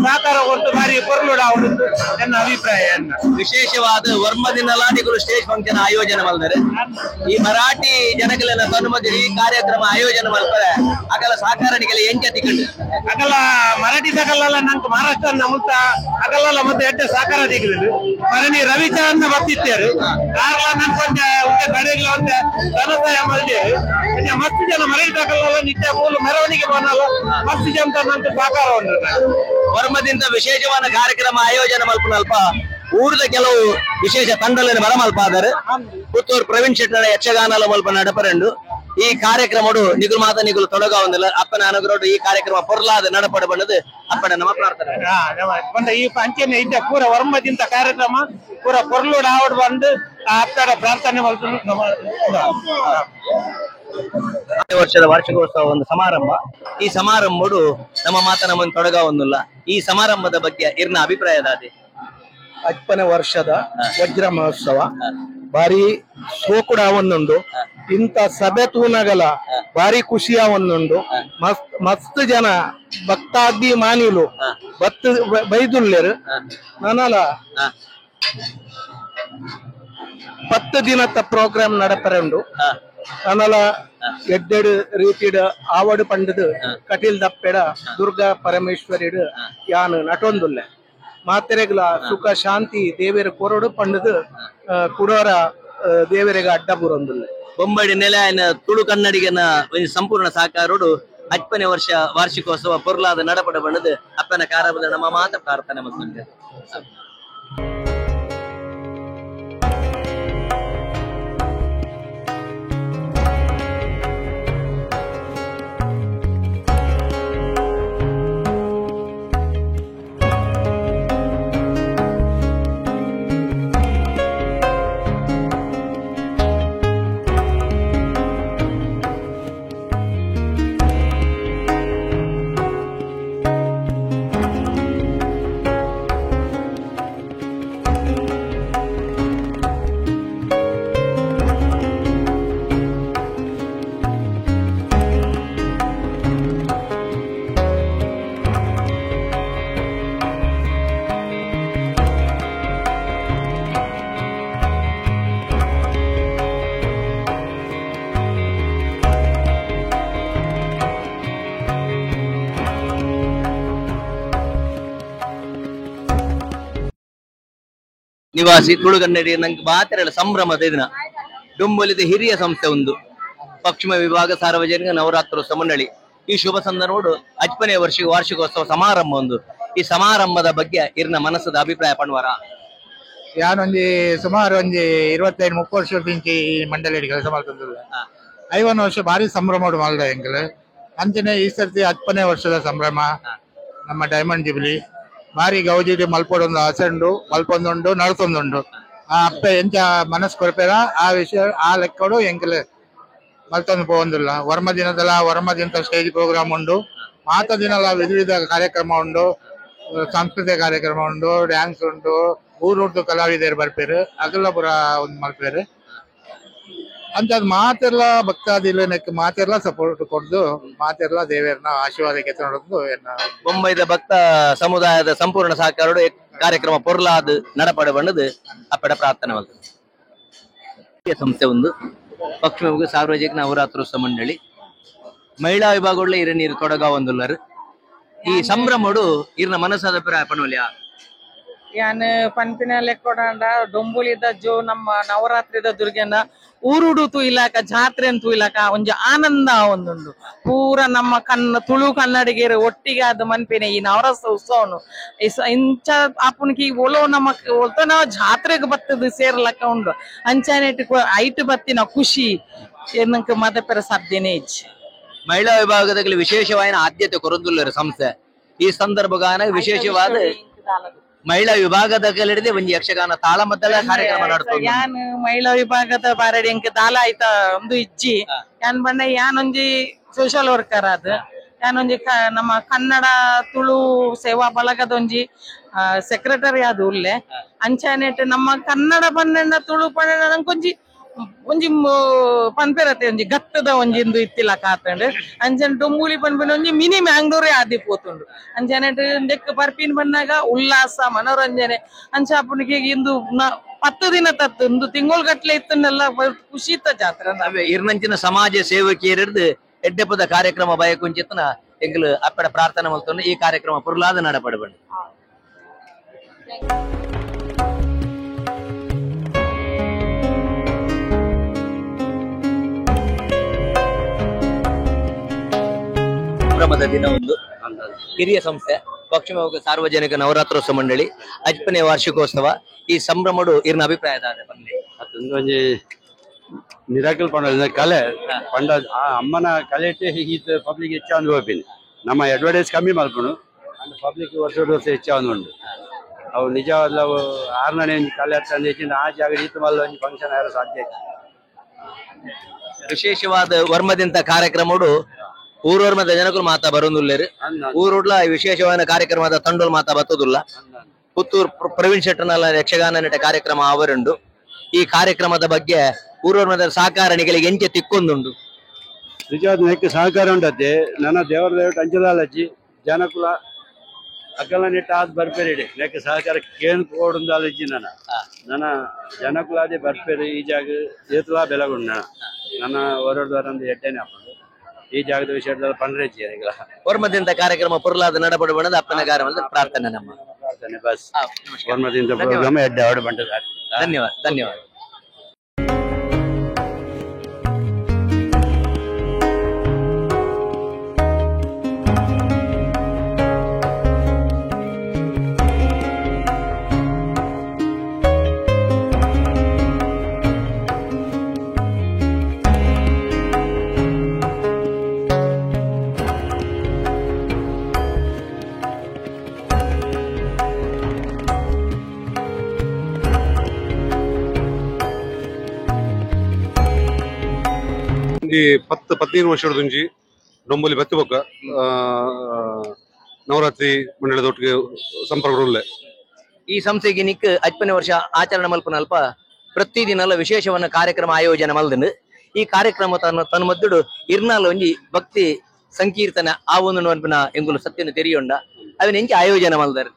ಸಹಕಾರ ಕೊಟ್ಟು ಬಾರಿ ಪೊರ್ಲೋಡು ಅವರದ್ದು ನನ್ನ ಅಭಿಪ್ರಾಯ. ವಿಶೇಷವಾದ ವರ್ಮದಿನ ಲಾಟಿಗಳು ಸ್ಟೇಜ್ ಫಂಕ್ಷನ್ ಆಯೋಜನೆ ಮಾಡ್ತಾರೆ. ಈ ಮರಾಠಿ ಜನಗಳೆಲ್ಲ ತನ್ಮಧ್ಯೆ ಈ ಕಾರ್ಯಕ್ರಮ ಆಯೋಜನೆ ಮಾಡ್ತಾರೆ. ಅಗಲ ಸಹಕಾರನಿಗೆಲ್ಲ ಎಂಚ ತಿಕ್ಕಂಡು ಅಗಲ ಮರಾಠಿ ತಗಲ್ಲ ನಂಗೆ ಮಹಾರಾಷ್ಟ್ರ ನಮ್ಮಂತ ಅಗಲಲ್ಲ ಮತ್ತೆ ಎಡ್ಡೆ ಸಹಕಾರ ದಿಕ್ಕಲು ಮರಣಿ ರವಿಚಂದ್ರ ಬರ್ತಿದ್ದಾರೆ ಕಾರ್ಲ ನನ್ಕೊಂಡ ಕಡೆಗಳ ಒಂದು ಧನಸಹಾಯ ಮಾಡಿದ್ದೇವೆ. ಮಸ್ತ್ ಜನ ಮರಾಠಿ ತಗಲ್ಲ ನಿತ್ಯ ಮೂಲ ಮೆರವಣಿಗೆ ಬನ್ನಲ್ಲ ಮಸ್ತ್ ಜನ ನಂಗೆ ಸಹಕಾರ ಉಂಟು. ವರ್ಮದಿಂದ ವಿಶೇಷವಾದ ಕಾರ್ಯಕ್ರಮ ಆಯೋಜನೆ ಮಲ್ಪನಲ್ಪ ಊರದ ಕೆಲವು ವಿಶೇಷ ತಂಡలను ಬರಮಲ್ಪಾದರೆ ಪುತ್ತೂರು ಪ್ರವೀಣ್ ಶೆಟ್ಟರ ಯಕ್ಷಗಾನಲ ಮಲ್ಪ ನಡಪರಂಡು ಈ ಕಾರ್ಯಕ್ರಮಡು ನಿಗುಲು ಮಾತ ನಿಗುಲು ತೊಡಗ ಒಂದಿಲ್ಲ ಅಪ್ಪನ ಅನುಗ್ರಹ ಈ ಕಾರ್ಯಕ್ರಮ ಪೊರ್ಲಾದ ನಡಪಡ ಬಂದದ್ದು ಅಪ್ಪನ ನಮ್ಮ ಪ್ರಾರ್ಥನೆ. ಈ ಅಂಚನೆ ಇದ್ದ ಪೂರ ವರ್ಮದಿಂದ ಕಾರ್ಯಕ್ರಮ ಪೂರ ಪೊರ್ಲೋಡು ಆವಡ್ ಬಂದು ಅಪ್ಪನ ಪ್ರಾರ್ಥನೆ ವರ್ಷದ ವಾರ್ಷಿಕೋತ್ಸವ ಒಂದು ಸಮಾರಂಭ. ಈ ಸಮಾರಂಭಡು ನಮ್ಮ ಮಾತ ನಮ್ಮನ್ನು ತೊಡಗ ಒಂದಿಲ್ಲ. ಈ ಸಮಾರಂಭದ ಬಗ್ಗೆ ಇರ್ನ ಅಭಿಪ್ರಾಯ ದಾದಿ. 5ನೇ ವರ್ಷದ ವಜ್ರ ಮಹೋತ್ಸವ ಬಾರಿ ಸೋಕುಡ ಒಂದುಂಡು. ಇಂಥ ಸಭೆ ತೂನಗಲ ಬಾರಿ ಖುಷಿಯ ಒಂದುಂಡು. ಮಸ್ತ್ ಮಸ್ತ್ ಜನ ಭಕ್ತಾದಿ ಮಾನಿಲು ಬತ್ತು ಬೈದುಲ್ಲೇರು. ನಾನಲ್ಲ 10 ದಿನದ ಪ್ರೋಗ್ರಾಮ್ ನಡಪರೆ ಉಂಡು. ನಾನಲ್ಲ ಎಡ್ಡೆಡು ರೀತಿಡ್ ಆವಡು ಪಂಡದು ಕಟೀಲ್ ದಪ್ಪೆಡ ದುರ್ಗಾ ಪರಮೇಶ್ವರಿಡು ಯಾನು ನಟೊಂದುಲ್ಲೆ. ಮಾತೆರೆಗ್ಲ ಸುಖ ಶಾಂತಿ ದೇವರ ಕೊರಡು ಪಂಡದು ಕುಡೋರ ದೇವರಿಗೆ ಅಡ್ಡ ಬುರೊಂದುಲ್ಲೆ. ಬೊಂಬಡಿ ನೆಲೆಯನ ತುಳು ಕನ್ನಡಿಗನ ಸಂಪೂರ್ಣ ಸಹಕಾರೋಡು 5ನೇ ವರ್ಷ ವಾರ್ಷಿಕೋತ್ಸವ ಪೊರ್ಲಾದ ನಡಪಡ ಬಂದದ್ದು ಅಪ್ಪನ ಕಾರಬದ ನಮ್ಮ ಮಾತ ಪ್ರಾರ್ಥನೆ ಮತ್ತು. ನಿವಾಸಿ ತುಳುಗನ್ನಡಿ ನಂಗೆ ಮಾತೆರಳ ಸಂಭ್ರಮದ ದಿನ ಡೊಂಬೊಲಿದ ಹಿರಿಯ ಸಂಸ್ಥೆ ಒಂದು ಪಶ್ಚಿಮ ವಿಭಾಗ ಸಾರ್ವಜನಿಕ ನವರಾತ್ರೋತ್ಸವ ಮಂಡಳಿ. ಈ ಶುಭ ಸಂದರ್ಭಡು 8ನೇ ವಾರ್ಷಿಕೋತ್ಸವ ಸಮಾರಂಭ ಒಂದು. ಈ ಸಮಾರಂಭದ ಬಗ್ಗೆ ಇರ್ನ ಮನಸ್ಸದ ಅಭಿಪ್ರಾಯ ಪಣ್ವರ. ಯಾನೊಂಜಿ ಸುಮಾರು ಒಂಜಿ 25-30 ವರ್ಷ ಈ ಮಂಡಳಿ ಕೆಲಸ ಮಾಡ್ತಂದಿಲ್ಲ. 50 ವರ್ಷ ಭಾರಿ ಸಂಭ್ರಮ ಮಲ್ದ ಎಂಕಲ್. ಅಂಚನೆ ಈ ಸರ್ತಿ 10ನೇ ವರ್ಷದ ಸಂಭ್ರಮ ನಮ್ಮ ಡೈಮಂಡ್ ಜುಬ್ಲಿ ಭಾರಿ ಗೌಜಿಡಿ ಮಲ್ಪೊಡೊಂದು ಆಸೆ ಉಂಡು, ಮಲ್ಪೊಂದುಂಡು, ನಡ್ತೊಂದುಂಡು. ಆ ಅಪ್ಪೆ ಎಂಚ ಮನಸ್ಸು ಕೊರಪೇರ ಆ ವಿಷಯ ಆ ಲೆಕ್ಕಡು ಎಂಕಲ್ ಮಲ್ತೊಂದು ಪೋವೊಂದಿಲ್ಲ. ವರ್ಮ ದಿನದಲ್ಲ ವರ್ಮ ದಿನದ ಸ್ಟೇಜ್ ಪ್ರೋಗ್ರಾಮ್ ಉಂಡು, ಮಾತ ದಿನಲ ವಿಧ ವಿಧ ಕಾರ್ಯಕ್ರಮ ಉಂಡು, ಸಾಂಸ್ಕೃತಿಕ ಕಾರ್ಯಕ್ರಮ ಉಂಡು, ಡ್ಯಾನ್ಸ್ ಉಂಡು, ಊರುಡ್ದು ಕಲಾವಿದರು ಬರ್ಪೇರು, ಅಗಲ ಪುರ ಒಂದು ಮಲ್ಪೇರು. ಅಂತ ಅದು ಮಾತೆಲ್ಲ ಭಕ್ತಾದಿಲ್ಲ ನೆಕ್ ಮಾತೆಲ್ಲ ಸಪೋರ್ಟ್ ಕೊಡ್ದು ಮಾತೆಲ್ಲ ದೇವರನ್ನ ಆಶೀರ್ವಾದಕ್ಕೆ ನೋಡೋದು. ಬೊಂಬೈದ ಭಕ್ತ ಸಮುದಾಯದ ಸಂಪೂರ್ಣ ಸಹಕಾರ ಕಾರ್ಯಕ್ರಮ ಪೊರ್ಲಾದ ನಡಪಡೆ ಬಣ್ಣದು ಅಪ್ಪಡ ಪ್ರಾರ್ಥನೆ ಮಲ್ತದೆ. ಸಂಸ್ಥೆ ಒಂದು ಪಶ್ಚಿಮ ಸಾರ್ವಜನಿಕ ನವರಾತ್ರೋತ್ಸವ ಮಂಡಳಿ ಮಹಿಳಾ ವಿಭಾಗಗಳ ಇರ ನೀರು ತೊಡಗಾವಂದುಲ್ಲರು. ಈ ಸಂಭ್ರಮಡು ಇರ್ನ ಮನಸ್ಸಾದ ಪಣವಲ್ಯ ಯಾನ್ ಪನ್ಪಿನ ಲೆಕ್ಕೊಡಾಂಡ ಡೊಂಬುಲಿದ ಜೋ ನಮ್ಮ ನವರಾತ್ರಿದ ದುರ್ಗೆನ ಊರುಡು ತೂಯಿಲಾಕ ಜಾತ್ರೆ ತೂಯಿಲಾಕ ಒಂಜಿ ಆನಂದ ಒಂದುಂಡು. ಪೂರ ನಮ್ಮ ತುಳು ಕನ್ನಡಿಗರು ಒಟ್ಟಿಗೆ ಅದು ಮನ್ಪಿನ ಈ ನವರಾತ್ರ ಉತ್ಸವನು ಇಂಚ ಆಪುನಕಿ ಒಲೋ ನಮ್ಮ ಒಲ್ತನ ಜಾತ್ರೆಗೆ ಬತ್ತದ ಸೇರ್ಲಕ್ಕ ಉಂಡು. ಅಂಚಾನೆಟ್ ಐಟ್ ಬತ್ತಿನ ಖುಷಿ ಏನಂಕ ಮದಪೆರ ಸಾಧ್ಯನೇ ಇಚ್ಚೆ. ಮಹಿಳಾ ವಿಭಾಗದಲ್ಲಿ ವಿಶೇಷವಾದ ಆದ್ಯತೆ ಕೊರೊಂದುಲ್ಲರು ಸಂಸ್ಥೆ. ಈ ಸಂದರ್ಭಗಾನ ವಿಶೇಷವಾದ ಮಹಿಳಾ ವಿಭಾಗದ ಹಿಡಿದು ಒಂಜಿ ಯಕ್ಷಗಾನ ತಾಳಮದ್ದಲ ಕಾರ್ಯಕ್ರಮ ನಡತದೆ. ಯಾನ್ ಮಹಿಳಾ ವಿಭಾಗದ ಬಾರಡಿ ಅಂಕ ದಾಲ ಆಯ್ತ ಒಂದು ಇಜ್ಜಿ. ಯಾನ್ ಬಂಡ ಯಾನೊಂಜಿ ಸೋಷಿಯಲ್ ವರ್ಕರ್ ಅದು ಯಾನೊಂಜಿ ನಮ್ಮ ಕನ್ನಡ ತುಳು ಸೇವಾ ಬಳಗದ ಒಂಜಿ ಸೆಕ್ರೆಟರಿ ಅದು ಉಲ್ಲೆ. ಅಂಚಾನೆಟ್ ನಮ್ಮ ಕನ್ನಡ ಪನ್ನಡ ತುಳು ಪನ್ನಡ ನಂಕೊಂಜಿ ಒಂಜಿ ಪನ್ಪೆರತೆ ಒಂಜಿ ಗತ್ತದ ಒಂಜಿ ಇಂದು ಇತ್ತಿಲ್ಲ ಕಾತಂಡು. ಅಂಚನೆ ಡೊಂಬುಲಿ ಪನ್ಪಿನ ಒಂಜಿ ಮಿನಿ ಮ್ಯಾಂಗ್ಳೂರೇ ಆದಿ ಪೋತುಂಡು. ಅಂಚನೆ ದೆಕ್ ಪರ್ಪಿನ್ ಬನ್ನಾಗ ಉಲ್ಲಾಸ ಮನೋರಂಜನೆ ಅಂಚ ಅಪ್ಪನಿಗೆ ಇಂದು 10 ದಿನ ತತ್ತು ಇಂದು ತಿಂಗಳುಗಟ್ಲೆ ಇತ್ತನ್ನೆಲ್ಲ ಖುಷಿತ ಜಾತ್ರೆ. ಇರ್ನಂಚಿನ ಸಮಾಜ ಸೇವಕಿಯರಿರ್ದು ಎಡ್ಡೆಪದ ಕಾರ್ಯಕ್ರಮ ಬಯಕುಂಚಿತನ ಎಂಗ್ಲು ಅಪ್ಪಡ ಪ್ರಾರ್ಥನೆ ಮಲ್ತೊಂಡು ಈ ಕಾರ್ಯಕ್ರಮ ಪುರ್ಲಾದ ನಡಪಡಬಂಡು. ಸಂಭ್ರಮದ ದಿನ ಒಂದು ಹಿರಿಯ ಸಂಸ್ಥೆ ಪಶ್ಚಿಮ ಸಾರ್ವಜನಿಕ ನವರಾತ್ರೋತ್ಸವ ಮಂಡಳಿ 8ನೇ ವಾರ್ಷಿಕೋತ್ಸವ. ಈ ಸಂಭ್ರಮಡು ಇರ್ನ ಅಭಿಪ್ರಾಯ ಒಂಜಿ ಮಿರಾಕಲ್ ಪಂಡ ಕಲೆ ಪಂಡ ಆ ಅಮ್ಮನ ಕಲೆ ಈತ ಪಬ್ಲಿಕ್ ಹೆಚ್ಚಾಂದು ಹೋಗ್ತೀನಿ. ನಮ್ಮ ಅಡ್ವರ್ಟೈಸ್ ಕಮ್ಮಿ ಮಲ್ಪುಂಡು ಅಂಡ್ ಪಬ್ಲಿಕ್ ವರ್ಷ ವರ್ಷ ಹೆಚ್ಚಾಂದು ಉಂಡು. ಅವು ನಿಜವಾದ ಅವು ಆರ್ನನೇ ಒಂಜಿ ಕಲೆ ಹತ್ತಂದು ಹೆಚ್ಚಿನ ಆ ಜಾಗ ಈತ ಮಲ್ಲ ಒಂಜಿ ಫಂಕ್ಷನ್ ಆರ ಸಾಧ್ಯ. ವಿಶೇಷವಾದ ವರ್ಮದಿಂತ ಕಾರ್ಯಕ್ರಮಡು ಊರೂರ್ಮದ ಜನಕರು ಮಾತಾ ಬರೋದುಲ್ಲೇರು. ಊರುಡ್ಲ ವಿಶೇಷವಾದ ಕಾರ್ಯಕ್ರಮದ ತಂಡೋಲ್ ಮಾತಾ ಬತ್ತದುಲ್ಲ. ಪುತ್ತೂರು ಪ್ರವೀಣ್ ಶೆಟ್ಟರ್ನಲ್ಲ ಯಕ್ಷಗಾನ ನಟ ಕಾರ್ಯಕ್ರಮ ಅವರುಂಡು. ಈ ಕಾರ್ಯಕ್ರಮದ ಬಗ್ಗೆ ಊರೂರ್ಮದ ಸಹಕಾರ ನಿಗಳಿಗೆ ಎಂಚೆ ತಿಕ್ಕೊಂದುಂಡು. ನಿಜವಾದ ನೆಕ್ ಸಹಕಾರ ಉಂಟತ್ತೆ. ನನ್ನ ದೇವರ ದೇವಟ ಅಂಚದಾಲಜ್ಜಿ ಜನಕುಲ ಅಕಲ ನೆಟ್ಟ ಆದ್ ಬರ್ಪೇರಿ ನೆಕ್ ಸಹಕಾರ ಕೇನ್ ಕೋಡುಂದಾಲಜ್ಜಿ ನನ್ನ ನನ್ನ ಜನಕುಲಾದೆ ಬರ್ಪೇರಿ. ಈ ಜಾಗ ಏತಲಾ ಬೆಲಗುಂಡು ನನ್ನ ನನ್ನ ಹೊರಡ್ದವರಂದು ಎಡ್ಡೆನೆ ಹಾಕೊಂಡು ಈ ಜಾಗದ ವಿಷಯದಲ್ಲಿ ಪಂಡ್ರೆಜ್ಜಿ ವರ್ಮದಿಂದ ಕಾರ್ಯಕ್ರಮ ಪುರ್ಲಾದ ನಡಪಡುವಣದ ಅಪ್ಪನ ಕಾರ್ಯಕ್ರಮದ ಪ್ರಾರ್ಥನೆ ನಮ್ಮ ಪ್ರಾರ್ಥನೆ ಬಸ್. ವರ್ಮದಿಂದ ಪ್ರೋಗ್ರಾಮ್ ಎಡ್ಡೆ ಅವಡು ಬಂಡ. ಧನ್ಯವಾದ ಧನ್ಯವಾದ. 10-15 ವರ್ಷದೊಂಜಿ ಡೊಂಬೊಲಿ ಬತ್ತಿಬೊಕ್ಕ ನವರಾತ್ರಿ ಮಂಡಳದೊಟ್ಟಿಗೆ ಸಂಪರ್ಕ ಉಳ್ಳೆ. ಈ ಸಂಸ್ಥೆಗೆ ನಿಕ್ 8ನೇ ವರ್ಷ ಆಚರಣೆ ಮಲ್ಪುನ ಅಲ್ಪ ಪ್ರತಿದಿನಲ ವಿಶೇಷವನ್ನ ಕಾರ್ಯಕ್ರಮ ಆಯೋಜನೆ ಮಲ್ದನು. ಈ ಕಾರ್ಯಕ್ರಮ ತನ್ನ ಮದ್ದುಡು ಇರ್ನಾಲ್ ಒಂಜಿ ಭಕ್ತಿ ಸಂಕೀರ್ತನೆ ಆ ಒಂದು ಅನ್ಪಿನ ಎಂಗುಲು ಸತ್ಯನ ತೆರಿಯೊಂಡ ಅವನ ಎಂಚಿ ಆಯೋಜನೆ ಮಲ್ದಾರೆ.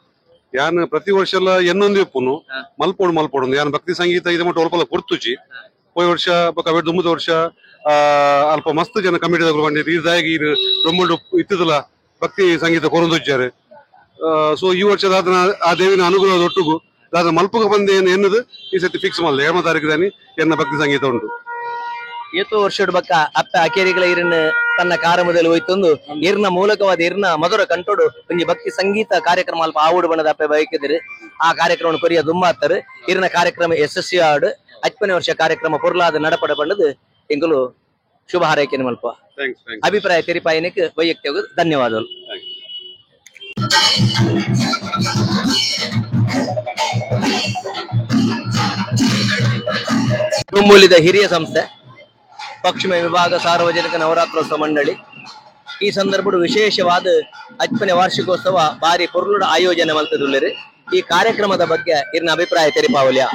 ಯಾನ್ ಪ್ರತಿ ವರ್ಷ ಎಲ್ಲ ಎನ್ನೊಂದು ಇಪ್ಪುನು ಮಲ್ಪೋಡು ಮಲ್ಪೋಡು ಯಾನ್ ಭಕ್ತಿ ಸಂಗೀತ ಇದೆ ಮಟ್ಟ ಒಲ್ಪಲ ಕೊರ್ತುಜಿ. ಪೋಯಿ ವರ್ಷ ಬೊಕ್ಕ ಅವೆಡ್ ದುಂಬುದ ವರ್ಷ ಅಲ್ಪ ಮಸ್ತ್ ಜನ ಕಮಿಟಿದಕುಲು ಪಂಡಿತು ಈ ದಾಯಗ ಈ ಡೊಂಬುಡು ಇತ್ತದಲ ಭಕ್ತಿ ಸಂಗೀತ ಕೊರೊಂದುಜ್ಜಾರೆ. ಸೊ ಈ ವರ್ಷದ ಆ ದೇವಿನ ಅನುಗ್ರಹದೊಟ್ಟುಗು ದಾದ ಮಲ್ಪುಗ ಬಂದು ಏನು ಎನ್ನುದು ಈ ಸತಿ ಫಿಕ್ಸ್ ಮಲ್ದೆ 7 ತಾರೀಕು ದಾನಿ ಎನ್ನ ಭಕ್ತಿ ಸಂಗೀತ ಉಂಟು. ಏತೋ ವರ್ಷಡ್ ಬಕ್ಕ ಅಪ್ಪ ಅಕೇರಿಗಳ ಇರನ್ನ ತನ್ನ ಕಾರ ಮೊದಲು ಹೋಯ್ತೊಂದು ಇರ್ನ ಮೂಲಕವಾದ ಇರ್ನ ಮಧುರ ಕಂಠೋಡು ಒಂಜಿ ಭಕ್ತಿ ಸಂಗೀತ ಕಾರ್ಯಕ್ರಮ ಅಲ್ಪ ಆವುಡು ಬಣ್ಣದ ಅಪ್ಪೆ ಬಯಕಿದ್ರು. ಆ ಕಾರ್ಯಕ್ರಮ ಕೊರಿಯ ದುಮ್ಮಾತ್ತರು. ಇರ್ನ ಕಾರ್ಯಕ್ರಮ ಯಶಸ್ವಿ ಆಡು 10ನೇ ವರ್ಷ ಕಾರ್ಯಕ್ರಮ ಪೊರ್ಲಾದ ನಡಪಡ ಬಣ್ಣದು ಎಂಗುಲು ಶುಭ ಹಾರೈಕೆ ಮಲ್ಪ ಅಭಿಪ್ರಾಯ ತೆರಿಪಾಯನಕ್ಕೆ ವೈಯಕ್ತಿಕ ಧನ್ಯವಾದಗಳು. ತುಮ್ಮೂಲಿದ ಹಿರಿಯ ಸಂಸ್ಥೆ ಪಶ್ಚಿಮ ವಿಭಾಗ ಸಾರ್ವಜನಿಕ ನವರಾತ್ರೋತ್ಸವ ಮಂಡಳಿ ಈ ಸಂದರ್ಭಡು ವಿಶೇಷವಾದ 10ನೇ ವಾರ್ಷಿಕೋತ್ಸವ ಬಾರಿ ಪೊರ್ಲುಡ ಆಯೋಜನೆ ಮಲ್ತದುಲ್ಲೆರು. ಈ ಕಾರ್ಯಕ್ರಮದ ಬಗ್ಗೆ ಇರ್ನ ಅಭಿಪ್ರಾಯ ತೆರಿಪಾವಲ್ಯ.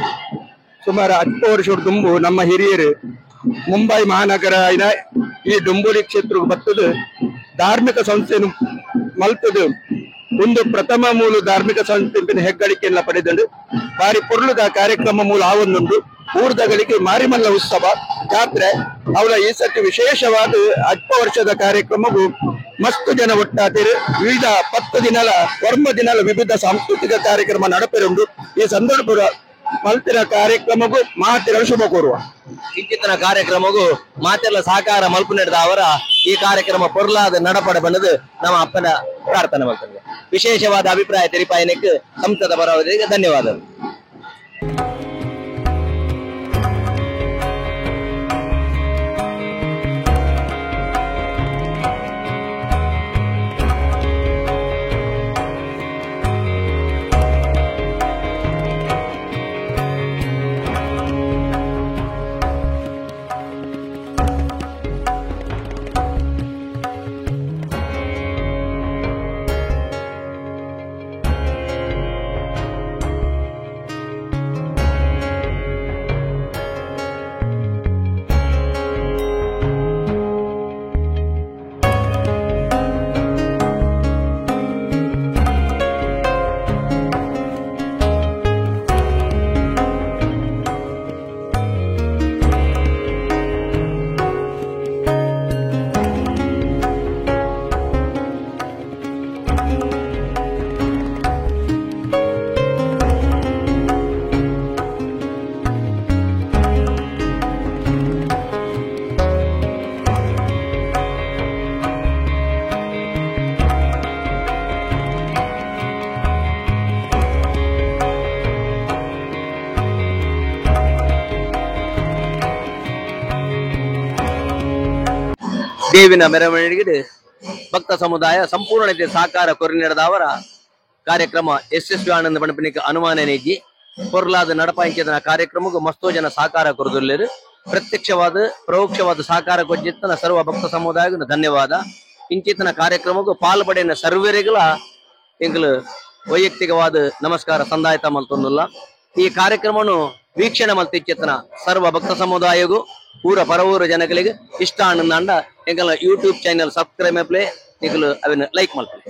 ಸುಮಾರು 10 ವರ್ಷ ದುಂಬು ನಮ್ಮ ಹಿರಿಯರು ಮುಂಬೈ ಮಹಾನಗರ ಈ ಡೊಂಬುಲಿ ಕ್ಷೇತ್ರ ಬತ್ತದು ಧಾರ್ಮಿಕ ಸಂಸ್ಥೆಯನ್ನು ಮಲ್ತದು ಒಂದು ಪ್ರಥಮ ಮೂಲ ಧಾರ್ಮಿಕ ಸಂಸ್ಥೆ ಹೆಗ್ಗಳಿಕೆಯನ್ನ ಪಡೆದಂಡು ಬಾರಿ ಪೊರ್ಲುದ ಕಾರ್ಯಕ್ರಮ ಮೂಲ ಆವೊಂದುಂಡು. ಊರ್ದಗಳಿಗೆ ಮಾರಿಮಲ್ಲ ಉತ್ಸವ ಜಾತ್ರೆ ಅವಳ ಈ ಸತಿ ವಿಶೇಷವಾದ 10 ವರ್ಷದ ಕಾರ್ಯಕ್ರಮವು ಮಸ್ತ್ ಜನ ಒಟ್ಟಾತಿರು. ವಿವಿಧ 10 ದಿನಲ 9 ದಿನಲ ವಿವಿಧ ಸಾಂಸ್ಕೃತಿಕ ಕಾರ್ಯಕ್ರಮ ನಡಪೆರುಂಡು. ಈ ಸಂದರ್ಭ ಮಲ್ತಿನ ಕಾರ್ಯಕ್ರಮಕ್ಕೂ ಮಾತಿರಲು ಶುಭ ಕೋರುವ ಇಂಚಿತನ ಕಾರ್ಯಕ್ರಮಕ್ಕೂ ಮಾತೆಲ್ಲ ಸಹಕಾರ ಮಲ್ಪು ನಡೆದ ಅವರ ಈ ಕಾರ್ಯಕ್ರಮ ಪೊರ್ಲಾದ ನಡಪಡ ಬಂದದ್ದು ನಮ್ಮ ಅಪ್ಪನ ಪ್ರಾರ್ಥನೆ ಮಾಡ್ತದೆ. ವಿಶೇಷವಾದ ಅಭಿಪ್ರಾಯ ತೆರಿಪಾಯನಕ್ಕೆ ಸಂಸದ ಬರೋದಕ್ಕೆ ಧನ್ಯವಾದಗಳು. ದೇವಿನ ಮೆರವಣಿಗೆ ಭಕ್ತ ಸಮುದಾಯ ಸಂಪೂರ್ಣತೆ ಸಹಕಾರ ಕೊರಿ ನಡೆದವರ ಕಾರ್ಯಕ್ರಮ ಯಶಸ್ವಿ ಆನಂದ ಪಣಪಿನಿಕ ಅನುಮಾನ ನೇಜಿ ಪೊರ್ಲಾದ ನಡಪಾಂಚದನ ಕಾರ್ಯಕ್ರಮಕ್ಕೂ ಮಸ್ತೋ ಜನ ಸಹಕಾರ ಕೊರದುಲ್ಲೇರು. ಪ್ರತ್ಯಕ್ಷವಾದ ಪರೋಕ್ಷವಾದ ಸಹಕಾರ ಕೊಜ್ಜಿತ್ತನ ಸರ್ವ ಭಕ್ತ ಸಮುದಾಯಕ್ಕೂ ಧನ್ಯವಾದ. ಇಂಚಿತನ ಕಾರ್ಯಕ್ರಮಕ್ಕೂ ಪಾಲ್ಪಡೆಯ ಸರ್ವರಿಗಳ ಎಂಗಲು ವೈಯಕ್ತಿಕವಾದ ನಮಸ್ಕಾರ ಸಂದಾಯತ ಮಲ್ತೊಂದುಲ್ಲ. ಈ ಕಾರ್ಯಕ್ರಮವನ್ನು ವೀಕ್ಷಣೆ ಮಲ್ತಿಚ್ಚೇತನ ಸರ್ವ ಭಕ್ತ ಸಮುದಾಯಗೂ ಊರ ಪರವೂರ ಜನಗಳಿಗೆ ಇಷ್ಟ ಆನಂದ ಎಂಗಲ YouTube channel subscribe ಮಲ್ಪಲೆ ನಿಗಲು ಅವನ್ನ ಲೈಕ್ ಮಲ್ಪಲೆ.